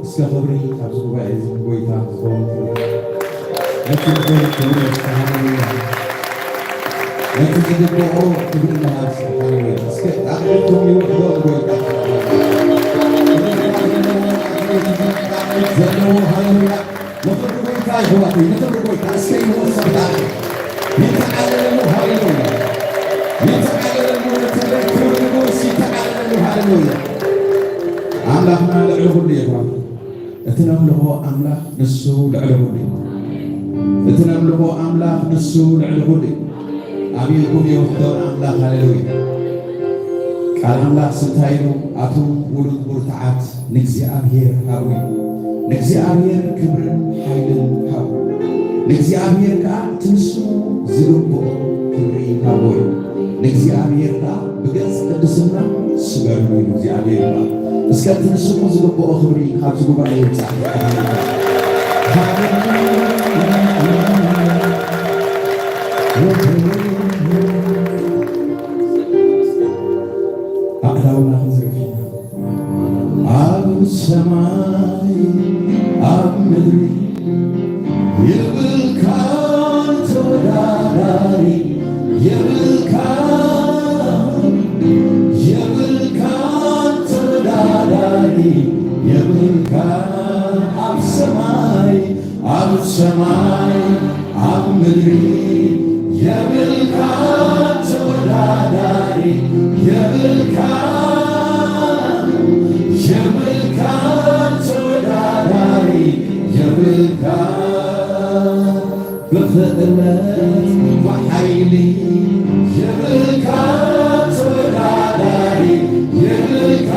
እስከ ክብሪ ኣብዚ ጉባኤ እዚ ንጎይታ ዝኸውን ክብሪ። ነቲ ንጎይታ ክብሪ እስከ ሃሌሉያ። ነቲ ዝግብኦ ክብሪ ንሃብ እስከ ሃሌሉያ። እስከ ኣቕልኩም ይውሕዶ ንጎይታ። ዘለዎ ሃሌሉያ። ንኽብሪ ጎይታ ይሕዋተይ፣ ንኽብሪ ጎይታ እስከ ይወሰድ። ይተዓለለሉ፣ ሃሌሉያ። ይተዓለለሉ፣ ነቲ ክብሪ ንጉስ ይተዓለለሉ፣ ሃሌሉያ። ኣምላኽና ልዕሊ ኩሉ እዩ። እቲ ነምልኾ ኣምላኽ ንሱ ልዕሊ ኩሉ እዩ። እቲ ነምልኾ ኣምላኽ ንሱ ልዕሊ ኩሉ እዩ። ኣቢልኩም የውሕዶ ንኣምላኽ፣ ሃሌሉያ። ቃል ኣምላኽ እንታይ ኢሉ? ኣቱም ውሉድ ብርቱዓት ንእግዚኣብሔር ሃቡ እዩ። ንእግዚኣብሔር ክብርን ሓይልን ሃቡ። ንእግዚኣብሔር ከኣ እቲ ንሱ ዝግብኦ ክብሪ ሃቡ እዩ። ንእግዚኣብሔር ከኣ ብገጽ ቅድስና ስገዱ እዩ እግዚኣብሔር ይባል። እስከ እቲ ንስኹም ዝግብኦ ክብሪ ካብዚ ጉባኤ ይብጻሕ። ኣእዳውና ክንዝርግሕ ኢና። ኣብ ሰማይ ኣብ ምድሪ የብልካ ተወዳዳሪ፣ የብልካ፣ የብልካ ተወዳዳሪ፣ የብልካ ኣብ ሰማይ፣ ኣብ ሰማይ ኣብ ምድሪ የብልካ ተወዳዳሪ፣ የብልካ፣ የብልካ ተወዳዳሪ፣ የብልካ ብኽእለት ብሓይሊ የብልካ ተወዳዳሪ፣ የብልካ፣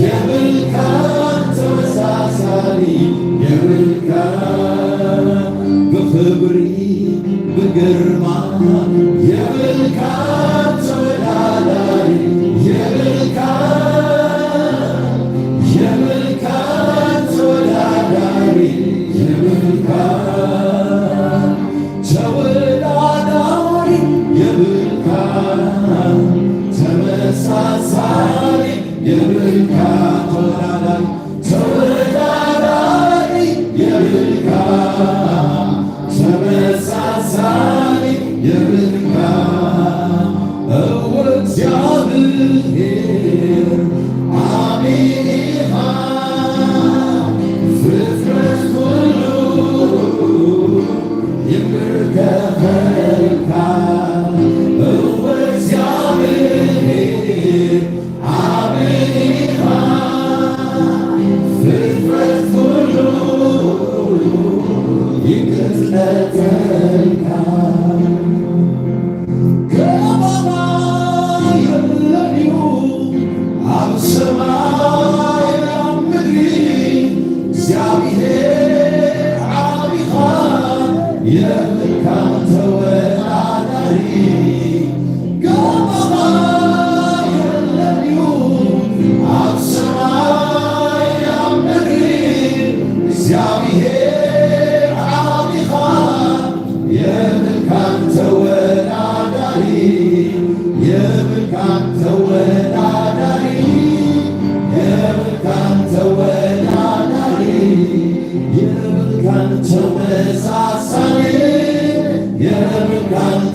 የብልካ ተመሳሳሊ፣ የብልካ ብኽብሪ ብግርማ የብልካ ተወዳዳሪ፣ የብልካ፣ የብልካ ተወዳዳሪ፣ የብልካ ተወዳዳሪ፣ የብልካ ተመሳሳሊ፣ የብልካ ተወዳዳሪ፣ ተወዳዳሪ የብልካ፣ ተመሳሳሊ የብልካ። እወ እግዚኣብሔር ዓቢ ኢኻ፣ ፍጥረት ኩሉ ይምልከተልካ። እወ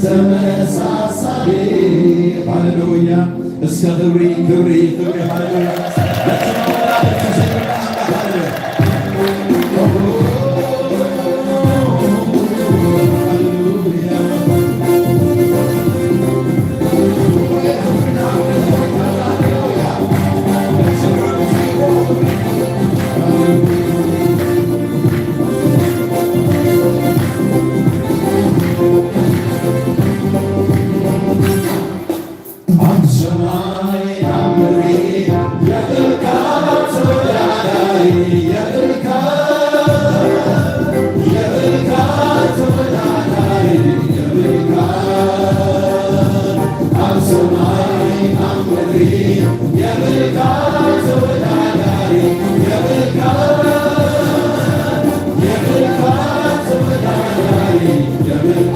ተመሳሳሊ። ሃሌሉያ። እስከ ክብሪ፣ ክብሪ፣ ክብሪ፣ ሃሌሉያ። ኣብ ሰማይ ኣብ ምድሪ የብልካ ተወዳዳሪ፣ የብልካ፣ የብልካ ተወዳዳሪ፣ የብልካ። ኣብ ሰማይ ኣብ ምድሪ የብልካ ተወዳዳሪ፣ የብልካ፣ የብልካ ተወዳዳሪ፣ የብልካ።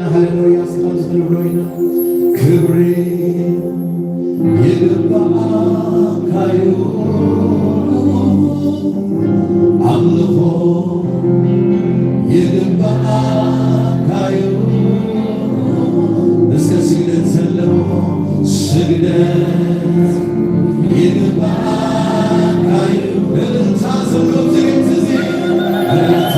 ሃሌሉያ፣ ስለ ዝኽብሮ ኢና። ክብሪ ይግባእካ እዩ፣ ኣምልኾ ይግባእካ እዩ። እስከ ስግደት ዘለዎ ስግደት ይግባእካ እዩ። እልልታ ዘሎ ዝግጅት እዚ እልልታ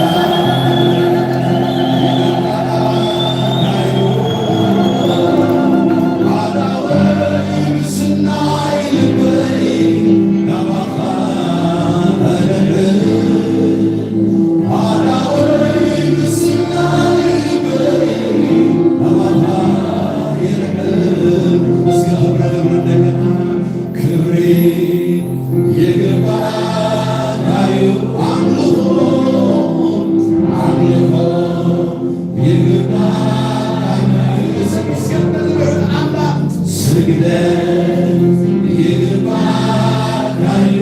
ክብሪ ይግባእካ እዩ፣ ኣምልኾ፣ ኣምልኾ ይግባእካ እዩ። ስግደት ይግባእካ እዩ።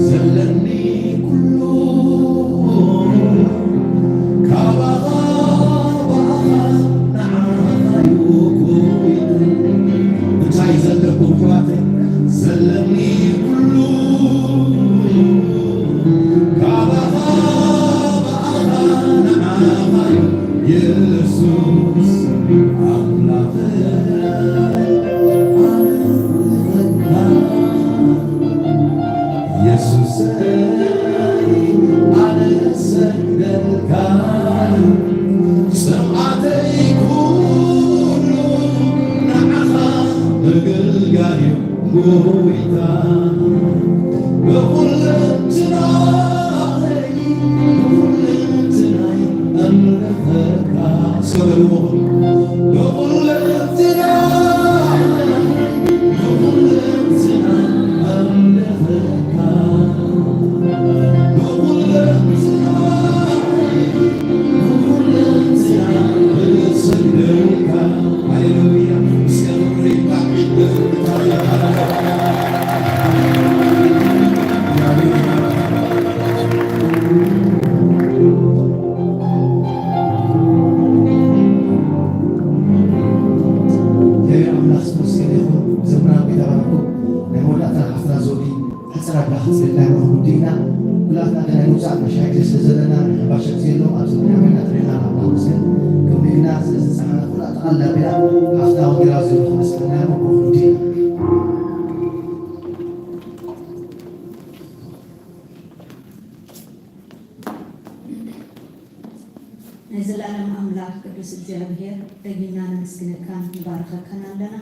ዘለኒ ኩሉ ካባኻ፣ ባኻ፣ ንዓኻ እዩ ኩሉ። እንታይ ዘለኩም ኩራተይ? ዘለኒ ኩሉ ካባኻ፣ ባኻ፣ ንዓኻ እዩ። የሱስ ኣምላኽ የሱስ ኣነ ሰግደልካ፣ ጽምኣተይ ኩሉ ንዓኻ ምግልጋል እዩ ጎይታ። ብኹለንትናይ፣ ብኹለንትናይ እምልኸካ። እስከ በልዎ። ብኹለንትናይ፣ ብኹለንትናይ እምልኸካ። ብኹለንትናይ፣ ብኹለንትናይ እሰግደልካ። ሃሌሉያ። እስከ ክብሪ ይግባእ። እግዚኣብሔር ኣምላኽ ዝተመስገነ ይኹን። ዘምራን ቤት ኣባልኩም ናይ መወዳእታ ሓፍትና ዘውዲ ሕጽር ኣቢላ ክትጽለና ኢና። ኩላትና ገና ንውጻእ መሻይክ ስለ ዘለና ናይ ሕንባሻ ግዜ ኣሎ። ኣብዚ ብንያም ኢና ጥሪና ናብ ኣምላኽ መስገን። ከምኡ ግና ስለ ዝጸሓና ኩላ ጠቕላላ ኣቢላ ሓፍትና ወንጌላዊት ዘውዲ ክነስግደና ኢና። ብሩኽ ወዲ ኢና። ናይ ዘላለም ኣምላኽ ቅዱስ እግዚኣብሔር፣ ደጊምና ነመስግነካን ንባርኸካን ኣለና።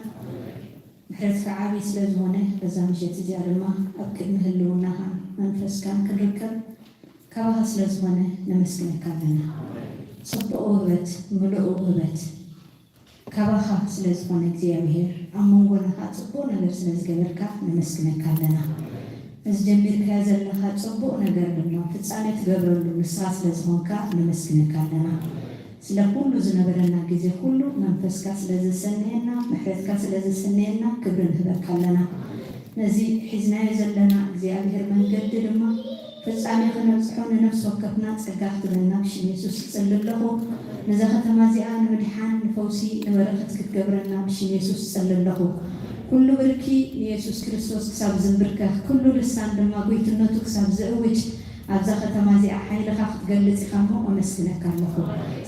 ምሕረትካ ዓብዪ ስለ ዝኾነ፣ በዛ ምሸት እዚኣ ድማ ኣብ ቅድሚ ህልውናኻን መንፈስካን ክንርከብ ካባኻ ስለ ዝኾነ ነመስግነካ ኣለና። ጽቡቕ ውህበት፣ ምሉእ ውህበት፣ ካባኻ ስለ ዝኾነ እግዚኣብሔር፣ ኣብ መንጎና ኸዓ ጽቡቕ ነገር ስለ ዝገበርካ ነመስግነካ ኣለና። እዚ ጀሚርካዮ ዘለኻ ጽቡቕ ነገር ድማ ፍጻሜ ትገብረሉ ንስኻ ስለ ዝኾንካ ነመስግነካ ኣለና። ስለ ኩሉ ዝነበረና ግዜ ኩሉ መንፈስካ ስለ ዘሰነየና፣ ምሕረትካ ስለ ዘሰነየና ክብሪ ንህበካ ኣለና። ነዚ ሒዝናዮ ዘለና እግዚኣብሔር መንገዲ ድማ ፍጻሜ ክነብጽሖ ንነፍሲ ወከፍና ጸጋ ክትበና ብሽም የሱስ እጽሊ ኣለኹ። ነዛ ከተማ እዚኣ ንምድሓን፣ ንፈውሲ፣ ንበረኸት ክትገብረና ብሽም የሱስ እጽሊ ኣለኹ። ኩሉ ብርኪ ንየሱስ ክርስቶስ ክሳብ ዝንብርከኽ፣ ኩሉ ልሳን ድማ ጎይትነቱ ክሳብ ዝእውጅ፣ ኣብዛ ከተማ እዚኣ ሓይልኻ ክትገልጽ ኢኻ እሞ ኣመስግነካ ኣለኹ።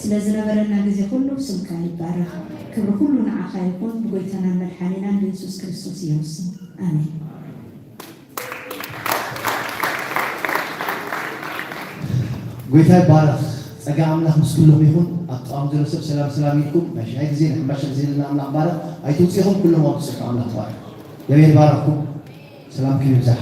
ስለ ዝነበረና ግዜ ኩሉ ስምካ ይባረኽ። ክብሪ ኩሉ ንዓኻ ይኹን፣ ብጎይታናን መድሓኒናን ብየሱስ ክርስቶስ እየ ውስን። ኣሜን። ጎይታ ይባረኽ። ጸጋ ኣምላኽ ምስ ኩልኹም ይኹን። ኣብ ጥቓኹም ዘሎ ሰብ ሰላም ሰላም ኢልኩም ናይ ሻሂ ግዜ ናይ ሕንባሻ ግዜ ዘለና ኣምላኽ ባረኽ። ኣይትውፅኢኹም ኩሎም ኣብ ፅሑ ኣምላኽ ባረኽ። እግዚኣብሔር ይባረኽኩም። ሰላምኩም ይብዛሕ።